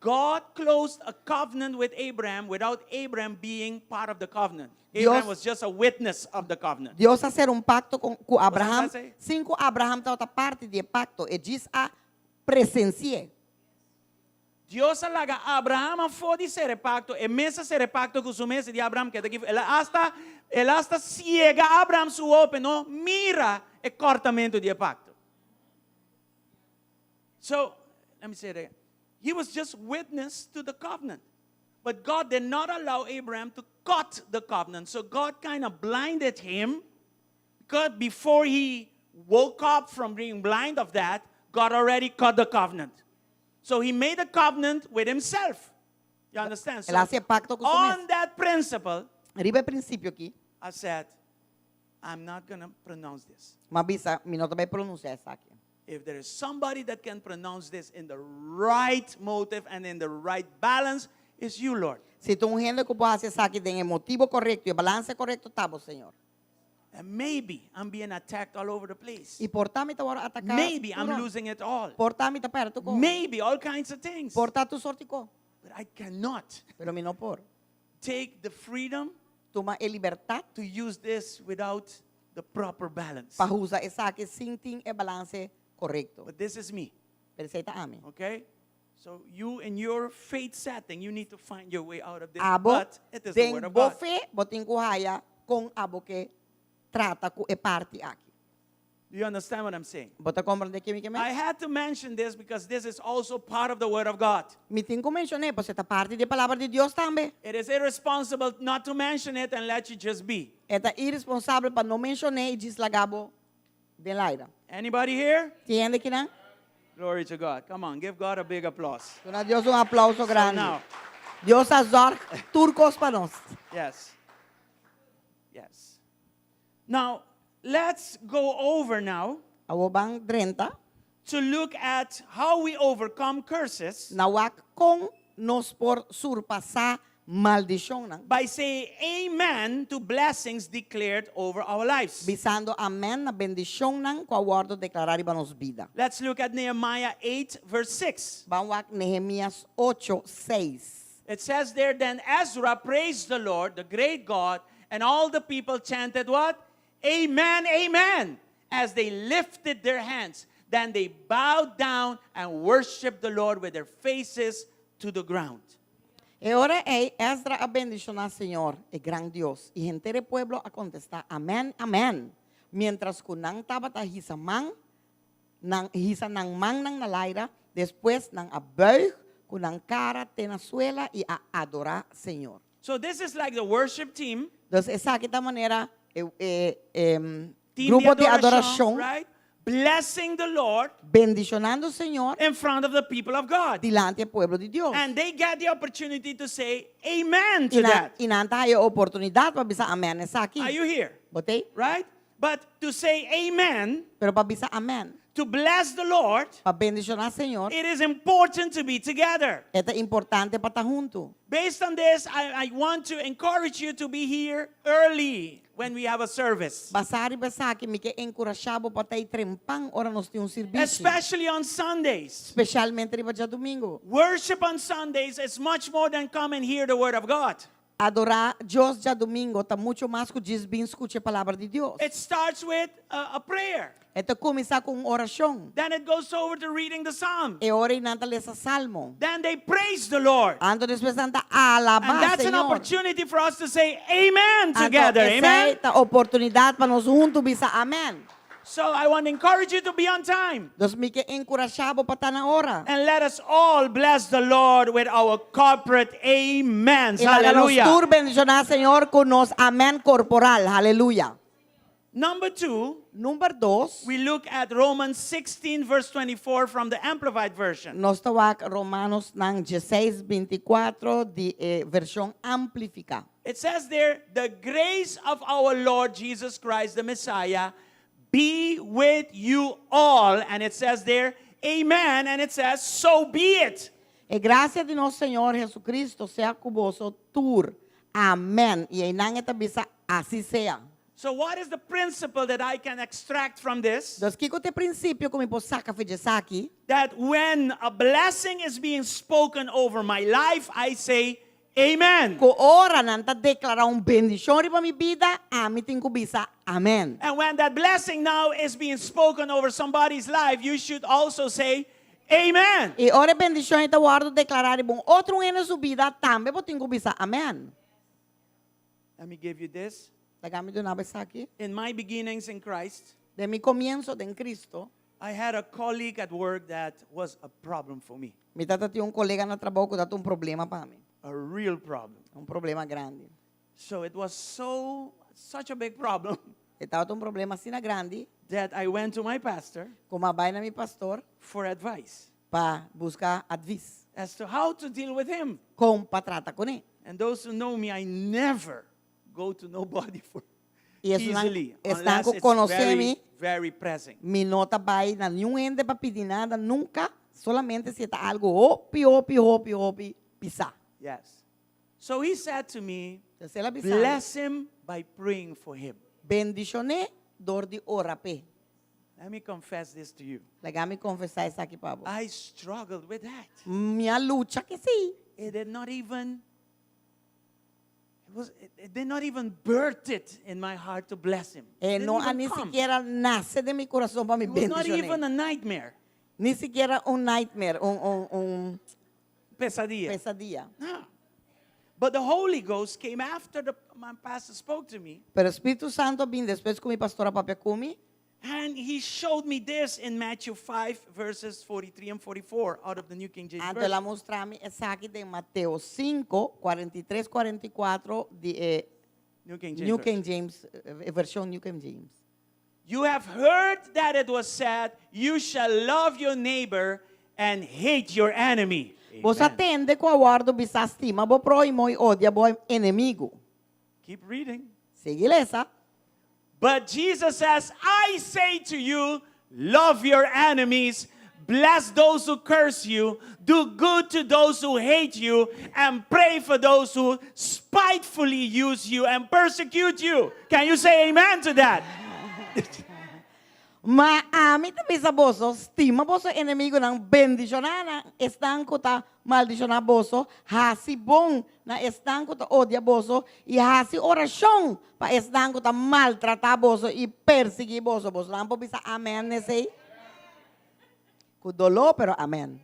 God closed a covenant with Abraham without Abraham being part of the covenant. Dios- Abraham was just a witness of the covenant. Dios a sera un pakto ku ku Abraham, say? sin ku Abraham tabata parti di e pakto. E djis a presensi'é. Dios a laga Abraham afó di sera e pakto, e mes a sera e pakto ku su mes, e di Abraham keda aki, el a hasta, el a hasta siega Abraham su wowo pa no mira e kòrtamentu di e pakto. So, let me say it again. He was just witness to the covenant. But God did not allow Abraham to cut the covenant. So God kind of blinded him. God, before he woke up from being blind of that, God already cut the covenant. So he made a covenant with himself. You understand? So El a hasi pakto ku su mes. on that principle, Riba e prinsipio aki, I said, I'm not going to pronounce this. m'a bisa, mi no ta bai pronunsiá esaki. If there is somebody that can pronounce this in the right motive and in the right balance, it's you, Lord. Si tin un hende ku por hasi esaki den e motivo korekto i e balanse korekto, ta bo, Señor. And maybe I'm being attacked all over the place. I por ta mi ta wòrdu ataká. Maybe I'm tur. losing it all. Por ta mi ta pèrdè tur kos. Maybe all kinds of things. Por ta tur sorto di kos. But I cannot Pero mi no por. take the freedom Tuma e libertat to use this without the proper balance. pa usa esaki sin tin e balanse korekto. But this is me, Pero esei ta ami. okay? So you in your faith setting, you need to find your way out of this. Abo But it is the den word of bo God. fe, bo tin ku haya kon abo ke trata ku e parti aki. Do you understand what I'm saying? Bo ta komprendé ke mi ke men? I had to mention this because this is also part of the word of God. Mi tin ku menshon'é, pasobra e ta parti di e palabra di Dios tambe. It is irresponsible not to mention it and let you just be. E ta iresponsabel pa no menshon'é i djis laga bo den laira. Anybody here? Tin hende akinan? Glory to God. Come on, give God a big applause. Duna Dios un aplauso grandi. now. Dios a zorg tur kos pa nos. Yes. Yes. Now, let's go over now Awor ban drenta to look at how we overcome curses na wak kon nos por surpasá maldishonnan. by saying amen to blessings declared over our lives. Bisando amèn na bendishonnan ku a wòrdu deklará riba nos bida. Let's look at Nehemiah 8, verse 6. Ban wak Nehemias 8, 6. It says there, then Ezra praised the Lord, the great God, and all the people chanted what? Amen, amen, as they lifted their hands. Then they bowed down and worshiped the Lord with their faces to the ground. E ora ei, Esdra a bendishoná Señor, e gran Dios, i henter e pueblo a kontestá, Amèn, amèn! Miéntras ku nan tabata hisa man, nan hisa nan mannan na laira, despues nan a buig ku nan kara te na suela i a adorá Señor. So this is like the worship team. Dus esaki ta manera e e e Team grupo di adorashon, right? Blessing the Lord bendishonando Señor in front of the people of God. dilanti e pueblo di Dios. And they get the opportunity to say amen I to nan, that. i nan ta haya oportunidat pa bisa amen na esaki. Are you here? Bo t'ei? Right? But to say amen, Pero pa bisa amen, to bless the Lord, pa bendishoná Señor, it is important to be together. e ta importante pa ta huntu. Based on this, I, I want to encourage you to be here early when we have a service, Basá riba esaki, mi ke enkurashá bo pa ta ei trempan ora nos tin un sirbishi. especially on Sundays. Spesialmente riba djadumingu. Worship on Sundays is much more than come and hear the word of God. Adorá Dios djadumingu ta muchu mas ku djis bin skucha e Palabra di Dios. It starts with a, a prayer. E ta kuminsá ku un orashon. Then it goes over to reading the psalm. E ora ei nan ta lesa salmo. Then they praise the Lord. Anto despues nan ta alabá And that's an Señor. opportunity for us to say amen Anto together. esei Amen. ta oportunidat pa nos huntu bisa amèn. So I want to encourage you to be on time. Dus mi ke enkurashá bo pa ta na ora. And let us all bless the Lord with our corporate amens. I laga nos Hallelujah. tur bendishoná Señor ku nos amèn korporal. Haleluya. Number two, Number dos, we look at Romans 16, verse 24 from the Amplified Version. nos ta wak Romanonan 16, 24 di e vershon amplifiká. It says there, the grace of our Lord Jesus Christ, the Messiah, be with you all. And it says there, Amen. And it says, so be it. E grasia di nos Señor Jesucristo sea ku boso tur. Amèn. I einan e ta bisa asina sea. So, what is the principle that I can extract from this? Dus kiko ta e prinsipio ku mi por saka for di esaki? That when a blessing is being spoken over my life, I say, Amen. Ku ora nan ta deklará un bendishon riba mi bida, ami tin ku bisa amèn. And when that blessing now is being spoken over somebody's life, you should also say, Amen. I ora e bendishon ta wòrdu deklará riba un otro hende su bida, tambe bo tin ku bisa amèn. Let me give you this. Laga mi duna bo esaki. In my beginnings in Christ, Den mi komienso den Kristo, I had a colleague at work that was a problem for me, mi tabatin un kolega na trabou ku tabata un problema pa mi. a real problem. Un problema grandi. So it was so such a big problem E tabata un problema asina grandi, that I went to my pastor ku m'a bai na mi pastor for advice pa buska advis as to how to deal with him. kon pa trata kuné. And those who know me, I never go to nobody for I esnan easily esnan unless ku it's konosé very, mi, very pressing. mi no ta bai na niun hende pa pidi nada nunka, solamente si ta algu hopi, hopi, hopi, hopi pisá. Yes. So he said to me, Entonces el a bisa mi, bless him by praying for him. Bendishon'é dor di ora p'e. Let me confess this to you. Laga mi konfesá esaki pa bo. I struggled with that. Mi a lucha ku esei. It did not even it was it, it did not even birth it in my heart to bless him. E It no didn't a even ni come. sikiera nase den mi kurason pa mi It was not even bendishon'é. a nightmare. Ni sikiera un nightmare, un, un, un Pesadilla. pesadilla. No. But the Holy Ghost came after the, my pastor spoke to me. Pero Spiritu Santu a bin despues ku mi pastor a papia ku mi. And he showed me this in Matthew 5, verses 43 and 44 out of the New King James Anto el a Version. mustra mi esaki den Mateo 5, 43, 44 di e New King James New Version. King James, e vershon New King James. You have heard that it was said, You shall love your neighbor and hate your enemy. Boso a tende ku a wòrdu bisá stima bo próhimo i odia bo enemigu. Keep reading. Sigui lesa. But Jesus says, I say to you, love your enemies, bless those who curse you, do good to those who hate you, and pray for those who spitefully use you and persecute you. Can you say amen to that? Ma ami ta bisa boso, stima boso enemigunan, bendishoná nan esnan ku ta maldishoná boso, hasi bon na esnan ku ta odia boso, i hasi orashon pa esnan ku ta maltratá boso i persiguí boso. Bosonan por bisa amèn na esei? Ku doló, pero amèn.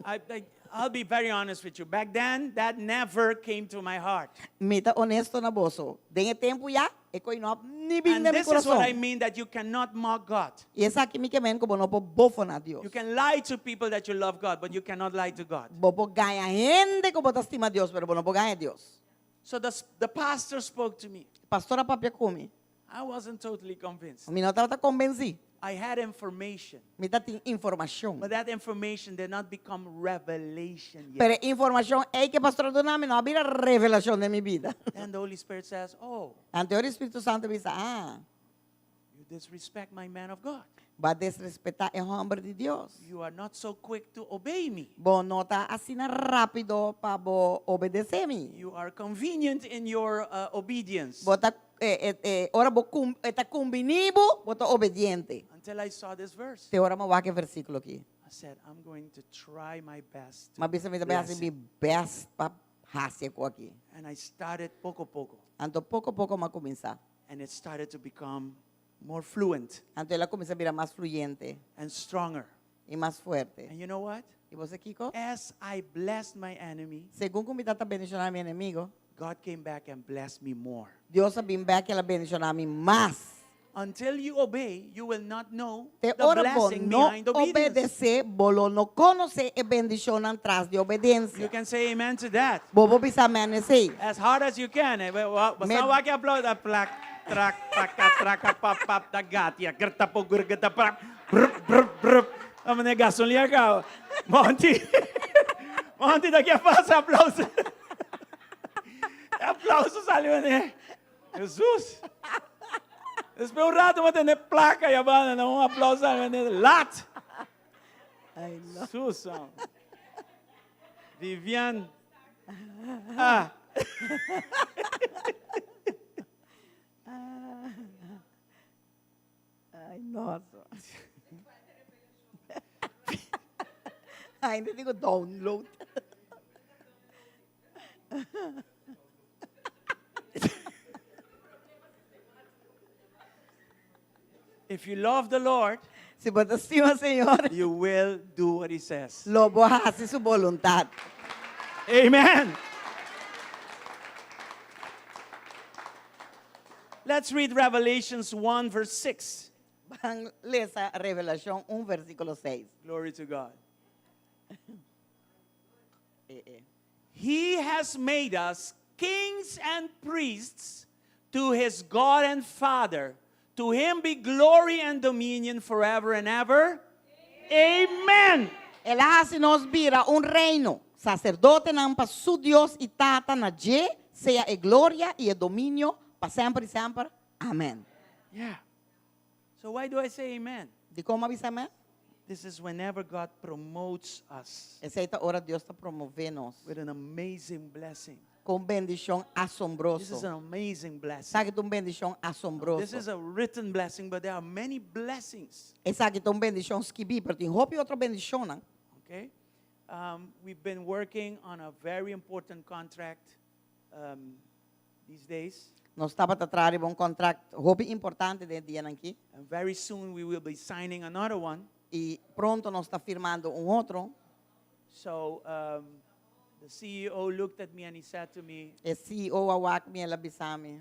I, I, I'll be very honest with you. Back then, that never came to my heart. Mi ta honesto na boso. Den e tempu ya, e kos ei no a ni bin And den mi this is what I kurason. mean that you cannot mock God. I esaki mi ke men ku bo no por bofoná Dios. You can lie to people that you love God, but you cannot lie to God. Bo por gaña hende ku bo ta stima Dios, pero bo no por gaña Dios. So the, the pastor spoke to me. Pastor a papia ku mi. I wasn't totally convinced. Mi no tabata konvensí. I had information, Mi tabatin informashon. but that information did not become revelation yet. Pero e informashon ei ku pastor a duna mi no a bira revelashon den mi bida. Then the Holy Spirit says, Oh, Anto e Spiritu Santu a bisa, ah, you disrespect my man of God. bo a desrespetá e hòmber di Dios. You are not so quick to obey me. Bo no ta asina rápido pa bo obedesé mi. You are convenient in your uh, obedience. Bo ta, eh, eh, eh, ora bo kum, eh, ta kumbiní bo, bo ta obediente. Until I saw this verse, Te ora m'a wak e versíkulo aki. I said, I'm going to try my best. to M'a bisa mi ta bai bless hasi mi him." best pa hasi e kos aki. And I started poco poco. Anto poko poko m'a kuminsá. And it started to become more fluent Anto el a kuminsá bira mas fluyente and stronger. i mas fuerte. And you know what? I bo sa kiko? As I blessed my enemy, Segun ku mi tabata bendishoná mi enemigu, God came back and blessed me more. Dios a bin bèk i el a bendishoná mi mas. Until you obey, you will not know Te the ora bo blessing no behind obedience. obedesé, bo lo no konosé e bendishonnan tras di You obedensia. can say amen to that. Bo por bisa amèn esei. As hard as you can. Eh, Me- Basta wak aplauda plak trak taka traka pap pap da gatia grta po grgta pap brup brup brup. Vamos ne gasolina ka. Monty. Monty daqui a pasa aplauso. Aplauso salió ne. Jesus. Después un rato va a tener placa y abana, no, un aplauso salió ne. Lat. Ay, no. Susan. Vivian. Ah. Ay, nossa. Ainda digo download. If you love the Lord, Si bo ta stima Señor, you will do what he says. lo bo hasi su boluntat. Amen. Let's read Revelations 1, verse 6. Ban lesa Revelashon 1 versíkulo 6. Glory to God. Eh, eh. He has made us kings and priests to his God and Father. To him be glory and dominion forever and ever. Amen. El a hasi nos bira un reino, saserdotenan pa su Dios i Tata, na dje sea e gloria i e dominio pa semper i semper. Amèn. Yeah. So why do I say amen? Dikon mi a bisa amèn? This is whenever God promotes us Esei ta ora Dios ta promové nos with an amazing blessing. ku un bendishon This is asombroso. an amazing blessing. Esaki ta un bendishon asombroso. This is a written blessing, but there are many blessings. Esaki ta un bendishon skibí, pero tin hopi otro bendishonnan. Okay? Um, we've been working on a very important contract um, these days. Nos tabata traha riba un kontrakt hopi importante den e dianan akí. And very soon we will be signing another one. I pronto nos ta firmando un otro. So um, the CEO looked at me and he said to me, E CEO a wak mi, el a bisa mi.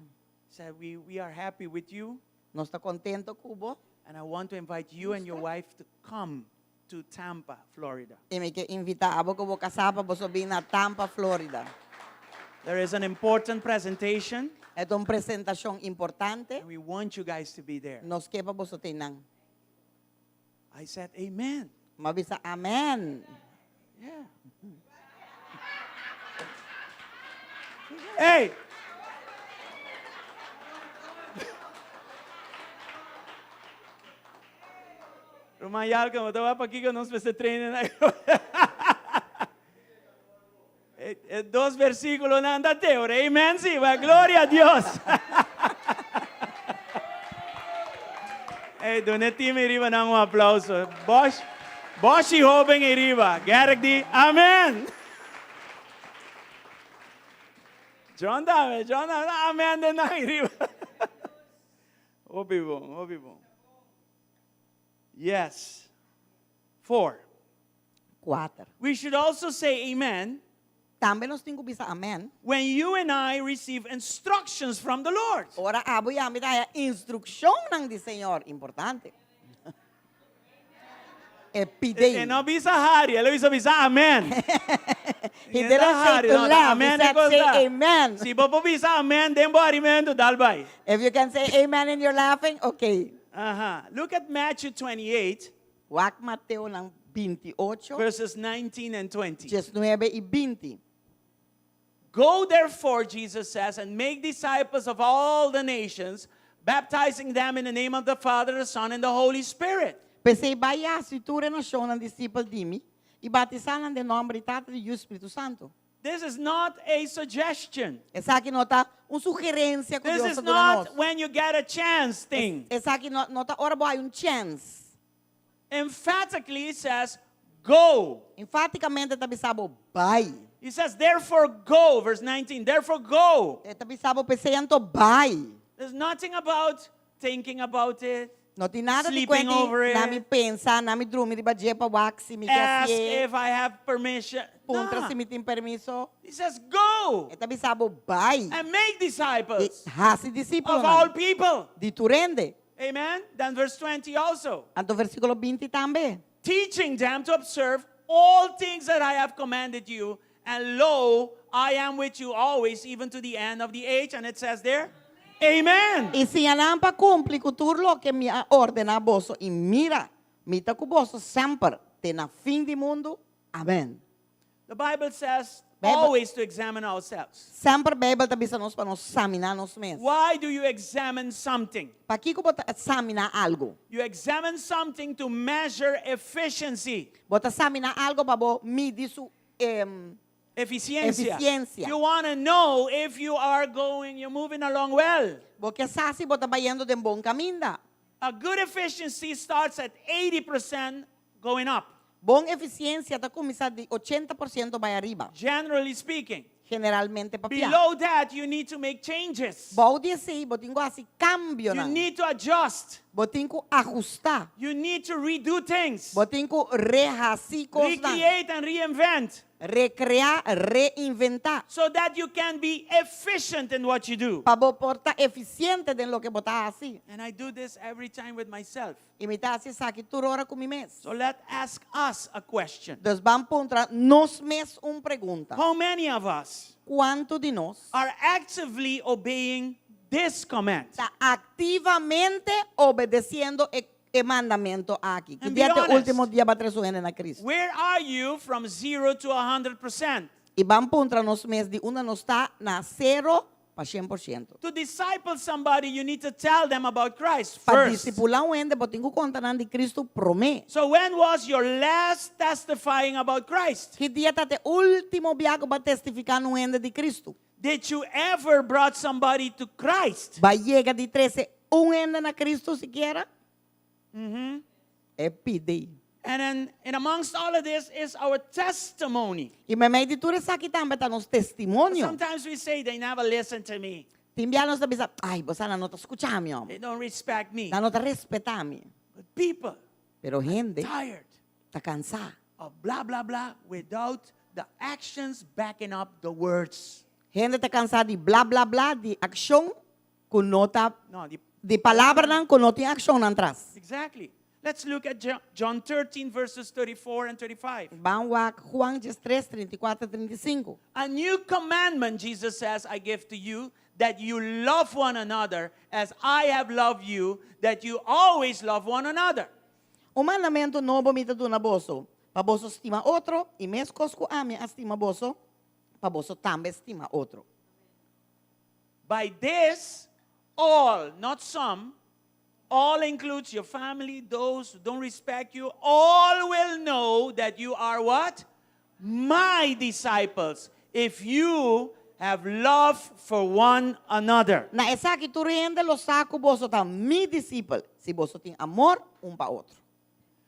said, we, we are happy with you. Nos ta kontentu ku bo. And I want to invite you and your wife to come to Tampa, Florida. I mi ke invitá abo ku bo kasá pa boso bin na Tampa, Florida. There is an important presentation. E ta un presentashon importante. And we want you guys to be there. Nos ke pa boso t'einan. I said, Amen. M'a bisa, Amèn. Yeah. Hey! Ruman Yalka, bo ta wak pakiko nos mester trainen E, e dos versículonan ta te, ora amen sí, ba gloria a Dios. Hey, duna e team riba nan un aplauso. Bosch, Bosch y hoben riba. Gerrit di, amen. John dame, John dame, amen den nan riba. Hopi bon, hopi bon. Yes. Four. Kuater. We should also say amen Tambe nos tin ku bisa amèn. when you and I receive instructions from the Lord. Ora abo i ami ta haya instrukshonnan di Señor. Importante. E pidei. E no bisa hari, el a bisa bisa amen. He didn't say to laugh, he said say amen. Si bo por bisa amen den bo harimentu, dal bai. If you can say amen and you're laughing, okay. Aha. Look at Matthew 28, Wak Mateonan 28, verses 19 and 20. 19 i 20. Go therefore, Jesus says, and make disciples of all the nations, baptizing them in the name of the Father, the Son, and the Holy Spirit. P'esei bai hasi tur e nashonnan disipel di mi, i batisá nan den nòmber di Tata, di Yu i Spiritu Santu. This is not a suggestion. Esaki no ta un sugerensia ku This Dios is ta duna nos. not when you get a chance thing. Esaki no, no ta ora bo hay un chèns. Emphatically, he says, go. Enfátikamente ta bisa bo, bai. He says, therefore go, verse 19, therefore go. E ta bisa bo, p'esei anto bai. There's nothing about thinking about it. No tin nada di Sleeping kuenti over it. na mi pensa, na mi drumi riba dje pa wak si mi ke Ask hasié. if I have permission. Puntra Nah. si mi tin permiso. He says, go E ta bisa bo, bai. and make I disciples hasi of disípulonan all people. di tur hende. Amen. Then verse 20 also. Anto versíkulo 20 tambe. Teaching them to observe all things that I have commanded you. And lo, I am with you always, even to the end of the age. And it says there, Amen. I siña nan pa kumpli ku tur loke mi a ordená boso, i mira, mi ta ku boso semper, te na fin di mundu. Amèn. The Bible says Bijbel- always to examine ourselves. Semper Beibel ta bisa nos pa nos saminá nos mes. Why do you examine something? Pakiko bo ta saminá algu? You examine something to measure efficiency. Bo ta saminá algu pa bo midi su em, Eficiencia. Eficiencia. You want to know if you are going, you're moving along well. Bo ke sa si bo ta bayendo den bon kaminda. A good efficiency starts at 80% going up, Bon efisiensia ta kuminsá di ochenta por siento bai ariba, generally speaking. generalmente papiá. Below that, you need to make changes. Bou di esei, bo tin ku hasi You kambionan. need to adjust. Bo tin ku ahustá. You need to redo things. Bo tin ku rehasí kosnan. Recreate and reinvent Rekreá, reinventá. so that you can be efficient in what you do. Pa bo por ta efisiente den loke bo ta hasi. And I do this every time with myself. I mi ta hasi esaki tur ora ku mi mes. So let ask us a question. Dus ban puntra nos mes un pregunta. How many of us Kuantu di nos are actively obeying this command? ta aktivamente obedesiendo e e mandamentu aki? Ki And be dia ta e honest. último dia bo a trese un hende na Cristo? Where are you from 0 to 100%? I ban puntra nos mes di unda nos ta na sero pa 100%. To disciple somebody, you need to tell them about Christ Pa first. disipulá un hende, bo tin ku konta nan di Cristo promé. So when was your last testifying about Christ? Ki dia ta te último bia ku bo a testifiká na un hende di Cristo? Did you ever brought somebody to Christ? Bo a yega di trese un hende na Cristo sikiera? E pidi. And then, and amongst all of this is our testimony. I meimei di tur esaki tambe ta nos testimonio. Sometimes we say they never listen to me. Tin bia nos ta bisa, ai, bo sa nan no ta skucha mi, homber. They don't respect me. Nan no ta respetá mi. But people Pero hende tired ta kansá. of blah blah blah without the actions backing up the words. Hende ta kansá di bla bla bla, di akshon ku no ta, No, di di palabranan ku no tin akshonnan tras. Exactly. Let's look at John 13 verses 34 and 35. Ban wak Juan 13, 34, 35. A new commandment, Jesus says, I give to you, that you love one another as I have loved you, that you always love one another. Un mandamentu nobo mi ta duna boso, pa boso stima otro, i meskos ku ami a stima boso, pa boso tambe stima otro. By this, all, not some, all includes your family, those who don't respect you, all will know that you are what? My disciples, if you have love for one another. Na esaki tur hende lo sa ku boso ta mi disipel, si boso tin amor un pa otro.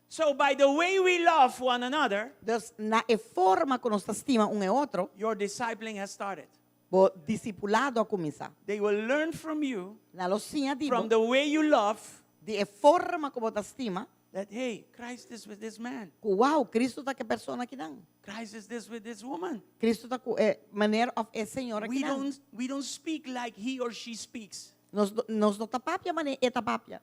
So by the way we love one another, Dus na e forma ku nos ta stima un e otro, your discipling has started. bo disipulado a kuminsá. They will learn from you, Nan lo siña di bo, from the way you love, di e forma ku bo ta stima, that hey, Christ is with this man. ku wow, Cristo ta ku e persona akinan. Christ is this with this woman. Cristo ta ku e meneer òf e señora We akinan. don't we don't speak like he or she speaks. Nos nos no ta papia manera e ta papia.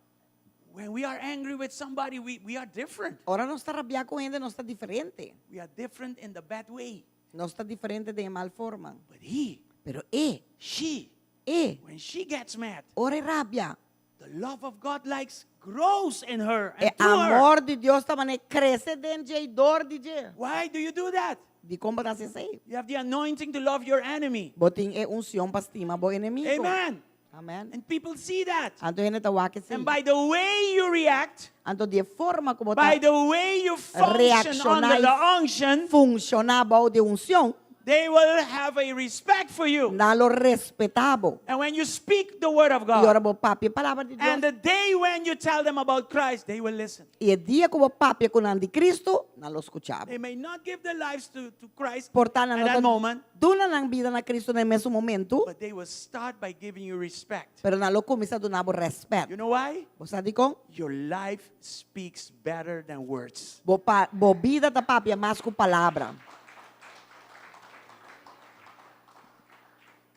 When we are angry with somebody, we, we are different. Ora nos ta rabiá ku hende, nos ta diferente. We are different in the bad way. Nos ta diferente den e mal forma. But he, Pero e, she, e, when she gets mad, ora e rabia, the love of God likes grows in her and e through her. amor di Dios ta manera krese den dje i dor di dje. Why do you do that? Dikon bo ta hasi esei? You have the anointing to love your enemy. Bo tin e unshon pa stima bo enemigo. Amen. Amen. And people see that. Anto hende ta wak esei. And by the way you react, Anto di e forma ku bo ta by the way you function under reakshoná the i unction, funshoná bou di unshon, they will have a respect for you. nan lo respetá bo. And when you speak the word of I ora God, bo papia e palabra di and Dios, the day when you tell them about Christ, they will listen. i e dia ku bo papia ku nan di Kristu, nan lo skucha bo. They may not give their lives to, to Christ Por ta nan at no that ta moment, duna nan bida na Kristu na e mesun momentu, but they will start by giving you respect. pero nan lo kuminsá duna bo rèspèt. You know why? Bo sa dikon? Your life speaks better than words. Bo pa, bo bida ta papia mas ku palabra.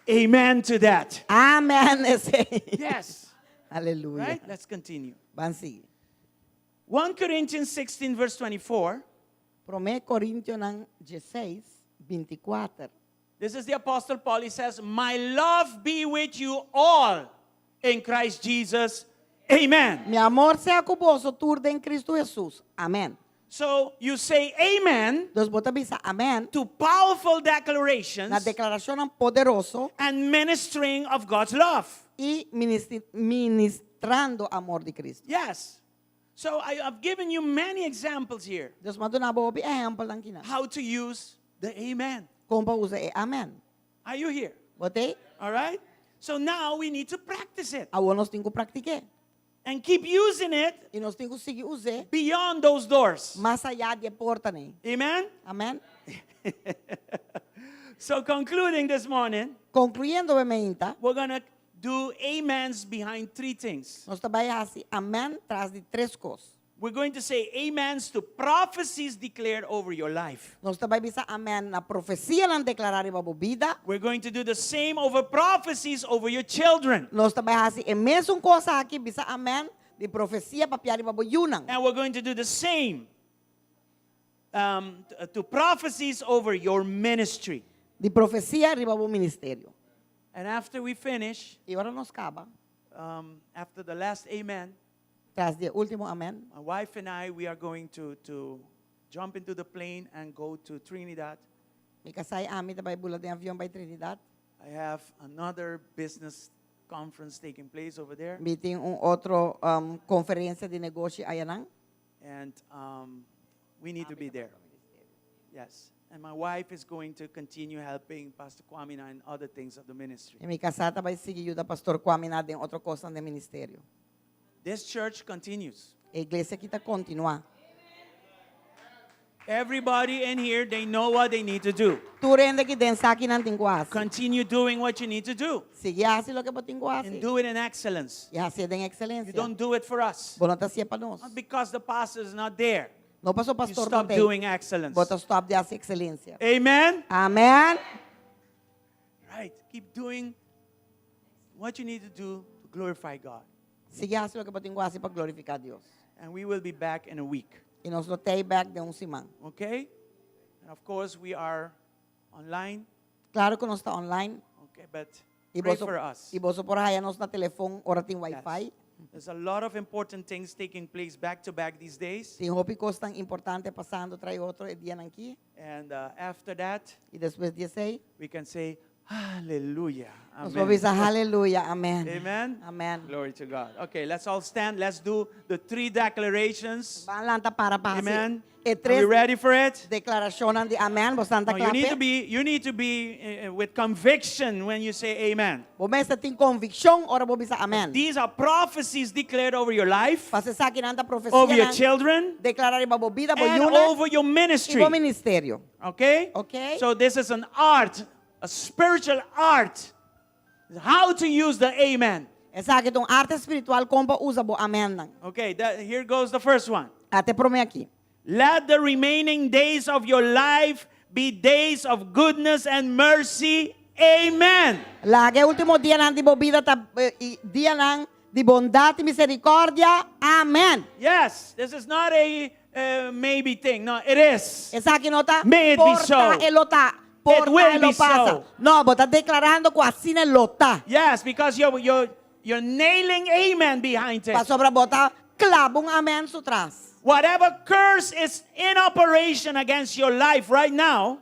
Amen to that. Amen. Esei. Yes. Aleluya. Right? Let's continue. Ban sigui. 1 Corinthians 16, verse 24. Promé Korintionan 16, 24. This is the Apostle Paul. He says, My love be with you all in Christ Jesus. Amen. Mi amor sea ku boso tur den Kristu Hesus. Amèn. So you say amen Dus bo ta bisa amèn to powerful na declarations deklarashonnan poderoso and ministering of God's love. i ministrando amor di Kristu. Yes. So I, have given you many examples here Dus m'a duna bo hopi ehèmpelnan akinan. how to use the amen. Kon pa usa e amèn. Are you here? Bo t'ei? All right? So now we need to practice it Awor nos tin ku praktik'é. and keep using it I nos tin ku sigui us'é beyond those doors. mas ayá di e portanan. Amen? Amèn? So concluding this morning, Konkluyendo awe mainta, we're going to do amens behind three things. nos ta bai hasi amèn tras di tres kos. We're going to say amens to prophecies declared over your life. Nos ta bai bisa amèn na profesianan deklará riba bo bida. We're going to do the same over prophecies over your children. Nos ta bai hasi e mesun kos aki, bisa amèn di profesia papiá riba bo yunan. And we're going to do the same um, to prophecies over your ministry. Di profesia riba bo ministerio. And after we finish, I ora nos kaba, um, after the last amen, tras di e último amèn, my wife and I, we are going to, to jump into the plane and go to Trinidad. mi kasá i ami ta bai bula den avion bai Trinidad. I have another business conference taking place over there. Mi tin un otro um, konferensia di negoshi ayanan. And um, we need to be there. Yes. And my wife is going to continue helping Pastor Kwamina and other things of the ministry. I mi kasá ta bai sigui yuda Pastor Kwamina den otro kosnan den ministerio. This church continues. E iglesia aki ta kontinuá. Everybody in here, they know what they need to do. Tur hende aki den sa ki nan tin ku hasi. Continue doing what you need to do Sigui hasi loke bo tin ku and hasi. do it in excellence. I hasié den You ekselensia. don't do it for us. Bo no ta hasié pa nos. Not because the pastor is not there. No paso You pastor no stop t'ei. doing excellence. Bo ta stòp di hasi ekselensia. Amen. Amèn. Right. Keep doing what you need to do to glorify God. Sigui hasi loke bo tin ku hasi pa glorifiká Dios. And we will be back in a week. I nos lo t'ei bèk den un siman. Okay? And of course, we are online. Klaro ku nos ta online. Okay, but I pray boso, for us. i boso por haya nos na telefòn ora tin wifi. Yes. There's a lot of important things taking place back to back these days. Tin hopi kosnan importante pasando tras otro e dianan aki. And uh, after that, I despues di esei, we can say, Hallelujah. nos por Amen. bisa haleluya, amèn. Amen. Amèn. Glory to God. Okay, let's all stand. Let's do the three declarations. Ban lanta para pa hasi Amen. e Are we tres ready for it? deklarashonnan di amèn. Bo ta No, you need to kla p'e? be you need to be eh, with conviction when you say amen. Bo mester tin konvikshon ora bo bisa amèn. These are prophecies declared over your life, Paso esakinan ta over your profesianan children, deklará riba bo bida, bo and yunan over your i ministry. bo ministerio. Okay? Okay. So this is an art, a spiritual art. How to use the amen. Esaki ta un arte spiritual kon pa usa bo amènnan. Okay, that, here goes the first one. Ata e promé aki. Let the remaining days of your life be days of goodness and mercy. Amen. Laga e último dianan di bo bida ta eh, dianan di bondat i miserikòrdia. Amèn. Yes, this is not a uh, maybe thing. No, it is. Esaki no ta May it be so. por ta e lo ta. Por ta It will e lo be pasa. so. No, bo ta deklarando ku asina e lo ta. Yes, because you're, you're, you're nailing amen behind it. Pasobra bo ta klaba un amèn su tras. Whatever curse is in operation against your life right now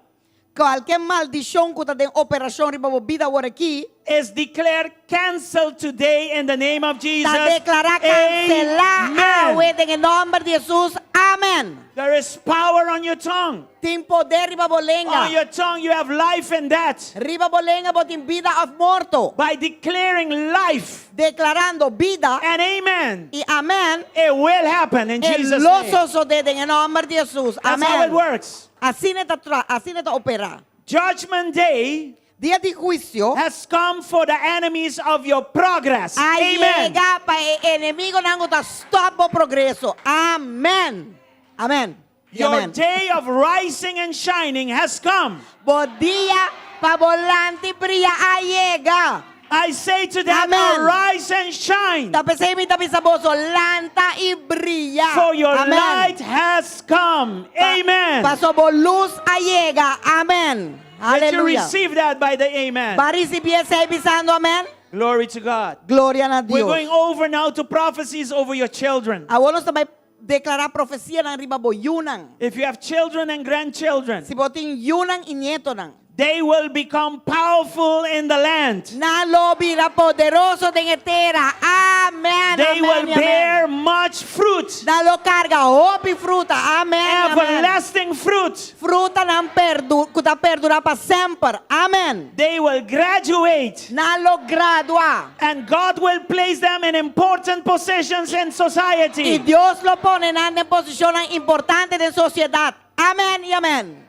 Kualke maldishon ku ta den operashon riba bo bida awor aki, is declared canceled today in the name of Jesus. ta deklará kanselá Amen. awe den e nòmber di Hesus. Amèn. There is power on your tongue. Tin poder riba bo On lenga. your tongue, you have life and death. Riba bo lenga bo tin bida òf morto. By declaring life Deklarando bida and amen, i amèn, it will happen in e Jesus' lo name. sosodé den e nòmber di Hesus. That's how it Amèn. works. Asina e ta tra, asina e ta operá. Judgment Day Dia di huisio has come for the enemies of your progress. a Amen. yega pa e enemigunan ku ta stòp bo progreso. Amèn. Amèn. I Your amèn. day of rising and shining has come. Bo dia pa bo lanta i bria a yega. I say to that, Amen. arise and shine, Ta p'esei mi ta bisa boso, lanta i bria. for your Amen. light has come. Amen. Paso bo lus a yega. Amen. Let you Aleluya. receive that by the amen. Bo a risibí esei bisando amen. Glory to God. Gloria na We're Dios. going over now to prophecies over your children. Awor nos ta bai deklará profesianan riba bo yunan. If you have children and grandchildren, Si bo tin yunan i nietonan. they will become powerful in the land. Nan lo bira poderoso den e tera. Amen. They amen, will amen. bear much fruit, Nan lo karga hopi fruta. Amen. Amen. everlasting fruit. Frutanan perdu, ku ta perdurá pa semper. Amen. They will graduate, Nan lo gradua. and God will place them in important positions in I society. Dios lo pone nan den posishonnan importante den sosiedat. Amen i amen.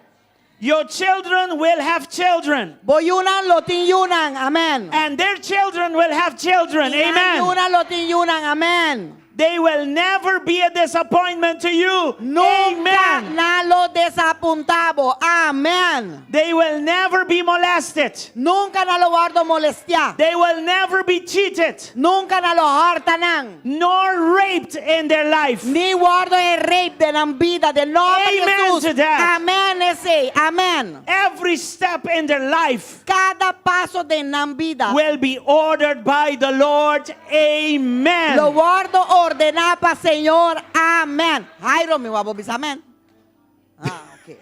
Your children will have children, Bo yunan lo tin yunan. Amen. and their children will have children. I nan Amen. yunan lo tin yunan. Amen. They will never be a disappointment to you. Nunka Amen. nan lo desapuntá bo. Amen. They will never be molested. Nunka nan lo wòrdu molestiá. They will never be cheated Nunka nan lo hòrta nan. nor raped in their life. Ni wòrdu rape den nan bida. Den nòmber di Amen Hesus. to that. Amen. Esei. Amen. Every step in their life Kada paso den nan bida. will be ordered by the Lord. Amen. Lo wòrdu ordená pa Señor. Amen. Jairo, mi wak bo bisa amen. Ah, ok.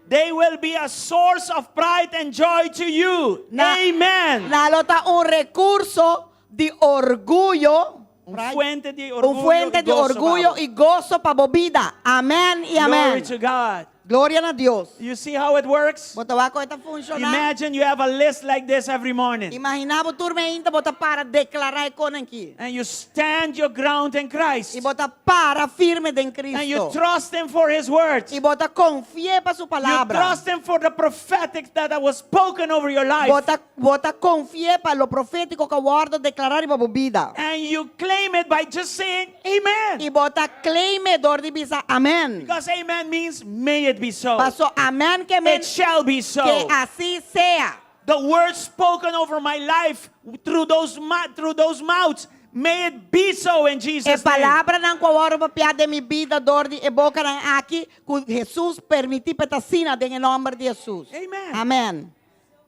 They will be a source of pride and joy to you. Na- Amen. Nan lo ta un rekurso di orguyo. Un fuente di orguyo Un fuente i di goso orguyo pa bo. i goso pa bo bida. Amen i amen. Glory to God. Gloria na Dios. You see how it works? Bo ta wak kon e ta funshoná. Imagine you have a list like this every morning. Imaginá bo tur mainta bo ta para deklará e kosnan aki. And you stand your ground in Christ. I bo ta para firme den And you Kristu. trust Him for His words. I bo ta konfia pa su You palabra. trust Him for the prophetic that was spoken over your life. Bo ta bo ta konfia pa lo profétiko ku a wòrdu deklará riba bo bida. And you claim it by just saying amen. I bo ta claim e dor di bisa amen. Because amen means may it be so. Paso amen ke men It shall be so. ke asina sea. The words spoken over my life through those through those mouths, may it be so in E Jesus' name. palabranan ku a wòrdu papiá den mi bida dor di e bokanan aki ku Hesus permití pa ta asina den e nòmber di Hesus. Amen. Amen.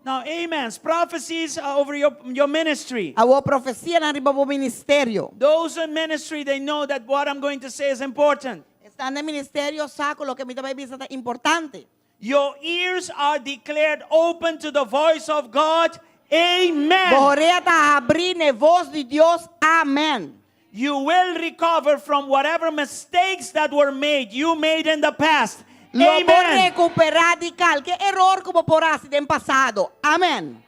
Now, amens. Prophecies are over your ministry. Awor profesianan riba bo ministerio. Those in ministry, they know that what I'm going to say is important. Esnan den ministerio sa ku loke mi ta bai bisa ta importante. Your ears are declared open to the voice of God. Amen. Bo orea ta habrí na e bos di Dios. Amen. You will recover from whatever mistakes that were made, you made in the past. Lo bo Amen. rekuperá di kualke eror ku bo por a hasi den pasado. Amen.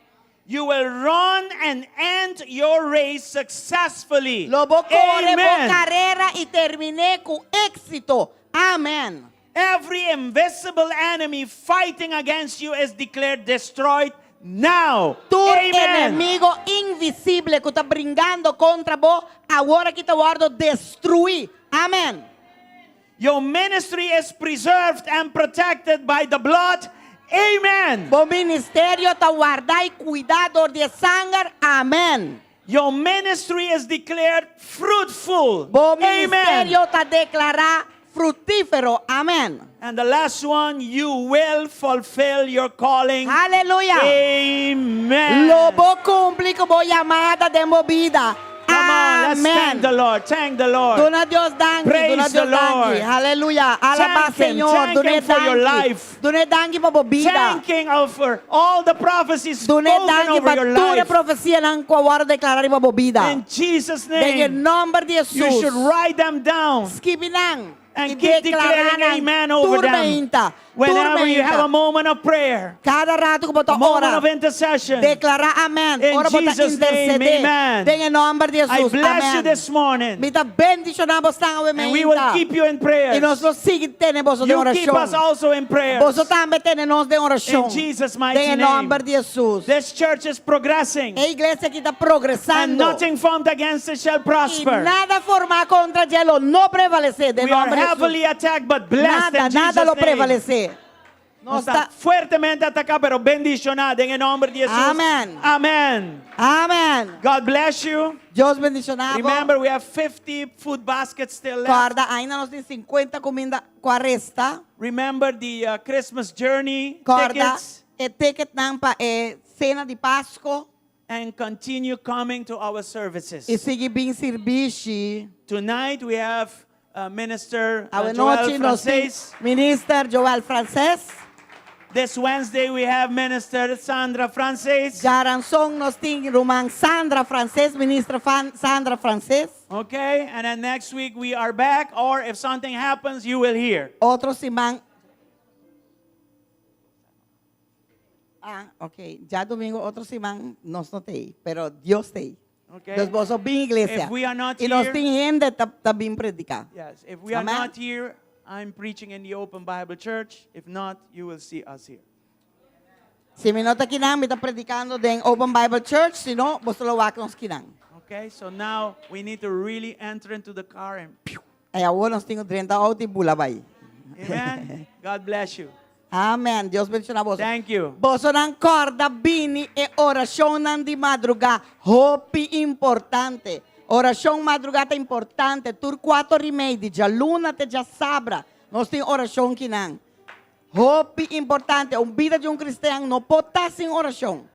You will run and end your race successfully. Lo bo kore bo Amen. karera i termin'é ku éksito. Amen. Every invisible enemy fighting against you is declared destroyed now. Tur Amen. enemigu invisibel ku ta bringando kontra bo, awor aki ta wòrdu destruí. Amen. Your ministry is preserved and protected by the blood. Amen. Bo ministerio ta wardá i kuidá dor di sanger. Amen. Your ministry is declared fruitful. Bo Amen. ministerio ta deklará frutífero. Amen. And the last one, you will fulfill your calling. Aleluya. Amen. Lo bo kumpli ku bo yamada den bo bida. Come on, let's Amen. thank the Lord. Thank the Lord. Duna Dios danki, Praise duna the Dios danki. Lord. Aleluya. Alabá Thank him, Señor. thank Duna him for your danki. life. Duna danki pa bo bida. Thanking of for all the prophecies Duna spoken danki over pa your tur life. profesianan ku a wòrdu deklará riba bo bida. In Jesus' Den e name, nòmber di you Hesus. should write them down Skibi nan. and I keep declaring deklará nan amen over them. Tur mainta. Whenever you have a Tur mainta. moment of prayer, Kada ratu ku bo ta a moment ora. of intercession, Deklará amen. In Ora bo ta Jesus' name, intersedé. amen. Den e nòmber di I Hesus. bless you Amen. this morning. Mi ta bendishoná boso And we will keep you in I nos prayers. lo sigui tene boso den You keep us orashon. also in prayers. Boso tambe tene nos den orashon. In Jesus' mighty Den name. nòmber di Hesus. This church is progressing. E iglesia aki ta And progresando. nothing formed against it shall I prosper. nada formá kontra dje lo no prevalesé. Den We are nòmber di Hesus. heavily attacked, but blessed Nada, in nada Jesus' lo name. prevalesé. Nos Nos ta ta- fuertemente ataká, pero bendishoná den nòmber di Hesus. Amen. Amen. Amen. God bless you. Dios bendishoná bo. Remember, we have 50 food baskets still left. Kòrda, ainda nos tin 50 kuminda ku a resta. Remember the Christmas journey Kòrda, tickets e ticketnan pa e sena di Pasku. and continue coming to our services. I sigui bin servisio. Tonight we have Minister Awe Joel nochi nos tin Frances. Minister Joel Frances. This Wednesday we have Minister Sandra Frances. Djaranson nos tin ruman Sandra Frances, Minister Fan, Sandra Frances. Okay, and then next week we are back, or if something happens, you will hear. Otro siman. Ah, ok. Djadumingu otro siman nos no t'ei, pero Dios t'ei. Okay. Dus boso bin iglesia. If we are not I nos here- tin hende ta, ta bin prediká. Yes, if we are Amen. not here, I'm preaching in the Open Bible Church. If not, you will see us here. Si mi no ta akinan, mi ta predikando den Open Bible Church, si no, boso lo wak nos akinan. Okay, so now we need to really enter into the car and pew. I awor nos tin ku drenta outo i bula bai. Amen. God bless you. Amen. Dios bendishoná boso. Thank you. Bosonan kòrda bini e orashonnan di madrugá. Hopi importante. Orashon madrugá ta importante. Tur kuater i mei di djaluna te djasabra. Nos tin orashon kinan. Hopi importante. Un bida di un kristian no por ta sin orashon.